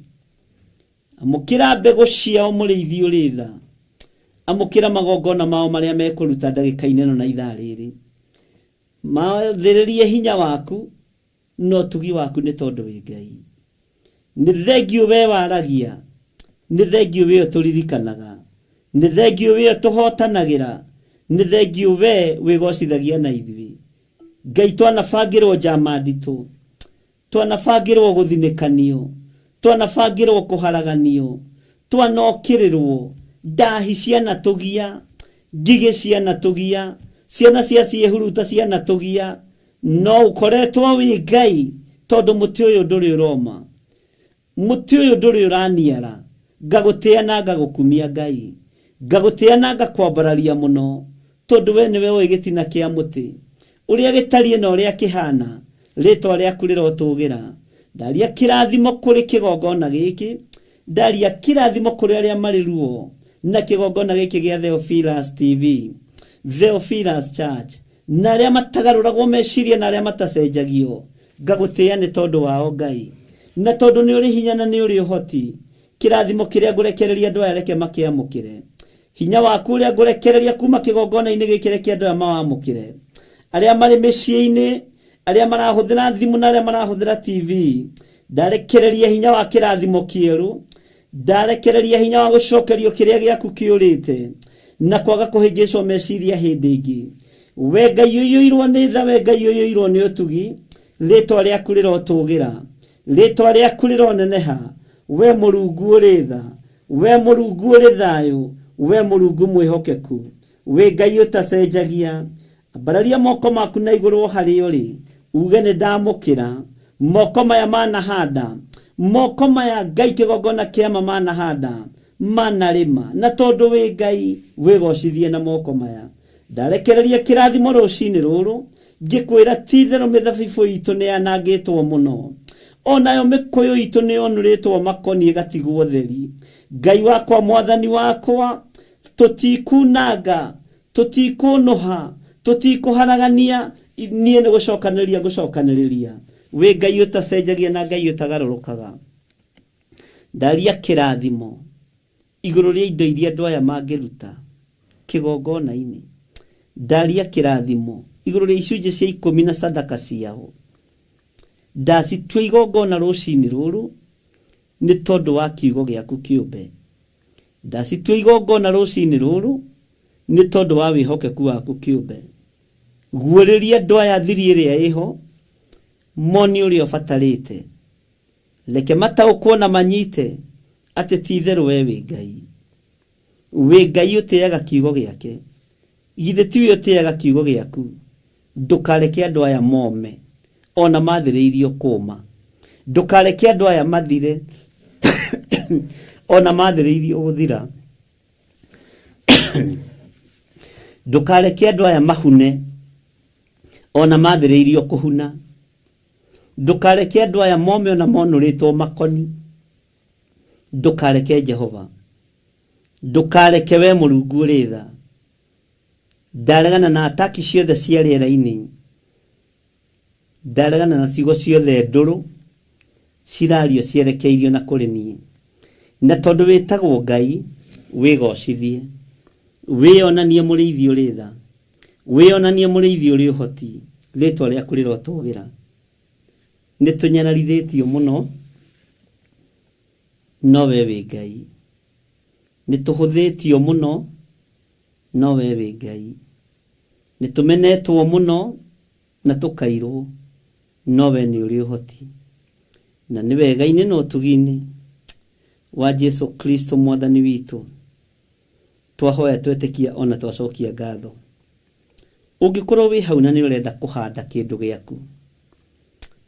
Amũkĩra mbegũ ciao mũrĩithi ũrĩ tha. Amũkĩra magongona mao marĩa mekũruta ndagĩka-inĩ ĩno na ithaa rĩrĩ. Mathĩrĩrie hinya waku na ũtugi waku nĩ tondũ wĩ Ngai. Nĩ thengiũ we waragia, nĩ thengiũ we ũtũririkanaga, nĩ thengiũ we ũtũhotanagĩra, nĩ thengiũ we wĩgocithagia na ithuĩ. Ngai twanabangĩrwo njama nditũ, Twanabangĩrwo gũthinĩkanio, twanabangĩrwo kũharaganio, twanokĩrĩrwo, ndahi cianatũgia, ngigĩ cianatũgia, ciana cia ciĩhuruta cianatũgia, no ũkoretwo wĩ Ngai tondũ mũtĩ ũyũ ndũrĩ ũroma. Mũtĩ ũyũ ndũrĩ ũraniara, ngagũtĩa na ngagũkumia Ngai. Ngagũtĩa na ngakwambararia mũno, tondũ we nĩwe ũĩ gĩtina kĩa mũtĩ, ũrĩa gĩtariĩ na ũrĩa kĩhaana, rĩĩtwa rĩaku rĩrotũũgĩra. Ndaria kĩrathimo kũrĩ kĩgongona gĩkĩ, ndaria kĩrathimo kũrĩ arĩa marĩ ruo na kĩgongona gĩkĩ gĩa Theophilus TV, Theophilus Church, na arĩa matagarũragwo meciria na arĩa matacenjagio. Ngagũtĩĩa nĩ tondũ wao Ngai, na tondũ nĩ ũrĩ hinya na nĩ ũrĩ ũhoti. Kĩrathimo kĩrĩa ngũrekereria andũ aya reke makĩamũkĩre. Hinya waku ũrĩa ngũrekereria kuma kĩgongona-inĩ gĩkĩ reke andũ aya mawamũkĩre. Arĩa marĩ mĩciĩ-inĩ, arĩa marahũthĩra thimũ na arĩa marahũthĩra TV, ndarekereria hinya wa kĩrathimo kĩerũ, ndarekereria hinya wa gũcokerio kĩrĩa gĩaku kĩũrĩte na kwaga kũhĩngĩcwo meciria hĩndĩ ĩngĩ. We Ngai ũiyũirwo nĩ tha, we Ngai ũiyũirwo nĩ ũtugi, rĩtwa rĩaku rĩrotũgĩra, rĩtwa rĩaku rĩroneneha, we Mũrungu ũrĩ tha, we Mũrungu ũrĩ thayũ, we Mũrungu mwĩhokeku, wĩ Ngai ũtacenjagia. Ambararia moko maku na igũrũ o harĩa ũrĩ, uge nĩ ndamũkĩra moko maya manahanda, moko maya Ngai kĩgongona kĩa ma manahanda, Mana rĩma na tondũ wĩ Ngai wĩgocithie na moko maya. Ndarekereria kĩrathimo rũcinĩ rũrũ ngĩkwĩra ti-itherũ mĩthabibũ itũ nĩ yanangĩtwo mũno, onayo mĩkũyũ itũ nĩ yonũrĩtwo makoni ĩgatigwo theri. Ngai wakwa, mwathani wakwa, tũtikunanga, tũtikũnũha, tũtikũharagania, niĩ nĩ gũcokanĩrĩria ngũcokanĩrĩria. Wĩ Ngai ũtacenjagia na Ngai ũtagarũrũkaga. Ndaria kĩrathimo igũrũ rĩa indo iria andũ aya mangĩruta kĩgongona-inĩ. Ndaria kĩrathimo igũrũ rĩa icunjĩ cia 10 na sadaka ciao. Ndacitua igongona rũcinĩ rũrũ nĩ tondũ wa kiugo gĩaku kĩũmbe. Ndacitua igongona rũcinĩ rũrũ nĩ tondũ wa wĩhokeku waku kĩũmbe. Guũrĩria andũ aya thiri ĩrĩa ĩho, moni ũrĩa ũbatarĩte. Reke mataũkwo na manyite atĩ ti itherũ we wĩ Ngai. Wĩ Ngai ũtĩaga kiugo gĩake. Githĩ tiwe ũtĩaga kiugo gĩaku? Ndũkareke andũ aya mome ona mathĩrĩirio kũma. Ndũkareke andũ aya mathire ona mathĩrĩirio gũthira. Ndũkareke andũ aya mahune ona mathĩrĩirio kũhuna. Ndũkareke andũ aya mome ona monũrĩtwo makoni. Ndũkareke Jehova, ndũkareke we Mũrungu ũrĩ tha. Ndaregana na ataki ciothe cia rĩera-inĩ, ndaregana na ciugo ciothe ndũrũ cirario cierekeirio na kũrĩ niĩ. Na tondũ wĩtagwo Ngai, wĩgocithie, wĩonanie mũrĩithi ũrĩ tha, wĩonanie mũrĩithi ũrĩ ũhoti, rĩtwa rĩaku rĩrotũgĩra. Nĩ tũnyararithĩtio mũno, no we wĩ Ngai. Nĩ tũhũthĩtio mũno, no we wĩ Ngai. Nĩ tũmenetwo mũno na tũkairwo, no we nĩ ũrĩ ũhoti. Na nĩ wega-inĩ na ũtugi-inĩ wa Jesu Kristo mwathani witũ twahoya twetĩkia ona twacokia ngatho. Ũngĩkorwo wĩ hau na nĩ ũrenda kũhanda kĩndũ gĩaku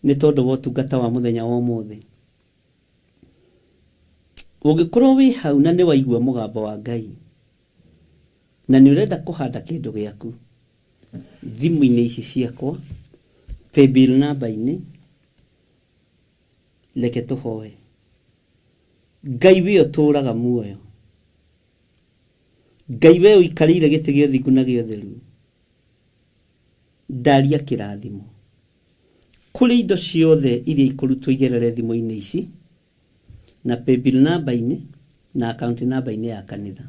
nĩ tondũ wa ũtungata wa mũthenya wa ũmũthĩ, ũngĩkorwo wĩ hau na nĩ waigua mũgambo wa Ngai na nĩ ũrenda kũhanda kĩndũ gĩaku, thimũ-inĩ ici ciakwa, paybill number-inĩ, reke tũhoe. Ngai we ũtũũraga muoyo, Ngai we ũikarĩire gĩtĩ gĩa ũthingu na gĩa ũtheru, ndaria kĩrathimo kũrĩ indo ciothe iria ikũrutwo igerere thimũ-inĩ ici na paybill number-inĩ na account number-inĩ ya kanitha.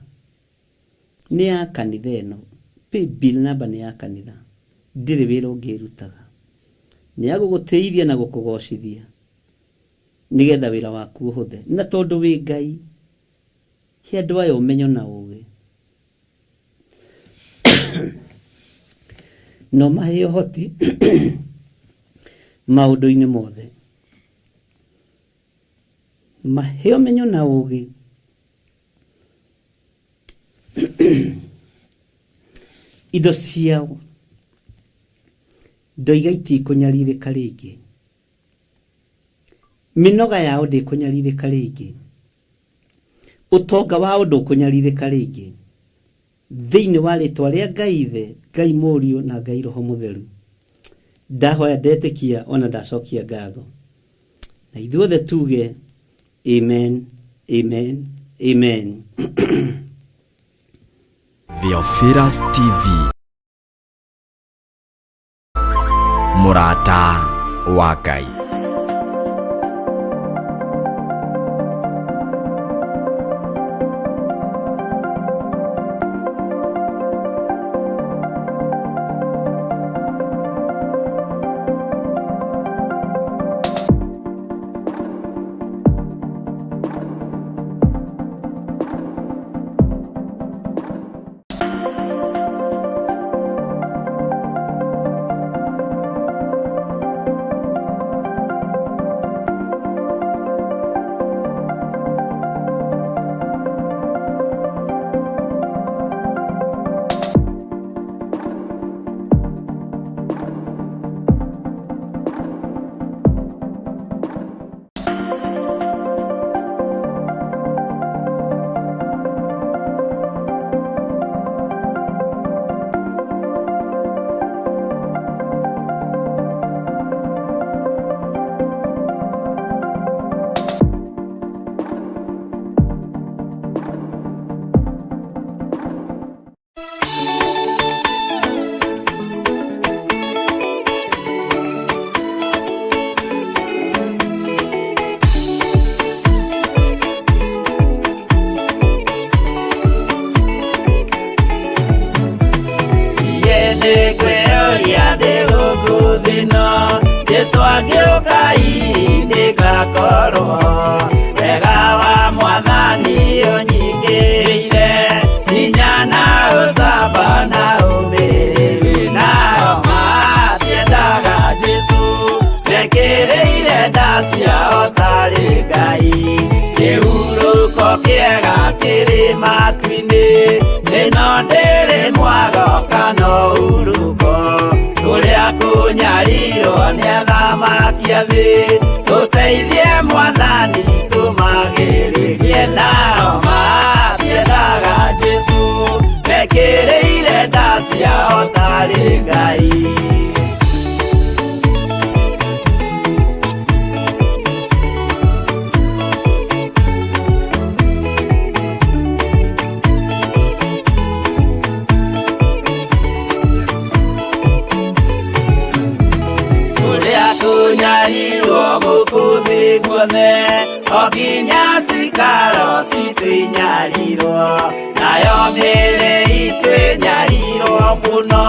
Nĩ ya kanitha ĩno, paybill number nĩ ya kanitha, ndirĩ wĩra ũngĩ ĩrutaga. Nĩ ya gũgũtĩithia na gũkũgocithia nĩgetha wĩra waku ũhũthe. Na tondũ wĩ Ngai, he andũ aya ũmenyo na ũgĩ, no mahe ũhoti maũndũ-inĩ mothe. Mahe ũmenyo na ũgĩ indo ciao ndoiga itikũnyarirĩka rĩngĩ, mĩnoga yao ndĩkũnyarirĩka rĩngĩ, ũtonga wao ndũkũnyarirĩka rĩngĩ, thĩinĩ wa rĩtwa rĩa Ngai Ithe, Ngai Mũriũ na Ngai Roho Mũtheru. Ndahoya ndetĩkia ona ndacokia ngatho. Na ithuothe tuge amen, amen, amen. Theophilus TV, mũrata wa Ngai. nĩngwĩyũria ndĩ gũkũ thĩ ĩno, Jesũ angĩũka hihi nĩngakorwo. Wega wa Mwathani ũnyingĩrĩire, hinya na ũcamba na ũmĩrĩru. Nao matiendaga Jesũ, mekĩrĩire nda ciao tarĩ Ngai. Kĩhurũko kĩega kĩrĩ matu-inĩ, ĩno ndĩrĩ mwago kana ũhurũko. Kũrĩa kũnyarirwo nĩ athamaki a thĩ, tũteithie Mwathani tũmagĩrĩrie. Nao matiendaga Jesũ, mekĩrĩire nda ciao tarĩ Ngai. Kũrĩa kũnyarirwo gũkũ thĩ guothe, o nginya cikaro citũ inyarirwo, nayo mĩĩrĩ itũ ĩnyarirwo mũno,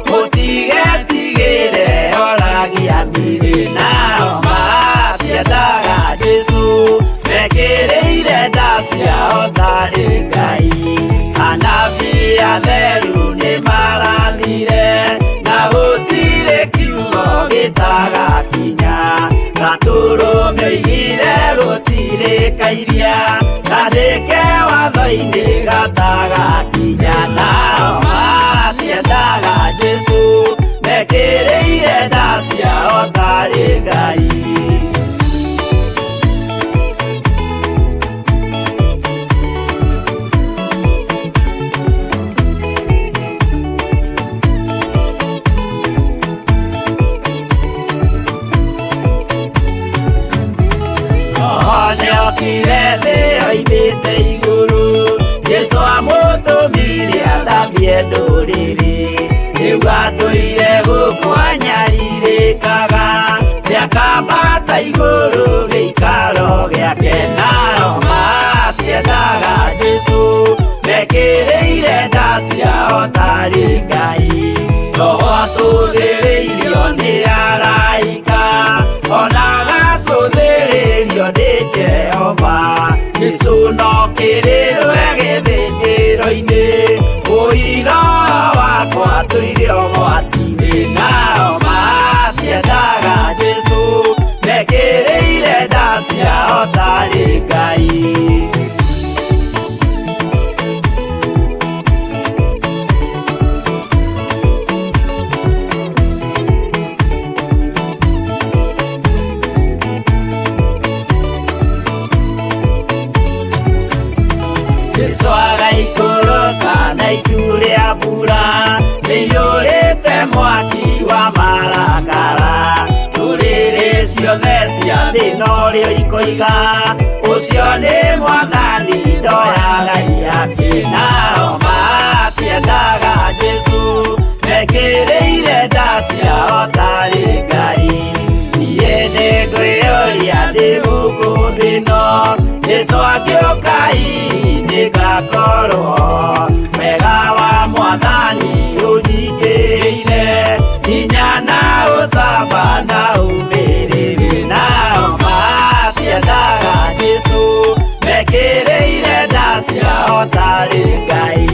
mũtigetigĩre oragia mĩĩrĩ. Nao matiendaga Jesũ, mekĩrĩire nda ciao tarĩ Ngai. Anabii atheru nĩmarathire, na gũtirĩ kiugo gĩtagakinya. Gatũrũme oigire gũtirĩ kairia, kandĩke watho-inĩ gatagakinya. Nao matiendaga Jesũ, mekĩrĩire nda ciao tarĩ Ngai. Roho nĩokire thĩ oimĩte igũrũ, Jesũ amũtũmire athambie ndũrĩrĩ. Rĩu atũire gũkũ anyarirĩkaga, nĩakambata igũrũ gĩikaro gĩake. Nao matiendaga Jesũ, mekĩrĩire nda ciao tarĩ Ngai. Roho atũthĩrĩirio nĩ araika, ona agacũthĩrĩrio nĩ Jehova. Jesũ no kĩrĩrwe gĩthĩnjĩro-inĩ, ũira wakwa tũire ũgwati-inĩ. Nao matiendaga Jesũ, mekĩrĩire nda ciao tarĩ Ngai. Jesũ agaikũrũka na itu rĩa mbura, rĩiyũrĩte mwaki wa marakara. Ndũrĩrĩ ciothe cia thĩ norĩo ikoiga, ũcio nĩ Mwathani ndoyaga ihaki. Nao matiendaga Jesũ, mekĩrĩire nda ciao tarĩ Ngai. Niĩ nĩngwĩyũria ndĩ gũkũ thĩ ĩno, Jesũ angĩũka hihi nĩngakorwo. Wega wa Mwathani ũnyingĩrĩire, hinya na ũcamba na ũmĩrĩru. Nao matiendaga Jesũ, mekĩrĩire nda ciao tarĩ Ngai.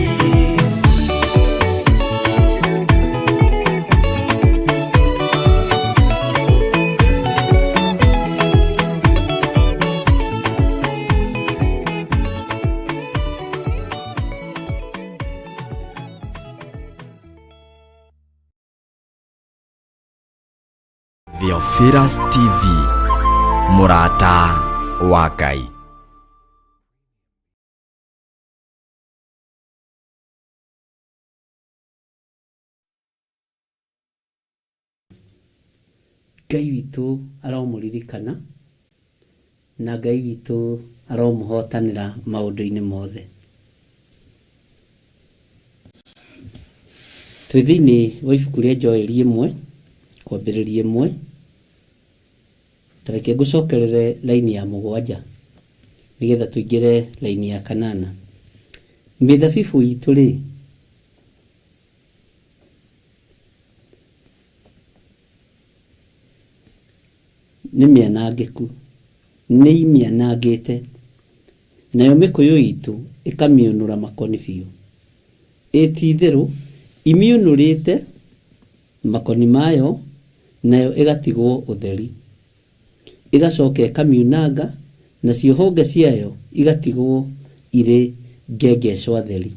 Theophilus TV, mũrata wa Ngai. Ngai witũ aromũririkana, na Ngai witũ aromũhotanĩra maũndũ-inĩ mothe. Twĩ thĩinĩ wa ibuku rĩa Joeli ĩmwe, kwambĩrĩria ĩmwe, ta reke ngũcokerere laini ya mũgwanja, nĩgetha tũingĩre laini ya kanana. Mĩthabibũ itũ rĩ, nĩ mĩanangĩku, nĩimĩanangĩte, nayo mĩkũyũ iitũ ĩkamĩũnũra makoni biũ. Ĩ ti-itherũ imĩũnũrĩte makoni mayo, nayo ĩgatigwo ũtheri. Ĩgacoka ĩkamiunanga, nacio honge ciayo igatigwo irĩ ngengecwa theri.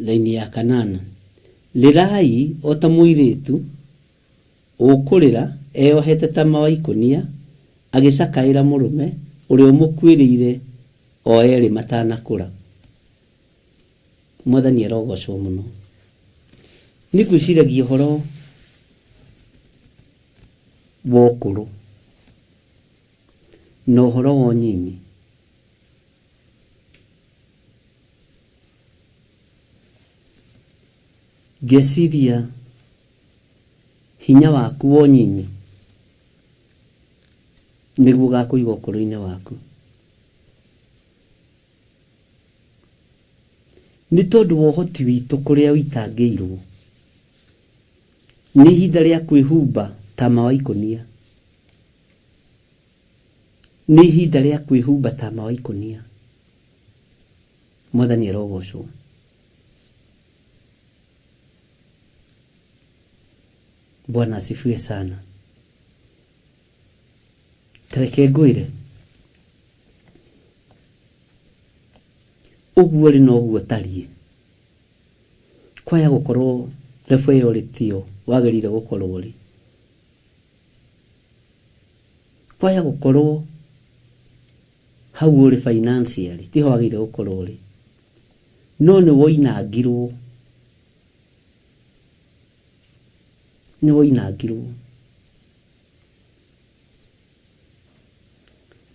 Raini ya kanana. Rĩrai o ta mũirĩtu ũkũrĩra eyohete tama wa ikũnia agĩcakaĩra mũrũme ũrĩa ũmũkuĩrĩire o erĩ matanakũra. Mwathani arogocwo mũno. Nĩ ngwĩciragia ũhoro wa ũkũrũ na ũhoro wa ũnyinyi. Ngeciria hinya waku wa ũnyinyi nĩguo ũgakũiga ũkũrũ-inĩ waku. Nĩ tondũ wa ũhoti witũ kũrĩa ũitangĩirwo, nĩ ihinda rĩa kwĩhumba tama wa ikũnia. Nĩ ihinda rĩa kwĩhumba tama wa ikũnia. Mwathani arogocwo. Bwana asifiwe sana. Tareke ngwĩre ũguo rĩ noguo tariĩ kwaya gũkorwo level ĩyo rĩ tiyo wagĩrĩire gũkorwo ũrĩ kwaya gũkorwo hau ũrĩ financially tiho wagĩrĩire gũkorwo ũrĩ no nĩ woinangirwo nĩ woinangirwo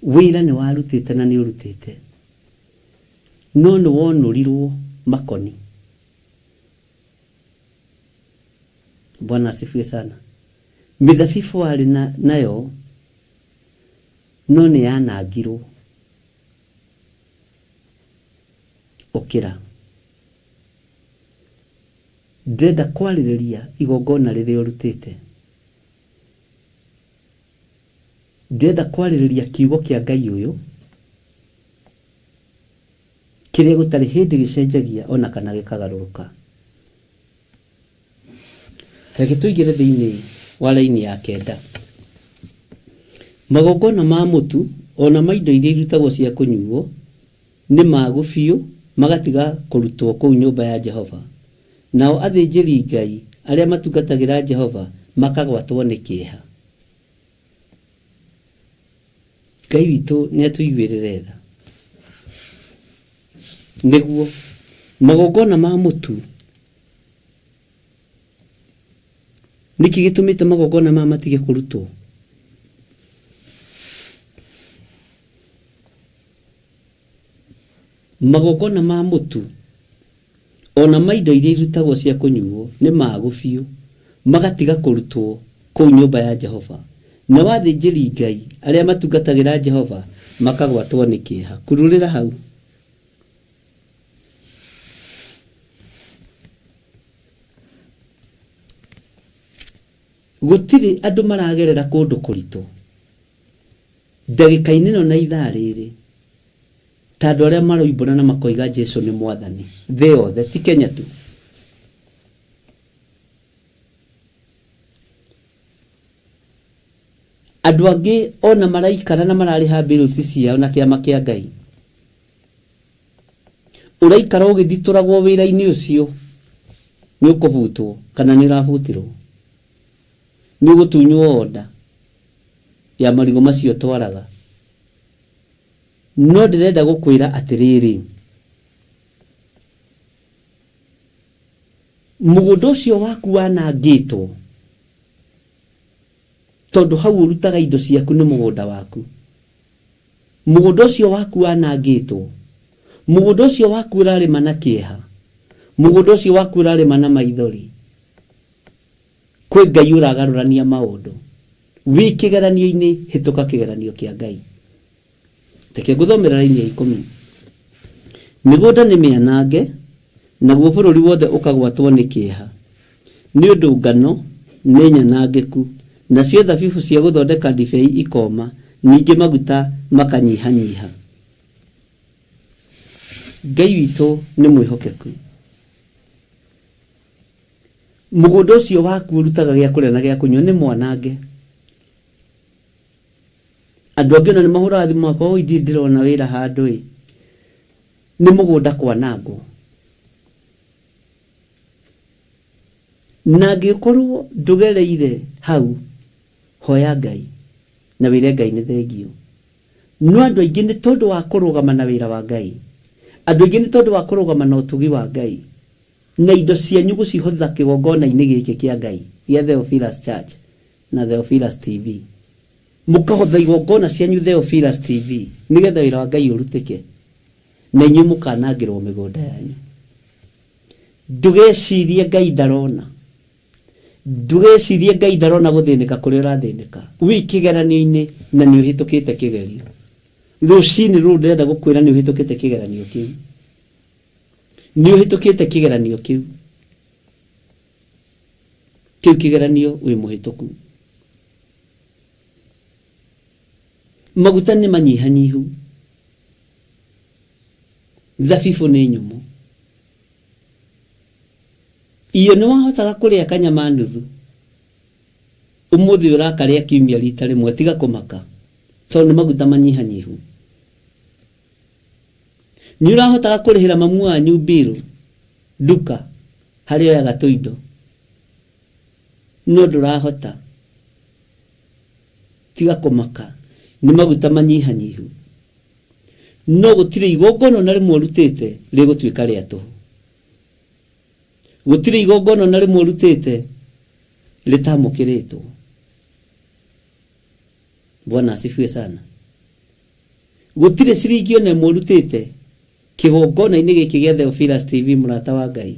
Wĩra nĩ warutĩte na nĩ ũrutĩte, no nĩ wonũrirwo makoni. Bwana asifiwe sana. Mĩthabibũ warĩ na, nayo no nĩ yanangirwo. Ũkĩra. Ndĩrenda kwarĩrĩria igongona rĩrĩa ũrutĩte. Ndĩrenda kwarĩrĩria kiugo kĩa Ngai ũyũ, kĩrĩa gũtarĩ hĩndĩ gĩcenjagia o na kana gĩkagarũrũka. Reke tũingĩre thĩinĩ wa raini ya kenda. Magongona ma mũtu o na ma indo iria irutagwo cia kũnyuo nĩ maagu biũ magatiga kũrutwo kũu nyũmba ya Jehova, nao athĩnjĩri-Ngai arĩa matungatagĩra Jehova makagwatwo nĩ kĩeha. Ngai witũ nĩ atũiguĩrĩre tha. Nĩguo magongona ma mũtu, nĩkĩ gĩtũmĩte magongona maya matige kũrutwo? Magongona ma mũtu o na ma indo iria irutagwo cia kũnyuuo nĩ maagu biũ, magatiga kũrutwo kũu nyũmba ya Jehova, nao athĩnjĩri-Ngai arĩa matungatagĩra Jehova makagwatwo nĩ kĩeha. Kururĩra hau. Gũtirĩ andũ maragerera kũndũ kũritũ ndagĩka-inĩ ĩno na ithaa rĩrĩ ta andũ arĩa maroimbũra na makoiga Jesu nĩ Mwathani thĩ yothe, ti Kenya tu. Andũ angĩ ona maraikara na mararĩha bills ciao na kĩama kĩa Ngai. Ũraikara ũgĩthitũragwo wĩra-inĩ ũcio nĩ ũkũbutwo kana nĩ ũrabutirwo. Nĩ ũgũtunywo order ya marigũ macio ũtwaraga. No ndĩrenda gũkwĩra atĩrĩrĩ, mũgũnda ũcio waku wanangĩtwo tondũ hau ũrutaga indo ciaku nĩ mũgũnda waku. Mũgũnda ũcio waku wanangĩtwo, mũgũnda ũcio waku ũrarĩma na kĩeha, mũgũnda ũcio waku ũrarĩma na maithori. Kwĩ Ngai ũragarũrania maũndũ. Wĩ kĩgeranio-inĩ, hĩtũka kĩgeranio kĩa Ngai. Reke ngũthomere raini ya ikũmi. Mĩgũnda nĩ mĩanange, naguo bũrũri wothe ũkagwatwo nĩ kĩeha, nĩ ũndũ ngano nĩ nyanangĩku, Nacio thabibũ cia gũthondeka ndibei ikoma, ningĩ maguta makanyihanyiha. Ngai witũ nĩ mwĩhokeku. Mũgũnda ũcio waku ũrutaga gĩa kũrĩa na gĩa kũnyua nĩ mwanange. Andũ angĩ ona nĩ mahũraga thimũ makwa, oi ndirĩ ndĩrona wĩra handũ ĩ. Nĩ mũgũnda kwanangwo. Na angĩkorwo ndũgereire hau, hoya Ngai na wĩre Ngai nĩ thengio. No andũ aingĩ nĩ tondũ wa kũrũgama na wĩra wa Ngai, andũ aingĩ nĩ tondũ wa kũrũgama na ũtugi wa Ngai, na indo cianyu gũcihotha kĩgongona-inĩ gĩkĩ kĩa Ngai gĩa Theophilus Church na Theophilus TV. Mũkahotha igongona cianyu Theophilus TV nĩgetha wĩra wa Ngai ũrutĩke, na inyuĩ mũkanangĩrwo mĩgũnda yanyu. Ndũgecirie Ngai ndarona. Ndũgecirie Ngai ndarona gũthĩnĩka kũrĩa ũrathĩnĩka. Wĩ kĩgeranio-inĩ na nĩ ũhĩtũkĩte kĩgerio. Rũcinĩ rũrũ ndĩrenda gũkwĩra nĩ ũhĩtũkĩte kĩgeranio kĩu. Nĩ ũhĩtũkĩte kĩgeranio kĩu. Kĩu kĩgeranio wĩ mũhĩtũku. Maguta nĩ manyihanyihu. Thabibũ nĩ nyũmũ. Iyo nĩ wahotaga kũrĩa kanyama nuthu. Ũmũthĩ ũrakarĩa kiumia rita rĩmwe tiga kũmaka tondũ nĩ maguta manyihanyihu. Nĩ ũrahotaga kũrĩhĩra mamu wanyu bill nduka harĩa oyaga tũindo no ndũrahota. Tiga kũmaka nĩ maguta manyihanyihu. No gũtirĩ igongona ona rĩmwe ũrutĩte rĩgũtuĩka rĩa tũhũ. Gũtirĩ igongona ona rĩmwe ũrutĩte rĩtamũkĩrĩtwo. Bwana asifiwe sana. Gũtirĩ ciringi ona ĩmwe ũrutĩte kĩgongona-inĩ gĩkĩ gĩa Theophilus TV mũrata wa Ngai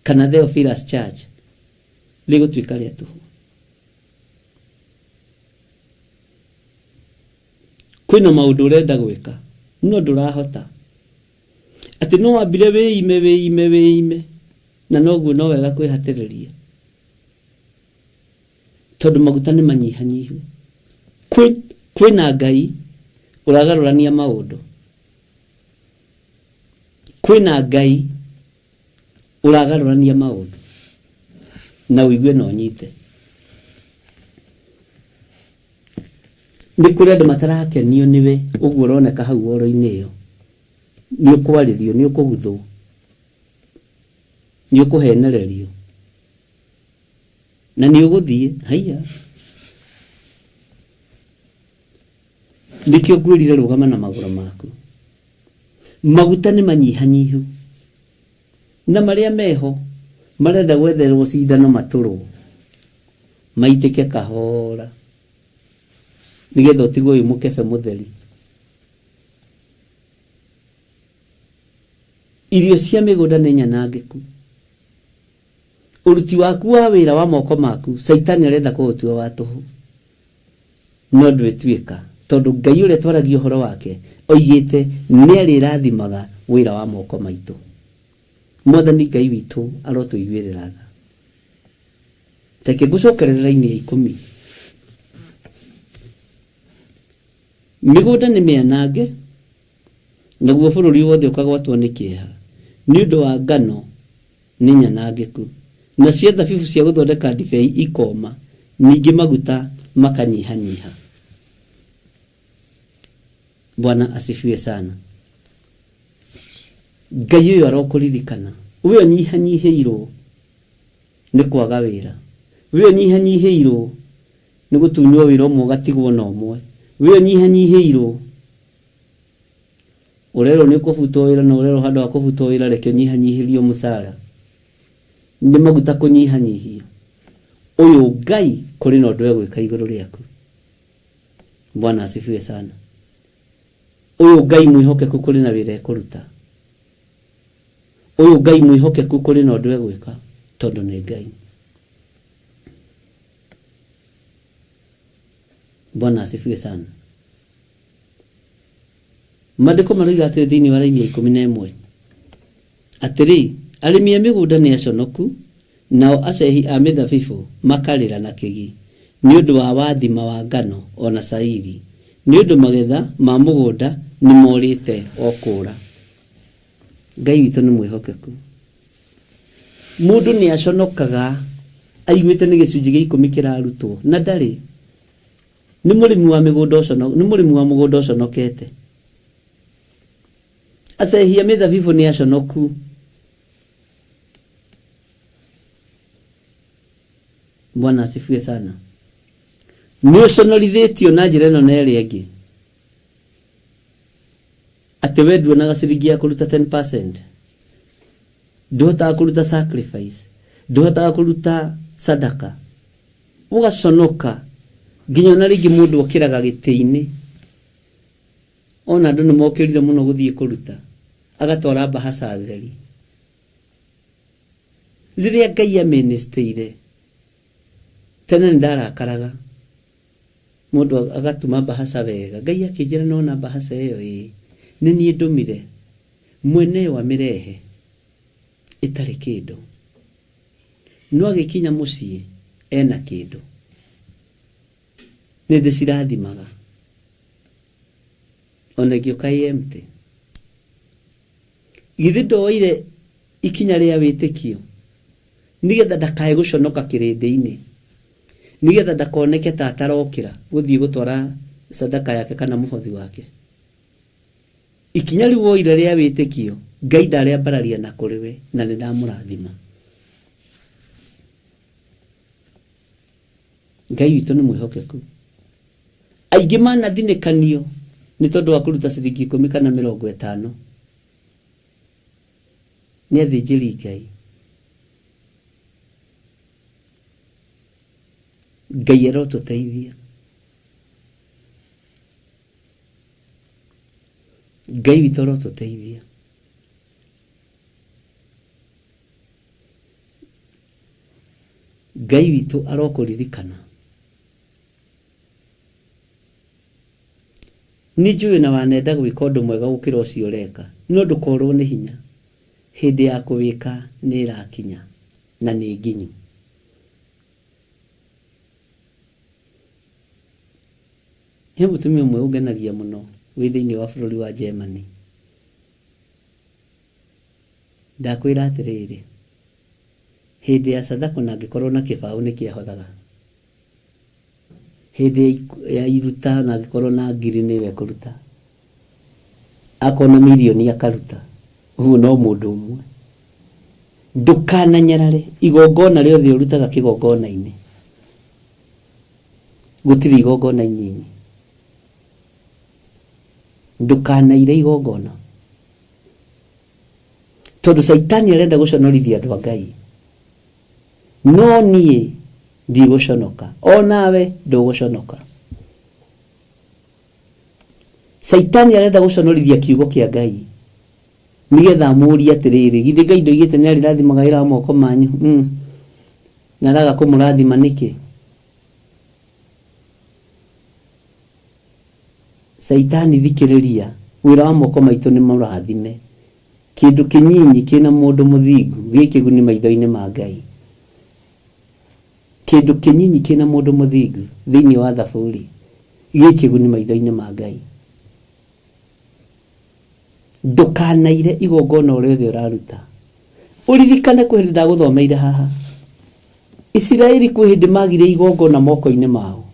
kana Theophilus Church rĩgũtuĩka rĩa tũhũ. Kwĩna maũndũ ũrenda gwĩka no ndũrahota. Atĩ no wambire wĩime wĩime wĩime na noguo no wega kwĩhatĩrĩria tondũ maguta nĩ manyihanyihu. Kwĩna Ngai ũragarũrania maũndũ. Kwĩna Ngai ũragarũrania maũndũ na ũigue na ũnyite. Nĩ kũrĩ andũ matarakenio nĩwe ũguo ũroneka hau woro-inĩ ĩyo. Nĩ ũkwarĩrio, nĩ ũkũguthwo, nĩ ũkũhenererio na nĩ ũgũthiĩ. Haiya, nĩkĩo ngwĩrire rũgama na magũrũ maku. Maguta nĩ manyihanyihu na marĩa meho marenda gwetherwo cindano matũrwo maitĩke kahora nĩgetha ũtigwo wĩ mũkebe mũtheri. Irio cia mĩgũnda nĩ nyanangĩku. Ũruti waku wa wĩra wa moko maku Caitani arenda kũũtua wa tũhũ. No ndwĩtuĩka, tondũ Ngai ũrĩa twaragia ũhoro wake oigĩte nĩ arĩrathimaga wĩra wa moko maitũ. Mwathani Ngai witũ arotũiguĩrĩra tha. Reke ngũcokerere raini ya ikũmi. Mĩgũnda nĩ mĩanange, naguo bũrũri wothe ũkagwatwo nĩ kĩeha, nĩ ũndũ wa ngano nĩ nyanangĩku, nacio thabibũ cia gũthondeka ndibei ikooma, ningĩ maguta makanyihanyiha. Bwana asifiwe sana. Ngai ũyũ arokũririkana, we ũnyihanyihĩirwo nĩ kwaga wĩra, we ũnyihanyihĩirwo nĩ gũtunywo wĩra ũmwe ũgatigwo na ũmwe, we ũnyihanyihĩirwo ũrerwo nĩ ũkũbutwo wĩra na ũrerwo handũ ha kũbutwo wĩra reke ũnyihanyihĩrio mũcara, nĩ maguta kũnyihanyihio. Ũyũ Ngai kũrĩ na ũndũ egwĩka igũrũ rĩaku. Bwana asifiwe sana. Ũyũ Ngai mwĩhokeku kũrĩ na wĩra ekũruta. Ũyũ Ngai mwĩhokeku kũrĩ na ũndũ egwĩka tondũ nĩ Ngai. Bwana asifiwe sana. Maandĩko maroiga atĩrĩ thĩinĩ wa raini ya 11 atĩrĩ, arĩmi a mĩgũnda nĩ aconoku, nao acehi a mĩthabibũ makarĩra na kĩgi. Nĩ ũndũ wa wathima wa ngano o na cairi, nĩ ũndũ magetha ma mũgũnda nĩmorĩte o kũũra. Ngai witũ nĩ mwĩhokeku. Mũndũ nĩ aconokaga aiguĩte nĩ gĩcunjĩ gĩa ikũmi kĩrarutwo na ndarĩ. Nĩ mũrĩmi wa mĩgũnda ũcono, nĩ mũrĩmi wa mũgũnda ũconokete. Acehia mĩthabibũ nĩ aconoku. Bwana asifiwe sana. Nĩ ũconorithĩtio na njĩra ĩno na ĩrĩa ĩngĩ atĩ we nduonaga ciringi ya kũruta 10%, ndũhotaga kũruta sacrifice, ndũhotaga kũruta sadaka, ũgaconoka nginya ona rĩngĩ mũndũ okĩraga gĩtĩ-inĩ ona andũ nĩ mokĩrire mũno gũthiĩ kũruta agatwara mbahaca theri. Rĩrĩa Ngai amĩnĩstĩire tene nĩ ndarakaraga mũndũ agatuma mbahaca wega. Ngai akĩnjĩra nona mbahaca ĩyo ĩĩ nĩ niĩ ndũmire mwene yo amĩrehe ĩtarĩ kĩndũ, no agĩkinya mũciĩ ena kĩndũ. Nĩ ndĩcirathimaga ona ĩngĩũka ĩ empty. Githĩ ndoire ikinya rĩa wĩtĩkio nĩgetha ndakae gũconoka kĩrĩndĩ-inĩ, nĩgetha ndakoneke ta atarokĩra gũthiĩ gũtwara sadaka yake kana mũhothi wake. Ikinya rĩu woire rĩa wĩtĩkio, Ngai ndarĩambararia na kũrĩ we, na nĩ ndamũrathima. Ngai witũ nĩ mwĩhokeku. Aingĩ manathinĩkanio nĩ tondũ wa kũruta ciringi ikũmi kana mĩrongo ĩtano nĩ athĩnjĩri Ngai. Ngai arotũteithia. Ngai witũ arotũteithia. Ngai witũ arokũririkana. Nĩ njũĩ na wanenda gwĩka ũndũ mwega gũkĩra ũcio ũreka, no ndũkorwo nĩ hinya. Hĩndĩ ya kũwĩka nĩ ĩrakinya, na nĩ nginyu. He mũtumia ũmwe ũngenagia mũno wĩ thĩinĩ wa bũrũri wa Germany. Ndakwĩra atĩrĩrĩ, hĩndĩ ya sadaka ona angĩkorwo na kĩbaũ nĩ kĩahothaga. Hĩndĩ ya iruta ona angĩkorwo na ngiri nĩwe ekũruta. Akorwo na mirioni akaruta. Ũguo no mũndũ ũmwe. Ndũkananyarare igongona rĩothe ũrutaga kĩgongona-inĩ. Gũtirĩ igongona inyinyi. Ndũkanaire igongona. Tondũ Caitani arenda gũconorithia andũ a Ngai. No niĩ ndigũconoka. O nawe ndũgũconoka. Caitani arenda gũconorithia kiugo kĩa Ngai. Nĩgetha amũrie atĩrĩrĩ, githĩ Ngai ndoigĩte nĩ arĩrathimaga wĩra wa moko manyu? Mm. Na araga kũmũrathima nĩkĩ? Caitani thikĩrĩria, wĩra wa moko maitũ nĩ mũrathime. Kĩndũ kĩnyinyi kĩna mũndũ mũthingu gĩ kĩguni maitho-inĩ ma Ngai. Kĩndũ kĩnyinyi kĩna mũndũ mũthingu thĩinĩ wa Thaburi gĩ kĩguni maitho-inĩ ma Ngai. Ndũkanaire igongona o rĩothe ũraruta. Ũririkane kwĩ hĩndĩ ndagũthomeire haha. Isiraeli kwĩ hĩndĩ magire igongona moko-inĩ mao.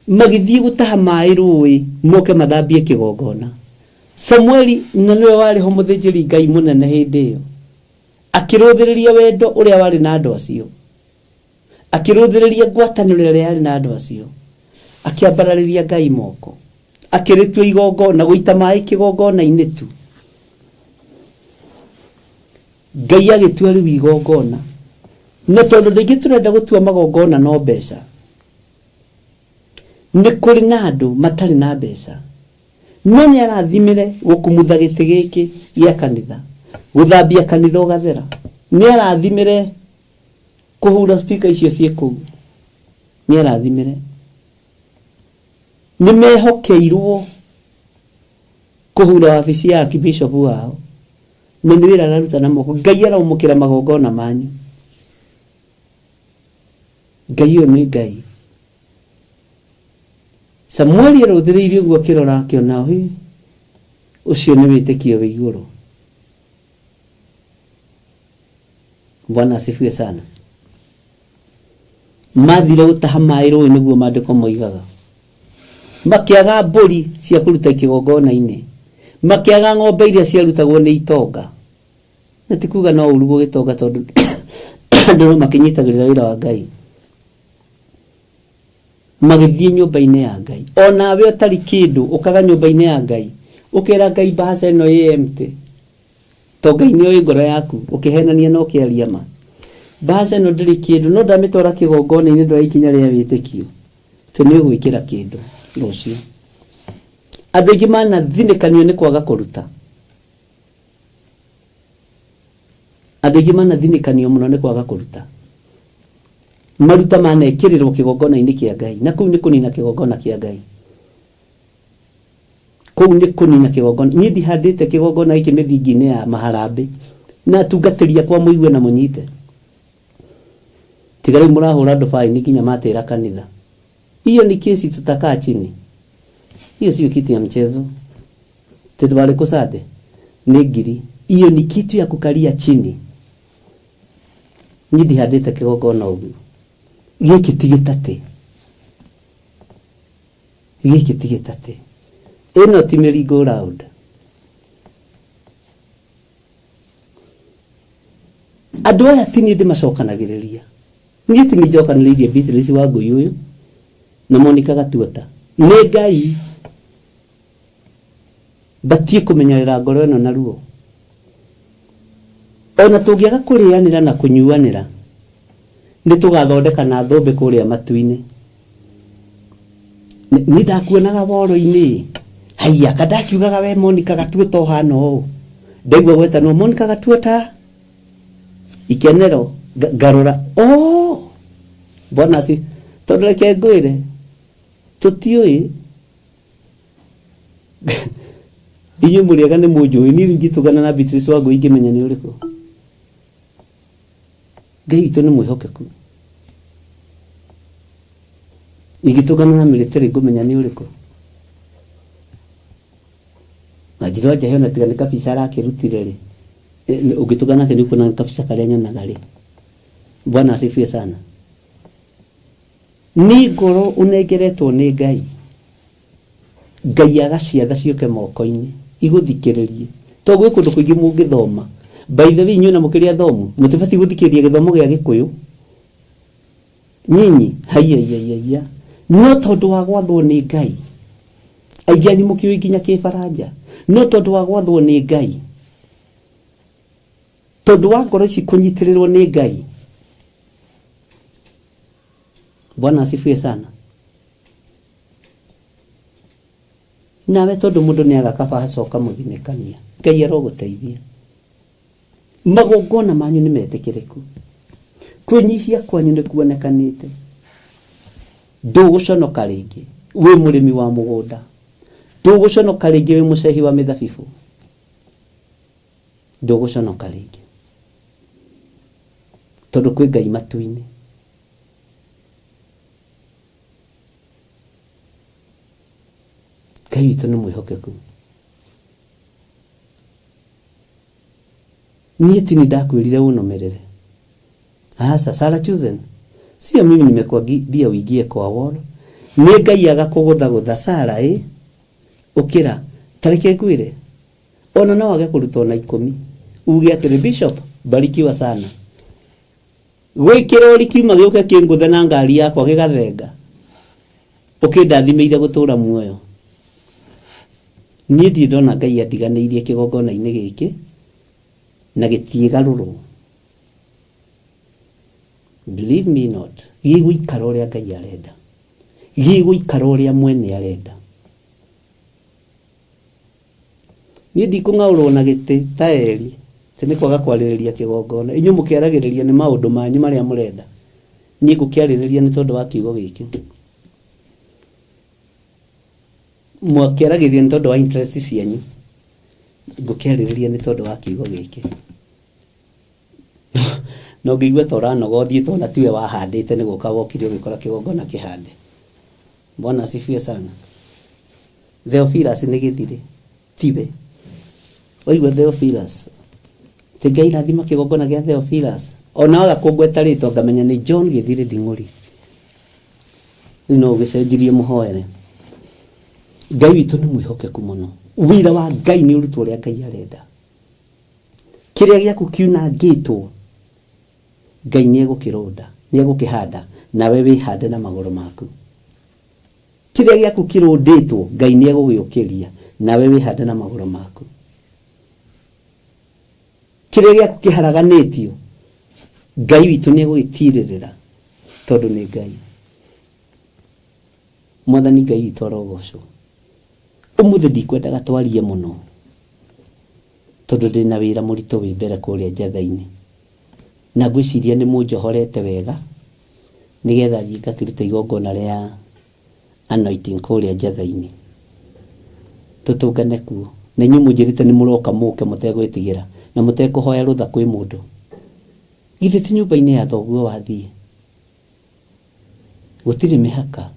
Magĩthiĩ gũtaha maĩ rũĩ moke mathambie kĩgongona. Samueli na nĩwe warĩ ho mũthĩnjĩri Ngai mũnene hĩndĩ ĩyo, akĩrũthĩrĩria wendo ũrĩa warĩ na andũ acio. Akĩrũthĩrĩria ngwatanĩro ĩrĩa yarĩ na andũ acio. Akĩambararĩria Ngai moko. Akĩrĩtua igongona, gũita maĩ kĩgongona-inĩ tu. Ngai agĩtua rĩu igongona. Na tondũ andũ aingĩ tũrenda gũtua magongona no mbeca, nĩ kũrĩ na andũ matarĩ na mbeca. No nĩ arathimire gũkumutha gĩtĩ gĩkĩ gĩa kanitha, gũthambia kanitha ũgathera. Nĩ arathimire kũhura speaker icio ciĩ kũu. Nĩ arathimire. Nĩ mehokeirwo kũhura wabici ya archbishop wao. Na nĩ wĩra araruta na moko. Ngai aromũkĩra magongona manyu. Ngai ũyũ nĩ Ngai. Samueli arũthĩrĩirie ũguo akĩrora akĩona, hĩ, ũcio nĩ wĩtĩkio wĩ igũrũ. Bwana asifiwe sana. Mathire gũtaha maĩ rũĩ nĩguo maandĩko moigaga. Makĩaga mbũri cia kũruta kĩgongona-inĩ. Makĩaga ng'ombe iria ciarutagwo nĩ itonga. Na ti kuga no ũru gũgĩtonga tondũ andũ no makĩnyitagĩrĩra wĩra wa Ngai. Magĩthiĩ nyũmba-inĩ ya Ngai. O nawe ũtarĩ kĩndũ ũkaga nyũmba-inĩ ya Ngai. Ũkera Ngai mbahaca ĩno ĩ empty. To Ngai nĩ oĩ ngoro yaku, ũkĩhenania na ũkĩaria ma. Mbahaca ĩno ndĩrĩ kĩndũ, no ndamĩtwara kĩgongona-inĩ ndoya ikinya rĩa wĩtĩkio. Atĩ nĩ ũgwĩkĩra kĩndũ rũciũ. Andũ aingĩ manathinĩkanio nĩ kwaga kũruta. Andũ aingĩ manathinĩkanio mũno nĩ kwaga kũruta. Maruta manekĩrĩrwo kĩgongona-inĩ kĩa Ngai, na kũu nĩ kũnina kĩgongona kĩa Ngai. Kũu nĩ kũnina kĩgongona. Niĩ ndihandĩte kĩgongona gĩkĩ mĩthingi-inĩ ya maharambĩ, na atungatĩri akwa mũigue na mũnyite. Tiga rĩu mũrahũra andũ baini nginya matĩra kanitha. Hiyo ni kesi tutakaa chini. Hiyo sio kitu ya mchezo. Tondũ warĩ sande nĩ ngiri. Hiyo ni kitu ya kukalia chini. Niĩ ndihandĩte kĩgongona ũguo. Gĩkĩ ti gĩtatĩ. Gĩkĩ ti gĩtatĩ. Ĩno ti merry go round. Andũ aya ti niĩ ndĩmacokanagĩrĩria. Niĩ ti niĩ njokanĩrĩirie Beatrice wa Ngũi ũyũ na Monica Gatuota. Nĩ Ngai. Batiĩ kũmenyerera ngoro ĩno na ruo. Ona tũngĩaga kũrĩanĩra na kũnyuanĩra, nĩ tũgathondeka na thũmbĩ kũrĩa matu-inĩ. Niĩ ndakuonaga woro-inĩ. Haiya, ka ndakiugaga we Monica Gatuota ũhana ũũ. Ndaigua gwetanwo Monica Gatuota ikenero ngarora oh bwana si tondũ reke ngwĩre tũtiũĩ inyuĩ mũrĩega nĩ mũnjũĩ niĩ rĩu ingĩtũngana na Beatrice Wangũi ingĩmenya nĩ ũrĩkũ. Ngai witũ nĩ mwĩhokeku. Ingĩtũngana na military ngũmenya nĩ ũrĩkũ. Na njĩra njahe ona tiga nĩ kabica arakĩrutire rĩ, ũngĩtũngana nake nĩ ũkuona kabica karĩa nyonaga rĩ. Bwana asifiwe sana. Nĩ ngoro ũnengeretwo nĩ Ngai. Ngai agaciatha ciũke moko-inĩ igũthikĩrĩrie. To gwĩ kũndũ kũingĩ mũngĩthoma. By the way inyuĩ na mũkĩrĩ athomu, mũtibatiĩ gũthikĩrĩria gĩthomo gĩa Gĩkũyũ. Nyinyi, haiya, haiya, haiya. No tondũ wa gwathwo nĩ Ngai. Aingĩ anyu mũkĩũĩ nginya Kĩbaranja. No tondũ wa gwathwo nĩ Ngai. Tondũ wa ngoro ici kũnyitĩrĩrwo nĩ Ngai. Bwana asifiwe sana. Nawe tondũ mũndũ nĩ aga kaba acoka mũthinĩkania. Ngai arogũteithia. Magongona manyu nĩ metĩkĩrĩku. Kwĩnyihia kwanyu nĩ kuonekanĩte. Ndũgũconoka rĩngĩ wĩ mũrĩmi wa mũgũnda. Ndũgũconoka rĩngĩ wĩ mũcehi wa mĩthabibũ. Ndũgũconoka rĩngĩ. Tondũ kwĩ Ngai matu-inĩ. Ngai witũ nĩ mwĩhokeku. Niĩ ti niĩ ndakwĩrire ũnũmĩrĩre. Asa, Sarah Chosen. Sio mimi nimekuambia uingie kwa wall. Nĩ Ngai agakũgũthagũtha Sarah ĩ. Ũkĩra. Ta reke ngwĩre. Ona no wage kũruta ona ikũmi. Uge atĩrĩ Bishop, barikiwa sana. Gwĩ kĩrori kiuma gĩũke kĩngũthe na ngari yakwa gĩgathenga. Ũkĩndathimĩire gũtũra muoyo. Niĩ ndirĩ ndona Ngai andiganĩirie kĩgongona-inĩ gĩkĩ na gĩtiĩgarũrwo. Believe me not. Gĩgũikara ũrĩa Ngai arenda. Gĩgũikara ũrĩa mwene arenda. Niĩ ndikũng'aũrwo na gĩtĩ ta Eli, atĩ nĩ kwaga kwarĩrĩria kĩgongona. Inyuĩ mũkĩaragĩrĩria nĩ maũndũ manyu marĩa mũrenda. Niĩ ngũkĩarĩrĩria nĩ tondũ wa kiugo gĩkĩ. Mwakĩaragĩrĩria nĩ tondũ wa interest cianyu. Ngũkĩarĩrĩria nĩ tondũ wa kiugo gĩkĩ. Na ũngĩigua ta ũranoga ũthiĩ tondũ ona tiwe wahandĩte nĩ gũka wokire ũgĩkora kĩgongona kĩhande. Bwana asifiwe sana. Theophilus nĩ gĩthirĩ tiwe. Waigua Theophilus Ti Ngai rathima kĩgongona gĩa Theophilus. Ona waga kũngweta rĩtwa ngamenya nĩ John Gĩthirĩ Nding'ũri. Rĩu no ũgĩcenjirie mũhoere. Ngai witũ nĩ mwĩhokeku mũno. Wĩra wa Ngai nĩ ũrutwo ũrĩa Ngai arenda. Kĩrĩa gĩaku kiunangĩtwo Ngai nĩ egũkĩrũnda, nĩ egũkĩhanda nawe wĩhande na magũrũ maku. Kĩrĩa gĩaku kĩrũndĩtwo Ngai nĩ egũgĩũkĩria nawe wĩhande na magũrũ maku. Kĩrĩa gĩaku kĩharaganĩtio Ngai witũ nĩ egũgĩtirĩrĩra tondũ nĩ Ngai. Mwathani Ngai witũ arogocwo. Ũmũthĩ ndikwendaga twarie mũno tondũ ndĩna wĩra mũritũ wĩ mbere kũrĩa njatha-inĩ. Na ngwĩciria nĩ mũnjohorete wega nĩgetha thiĩ ngakĩrute igongona rĩa anointing kũrĩa njatha-inĩ. Tũtũngane kuo. Na inyuĩ mũnjĩrĩte nĩ mũroka mũke mũtegwĩtigĩra na mũtekũhoya rũtha kwĩ mũndũ. Githĩ ti nyũmba-inĩ ya thoguo wathiĩ? Gũtirĩ mĩhaka.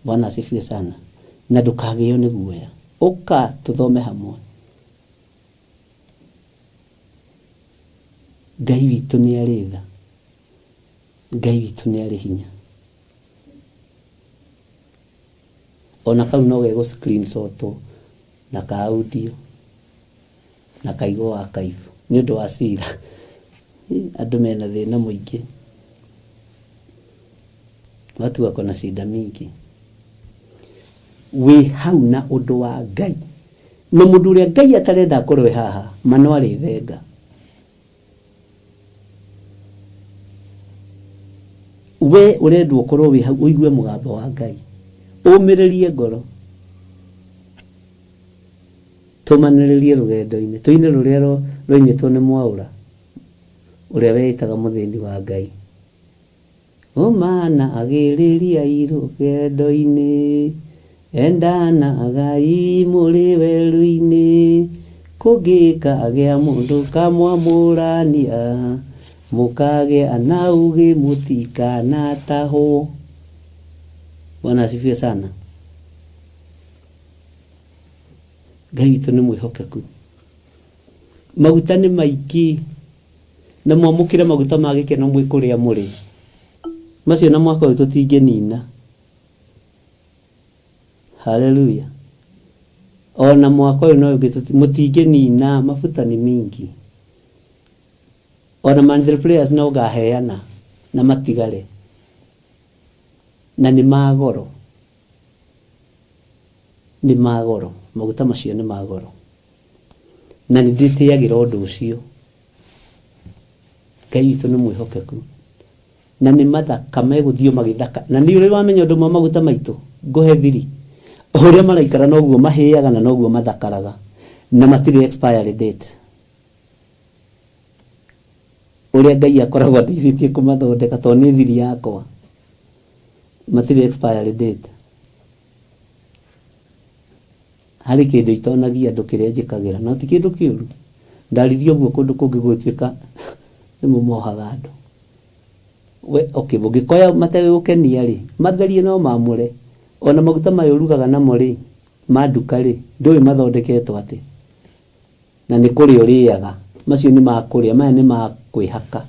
Bwana asifiwe sana. Na ndũkagĩo nĩ guoya. Ũka tũthome hamwe. Ngai witũ nĩ arĩ tha. Ngai witũ nĩ arĩ hinya. Ona kau no gegũ screenshot na ka audio na kaigwo archive nĩ ũndũ wa cira. Andũ mena thĩna mũingĩ. Watu wako na shida mingi. Wĩ hau na ũndũ wa Ngai. Na mũndũ ũrĩa Ngai atarenda akorwo e haha, ma no arĩthenga. We ũrendwo ũkorwo wĩ hau ũigue mũgambo wa Ngai. Ũmĩrĩrie ngoro. Tũmanĩrĩrie rũgendo-inĩ. Tũine rũrĩa rwainĩtwo nĩ Mwaũra, ũrĩa weĩtaga mũthĩni wa Ngai. Ũmana agĩrĩriai rũgendo-inĩ, Endanagai mũrĩ werũ-inĩ, Kũngĩkagĩa mũndũ ũkamwamũrania, Mũkagĩa na ũũgĩ mũtikanatahwo. Bwana asifiwe sana. Ngai witũ nĩ mwĩhokeku. Maguta nĩ maingĩ. Na mwamũkĩre maguta ma gĩkeno mwĩ kũrĩa mũrĩ. Macio na mwaka ũyũ tũtingĩnina. Haleluya. Ona mwaka ũyũ na ũyũ ũngĩ mũtingĩnina, mabuta ni mingi. Ona monthly prayers no ngaheana na matigare. Na nĩ ma goro. Nĩ ma goro. Maguta macio nĩ ma goro. Na nĩ ndĩtĩagĩra ũndũ ũcio. Ngai witũ nĩ mwĩhokeku. Na nĩ mathaka megũthiĩ o magĩthaka. Na nĩ ũrĩ wamenya ũndũ ũmwe maguta maitũ? Ngũhe thiri. O ũrĩa maraikara noguo mahĩaga na noguo mathakaraga. Na matirĩ expiry date. Ũrĩa Ngai akoragwo andeithĩtie kũmathondeka tondũ nĩ thiri yakwa. Matirĩ expiry date. Harĩ kĩndũ itonagia andũ kĩrĩa njĩkagĩra, no ti kĩndũ kĩũru. Ndaririe ũguo kũndũ kũngĩ gũgĩtuĩka nĩmo mohaga andũ. We, okay, ũngĩkoya mategũgũkenia rĩ, matherie no mamũre. Ona maguta maya ũrugaga namo rĩ, ma nduka rĩ, ndũĩ mathondeketwo atĩa. Na nĩ kũrĩa ũrĩaga. Macio nĩ ma kũrĩa, maya nĩ ma kwĩhaka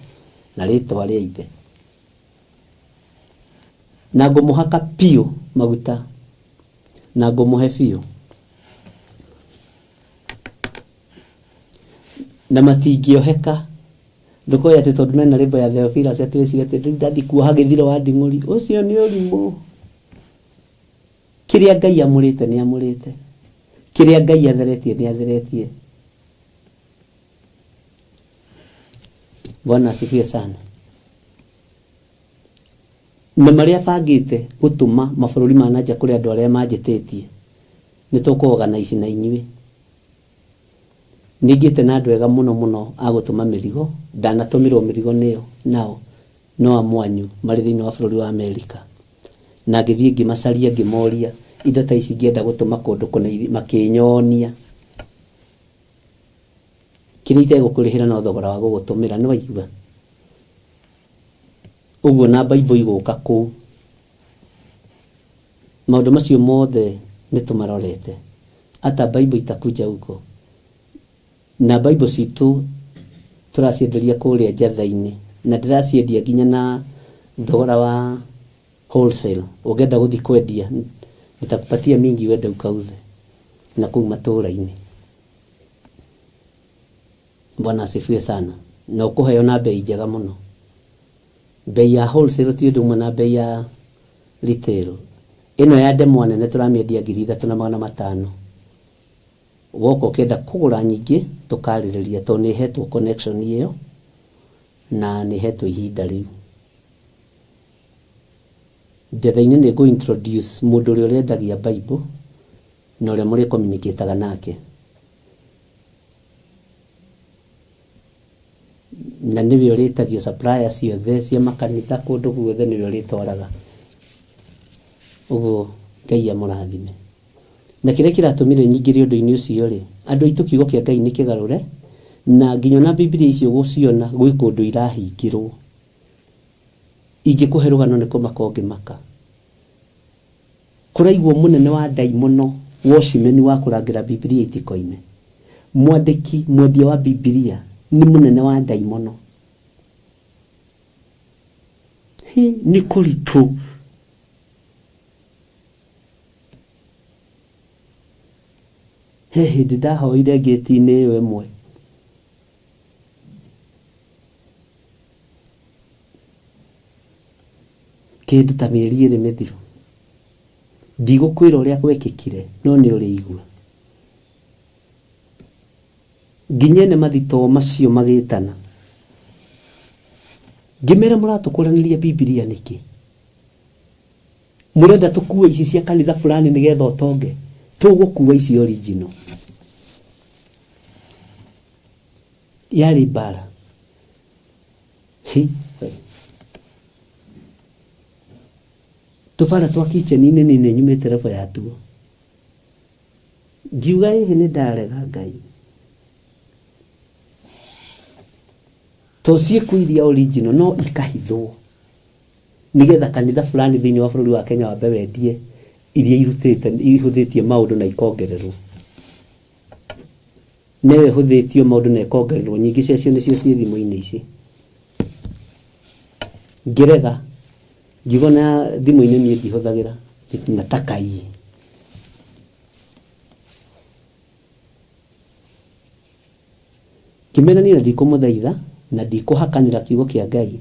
na rĩtwa rĩa ithe. Na ngũmũhaka piũ maguta. Na ngũmũhe biũ. Na matingĩoheka. Ndũkoe atĩ tondũ mena rĩmbo ya Theophilus atĩ wĩcirie atĩ rĩu ndathiĩ kuoha gĩthiro wa nding'ũri. Ũcio nĩ ũrimũ. Kĩrĩa Ngai amũrĩte nĩ amũrĩte. Kĩrĩa Ngai atheretie nĩ atheretie. Bwana asifiwe sana. Na marĩa bangĩte gũtũma mabũrũri ma na nja kũrĩ andũ arĩa manjĩtĩtie, nĩ tũkũ organize na inyuĩ. Nĩ ngĩte na andũ ega mũno mũno a gũtũma mĩrigo, ndanatũmĩrwo mĩrigo nĩo nao no amwe anyu marĩ thĩinĩ wa bũrũri wa Amerika. Na ngĩthiĩ ngĩmacaria ngĩmoria indo ta ici ingĩenda gũtũma kũndũ kũna makĩnyonia. Kĩrĩa itegũkũrĩhĩra no thogora wa gũgũtũmĩra, nĩ waigua? Ũguo na Bible igũka kũu. Maũndũ macio mothe nĩ tũmarorete. Ata Bible itakuja huko. Na Bible citũ tũracienderia kũrĩa njatha-inĩ na ndĩraciendia nginya na thogora wa wholesale. Ũngĩenda gũthiĩ kwendia nitakupatia mingi wende ukauze na kũu matũra-inĩ. Bwana asifiwe sana. Na ũkũheo na bei njega mũno. Bei ya wholesale ti ũndũ ũmwe na bei ya retail. Ĩno ya ndemwa nene tũramĩendia 3500. Woka ũkĩenda kũgũra nyingĩ tũkarĩrĩria tondũ nĩ ĩhetwo connection ĩyo na nĩ ĩhetwo ihinda rĩu. Njetha-inĩ nĩ ngũ introduce mũndũ ũrĩa ũrendagia Bible na ũrĩa mũrĩ communicate nake. Na nĩwe ũrĩtagio supplier ciothe cia makanitha kũndũ guothe nĩwe ũrĩtwaraga. Ũguo Ngai amũrathime. Na kĩrĩa kĩratũmire nyingĩre ũndũ-inĩ ũcio rĩ, andũ aitũ kiugo kĩa Ngai nĩ kĩgarũre, na nginya ona Bibilia icio gũciona gwĩ kũndũ irahingĩrwo. Ingĩkũhe rũgano nĩ kũmaka ũngĩmaka. Kũraigwo mũnene wa ndaimono watchman wa kũrangĩra Bibilia itikoime. Mwandĩki mwendia wa Bibilia nĩ mũnene wa ndaimono. Hi, nĩ kũritũ. He hĩndĩ ndahoire ngĩti-inĩ ĩyo ĩmwe. Kĩndũ ta mĩeri ĩrĩ mĩthiru. Ndigũkwĩra ũrĩa gwekĩkire, no nĩ ũrĩigua. Nginya ene mathitoo macio magĩtana. Ngĩmera mũratũkũranĩria Bibilia nĩkĩ? Mũrenda tũkue ici cia kanitha fulani nĩgetha ũtonge? Tũgũkua ici original. Yarĩ mbara. Hi. Tũbara twa kitchen-inĩ niĩ nĩ nyumĩte level yatuo. Ngiuga ĩhĩ nĩ ndarega Ngai. To ciĩkuo iria original no ikahithwo nĩgetha kanitha fulani thĩinĩ wa bũrũri wa Kenya wambe wendie iria irutĩte ihũthĩtie maũndũ na ikongererwo. Na ĩyo ĩhũthĩtio maũndũ na ĩkongererwo nyingĩ ciacio nĩcio ciĩ thimũ-inĩ ici. Ngĩrega ngiuga na thimũ-inĩ niĩ ndihũthagĩra nataka hii. Ngĩmera niĩ ndikũmũthaitha na ndikũhakanĩra kiugo kĩa Ngai,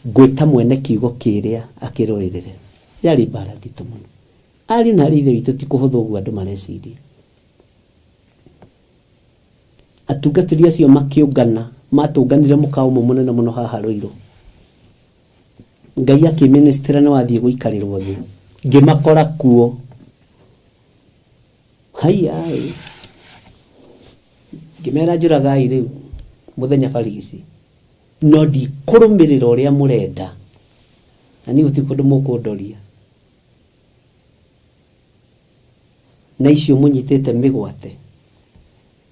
ngwĩta mwene kiugo kĩrĩa akĩrũĩrĩre. Yarĩ mbara nditũ mũno. Ariũ na arĩ ithe witũ ti kũhũthũ ũguo andũ mareciria. Atungatĩri acio makĩũngana, matũnganire mũkawa ũmwe mũnene mũno haha Ruiru. Ngai akĩministera nĩ wathiĩ gũikarĩrwo thĩ. Ngĩmakora kuo. Haiya ĩ. Ngĩmera njũragai rĩu mũthenya barigici. No ndikũrũmĩrĩra ũrĩa mũrenda. Na niĩ gũtirĩ kũndũ mũkũndoria. Na icio mũnyitĩte mĩgwate,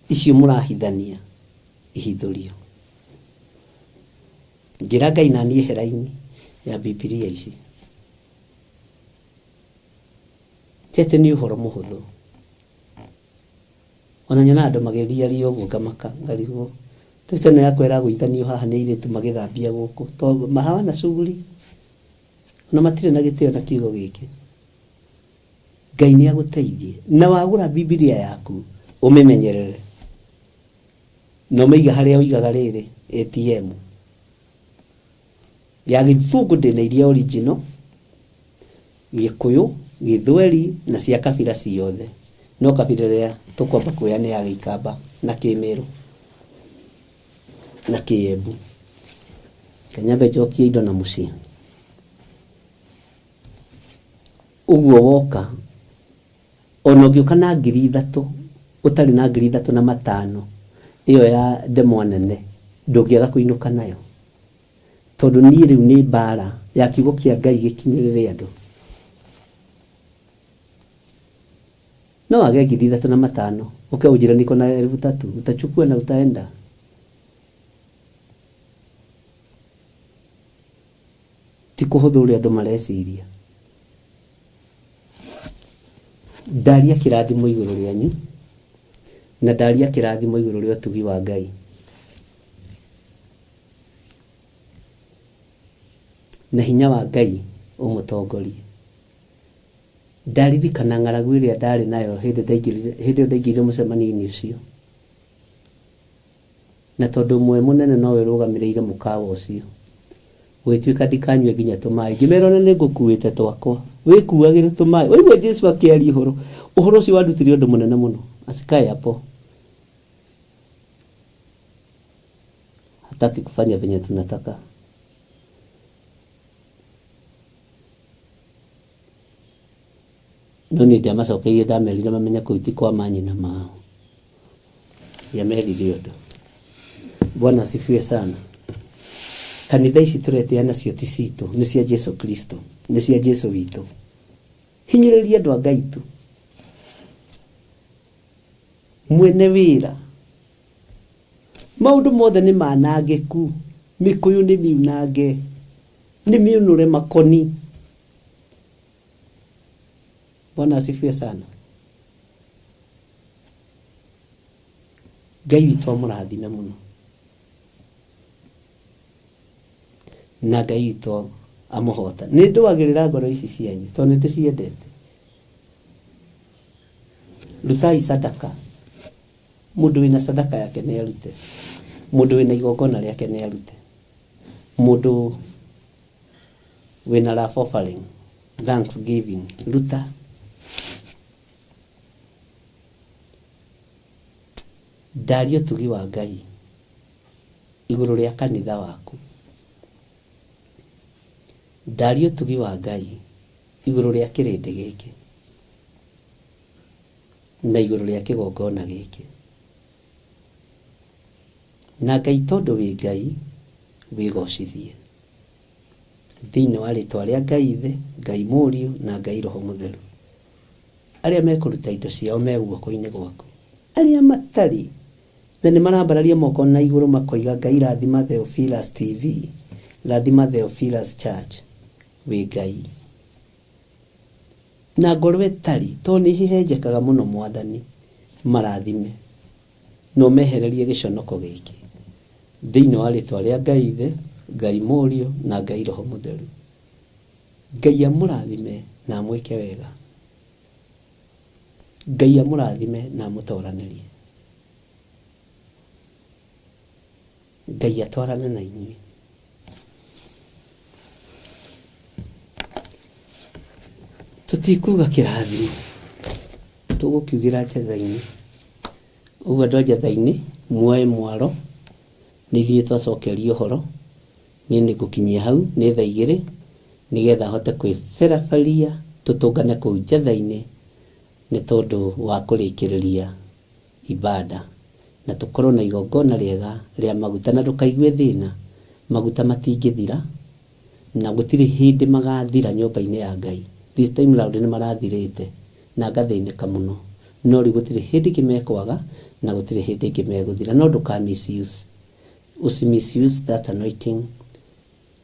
icio mũrahithania ihithũrio. Ngĩra Ngai na niĩ heraini ya Bibilia ici. Ti atĩ nĩ ũhoro mũhũthũ. Ona nyonaga andũ magĩgiaria ũguo ngamaka ngarigwo. Tũcita ĩno yakwa ĩragũithanio haha nĩ airĩtu magĩthambia gũkũ. To hawana shughuli. Ona matirĩ na gĩtĩo na kiugo gĩkĩ. Ngai nĩ agũteithie. Na wagũra Bibilia yaku ũmĩmenyerere. Na ũmĩige harĩa ũigaga rĩrĩ ATM. Ya gĩthũngũ ndĩna iria original, Gĩkũyũ, Gĩthweri na cia kabira ciothe. No kabira ĩrĩa tũkwamba kuoya nĩ ya Gĩikamba na Kĩmĩrũ na Kĩembu. Reke nyambe njokie indo na mũciĩ. Ũguo woka, ona ũngĩũka na 3000, ũtarĩ na 3500, ĩyo ya ndemwa nene, ndũngĩaga kũinũka nayo. Tondũ niĩ rĩu nĩ mbara ya kiugo kĩa Ngai gĩkinyĩrĩre andũ. No wage 3500, ũke ũnjĩre niko na 3000, utachukua na utaenda. Ti kũhũthũ ũrĩa andũ mareciria. Ndaria kĩrathimo igũrũ rĩanyu na ndaria kĩrathimo igũrũ rĩa ũtugi wa Ngai. Na hinya wa Ngai ũmũtongorie. Ndaririkana ng'aragu ĩrĩa ndarĩ nayo hĩndĩ ndaingĩrire hĩndĩ ĩyo ndaingĩrire mũcemanio-inĩ ũcio. Na tondũ ũmwe mũnene nowe ũrũgamĩrĩire mũkawa ũcio, gũgĩtuĩka ndikanyue nginya tũmaĩ. Ngĩmera ona nĩ ngũkuĩte twakwa, wĩkuagĩre tũmaĩ. Waigua Jesu akĩaria ũhoro, ũhoro ũcio wandutire ũndũ mũnene mũno. Asikae hapo. Hataki kufanya venye tunataka. No niĩ ndiamacokeirie, ndamerire mamenye kũu ti kwa manyina mao. Ndiamerire ũndũ. Bwana asifiwe sana. Kanitha ici tũretĩa nacio ti citũ, nĩ cia Jesu Kristo, nĩ cia Jesu witũ. Hinyĩrĩria andũ a Ngai tu. Mwene wĩra. Maũndũ mothe nĩ manangĩku, mĩkũyũ nĩ miunange, nĩ mĩũnũre makoni. Bwana asifiwe sana. Ngai witũ amũrathime mũno. Na Ngai witũ amũhota. Nĩ ndũagĩrĩra ngoro ici cianyu tondũ nĩ ndĩciendete. Rutai sadaka. Mũndũ wĩna sadaka yake nĩ arute. Mũndũ wĩna igongona rĩake nĩ arute. Mũndũ wĩna love offering, thanksgiving, ruta. Ndaria ũtugi wa Ngai igũrũ rĩa kanitha waku. Ndaria ũtugi wa Ngai igũrũ rĩa kĩrĩndĩ gĩkĩ na igũrũ rĩa kĩgongona gĩkĩ. Na Ngai tondũ wĩ Ngai wĩgocithie. Thĩinĩ wa rĩtwa rĩa Ngai Ithe, Ngai Mũriũ na Ngai Roho Mũtheru. Arĩa mekũruta indo ciao me guoko-inĩ gwaku. Arĩa matarĩ na nĩ marambararia moko na igũrũ makoiga Ngai rathima Theophilus TV, rathima Theophilus Church, wĩ Ngai. Na ngoro ĩtarĩ, tondũ nĩ ĩhehenjekaga mũno Mwathani, marathime na ũmehererie gĩconoko gĩkĩ. Thĩinĩ wa rĩtwa rĩa Ngai Ithe, Ngai Mũriũ na Ngai Roho Mũtheru. Ngai amũrathime na amwĩke wega. Ngai amũrathime na amũtoranĩrie. Ngai atwarane na inyuĩ. Tũtikuga kĩrathimo, tũgũkiugĩra njatha-inĩ. Ũguo andũ a njatha-inĩ muoe mwaro, nĩ ithuĩ twacokeria ũhoro. Niĩ nĩ ngũkinyia hau, nĩ thaa igĩrĩ, nĩgetha hote kwĩberaberia tũtũngane kũu njatha-inĩ nĩ tondũ wa kũrĩkĩrĩria ibada na tũkorwo na igongona rĩega rĩa maguta. Na ndũkaigue thĩna, maguta matingĩthira na gũtirĩ hĩndĩ magathira nyũmba-inĩ ya Ngai. This time round nĩ marathirĩte na ngathĩnĩka mũno, no rĩu gũtirĩ hĩndĩ ĩngĩ mekwaga na gũtirĩ hĩndĩ ĩngĩ megũthira. No ndũka misuse, usi misuse that anointing.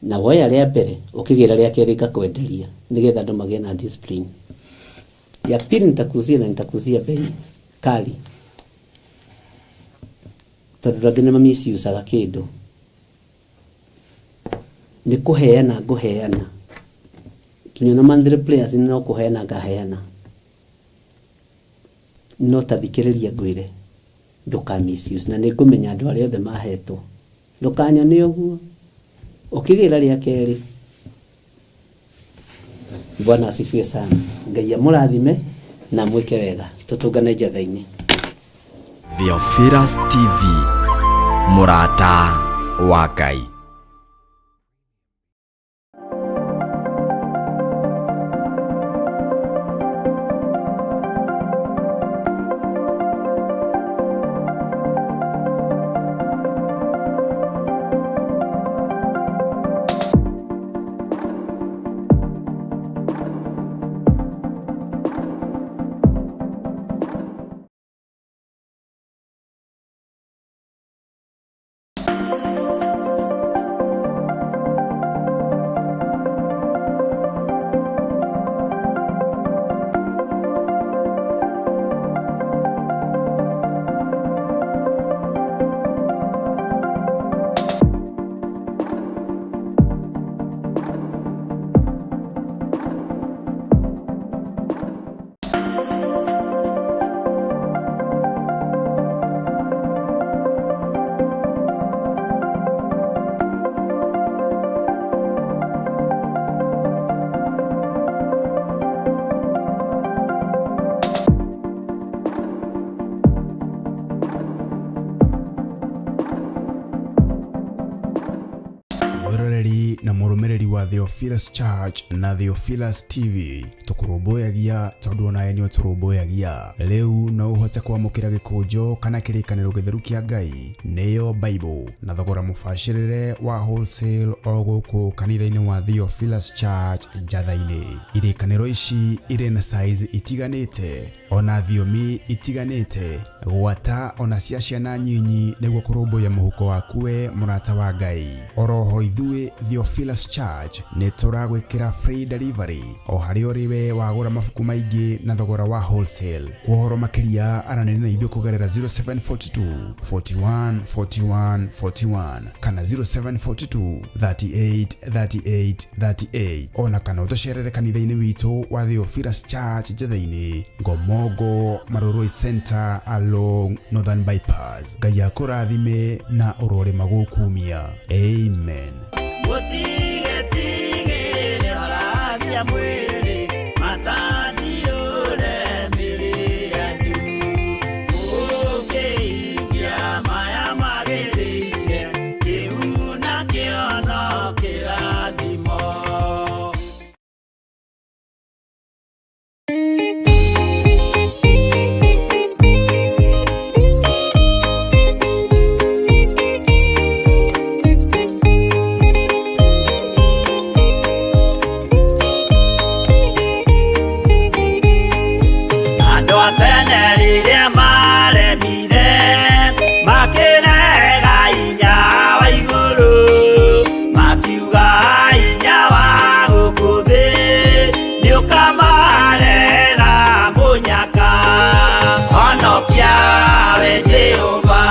Na woya rĩa mbere ũkĩgĩra rĩa kerĩ ngakwenderia nĩgetha andũ magĩe na discipline. Ya pili nitakuzia na nitakuzia bei kali tondũ andũ angĩ nĩ mamisiusaga kĩndũ. Nĩ kũheana ngũheana nginya ona monthly prayers no kũheana ngaheana, no ta thikĩrĩria ngwĩre ndũka misuse, na nĩ ngũmenya andũ arĩa othe mahetwo. Ndũkanyone ũguo ũkĩgĩra rĩa kerĩ. Bwana asifiwe sana. Ngai amũrathime na amwĩke wega. Tũtũngane njatha-inĩ. Theophilus TV, mũrata wa Ngai. Mũrũmĩrĩri wa Theophilus Church na Theophilus TV, tũkũrũmbũyagia tondũ onawe nĩ ũtũrũmbũyagia. Rĩu no ũhote kwamũkĩra gĩkũnjo kana kĩrĩkanĩro gĩtheru kĩa Ngai, nĩyo Bible, na thogora mũbacĩrĩre wa wholesale o gũkũ kanitha-inĩ wa Theophilus Church Njatha-inĩ. Irĩkanĩro ici irĩ na size itiganĩte ona thiomi itiganĩte, gwata ona cia ciana nyinyi nĩguo kũrũmbũiya mũhuko waku we mũrata wa Ngai. Oroho ithuĩ Theophilus Church nĩ tũragwĩkĩra free delivery o harĩa ũrĩ we wagũra mabuku maingĩ na thogora wa wholesale. Kwa ũhoro makĩria aranĩria na ithuĩ kũgerera 0742 41 41 41 kana 0742 38 38 38, ona kana ũtũcerere kanitha-inĩ witũ wa Theophilus Church Njatha-inĩ, Ngomongo Marurui Center along Northern Bypass. Ngai akũrathime na ũrorĩma gũkumia. Amen. Mũtigetigĩre orathia mwĩrĩ, matandiũre mĩrĩ yanyu. Mũkĩhingia maya magĩrĩire, kĩu nakĩo no kĩrathimo. Andũ a tene rĩrĩa maremire, makĩrega hinya wa igũrũ, makiuga hinya wa gũkũ thĩ nĩũkamarehera mũnyaka. Honokia we Jehova,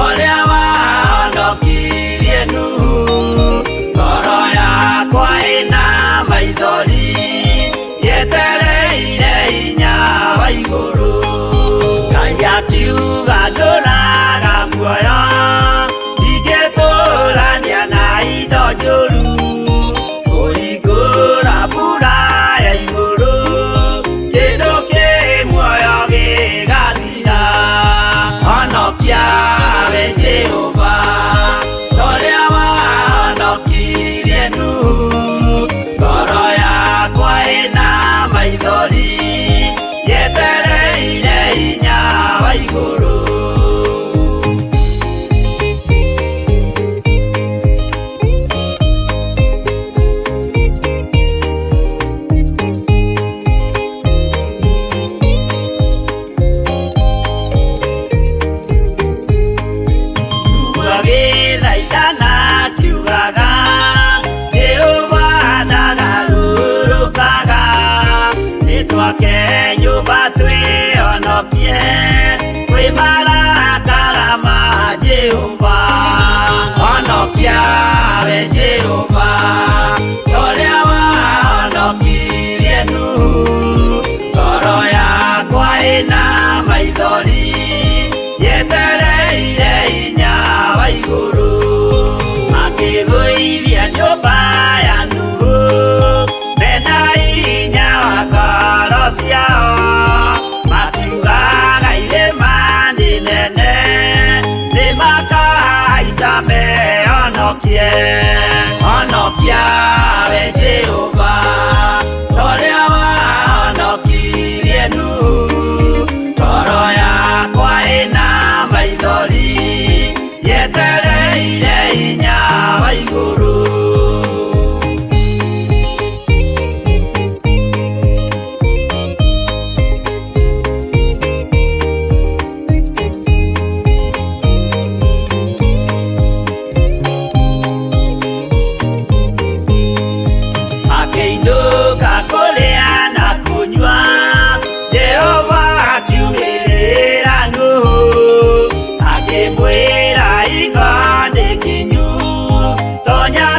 ũrĩa wahonokirie Nuhu, ngoro yakwa ĩna maithori, yetereire hinya wa igũrũ. Ngai akiuga ndũraga muoyo, ndingĩtũrania na indo njũru, kũhingũra mbura ya igũrũ, kĩndũ kĩ muoyo gĩgathira. Honokia we Jehova, ũrĩa wahonokirie Nuhu, ngoro yakwa ĩna maithori, yetereire hinya wa igũrũ. Agĩthaithana akiugaga, Jehova ndagarũrũkaga, nĩtwake nyũmba twĩhonokie kwĩ marakara ma Jehova. Honokia we Jehova, ũrĩa wahonokirie Nuhu, ngoro yakwa ĩna maithori, yetereire hinya wa igũrũ. Makĩgũithia nyũmba ya Nuhu, mena hinya wa ngoro ciao, makiugaga irĩma nĩ nene, nĩmakahaica mehonokie. Honokia we Jehova, ũrĩa wahonokirie Nuhu, ngoro yakwa ĩna maithori, yetereire hinya wa igũrũ. Akĩinũka kũrĩa na kũnyua, Jehova akiumĩrĩra Nuhu, akĩmwĩra igo nĩ kinyu, tonya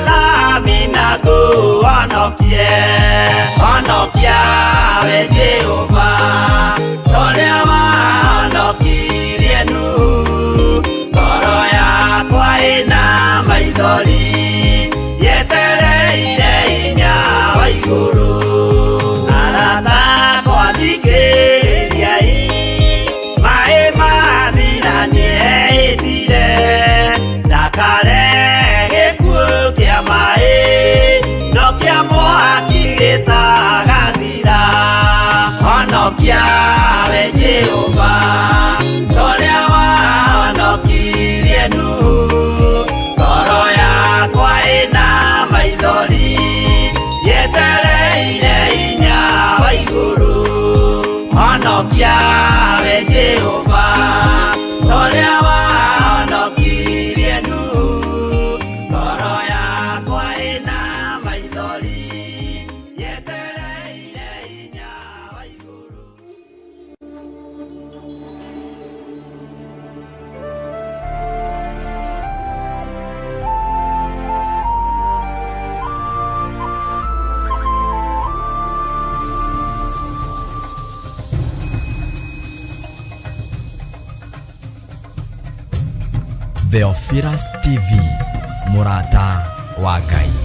Theophilus TV, mũrata wa Ngai.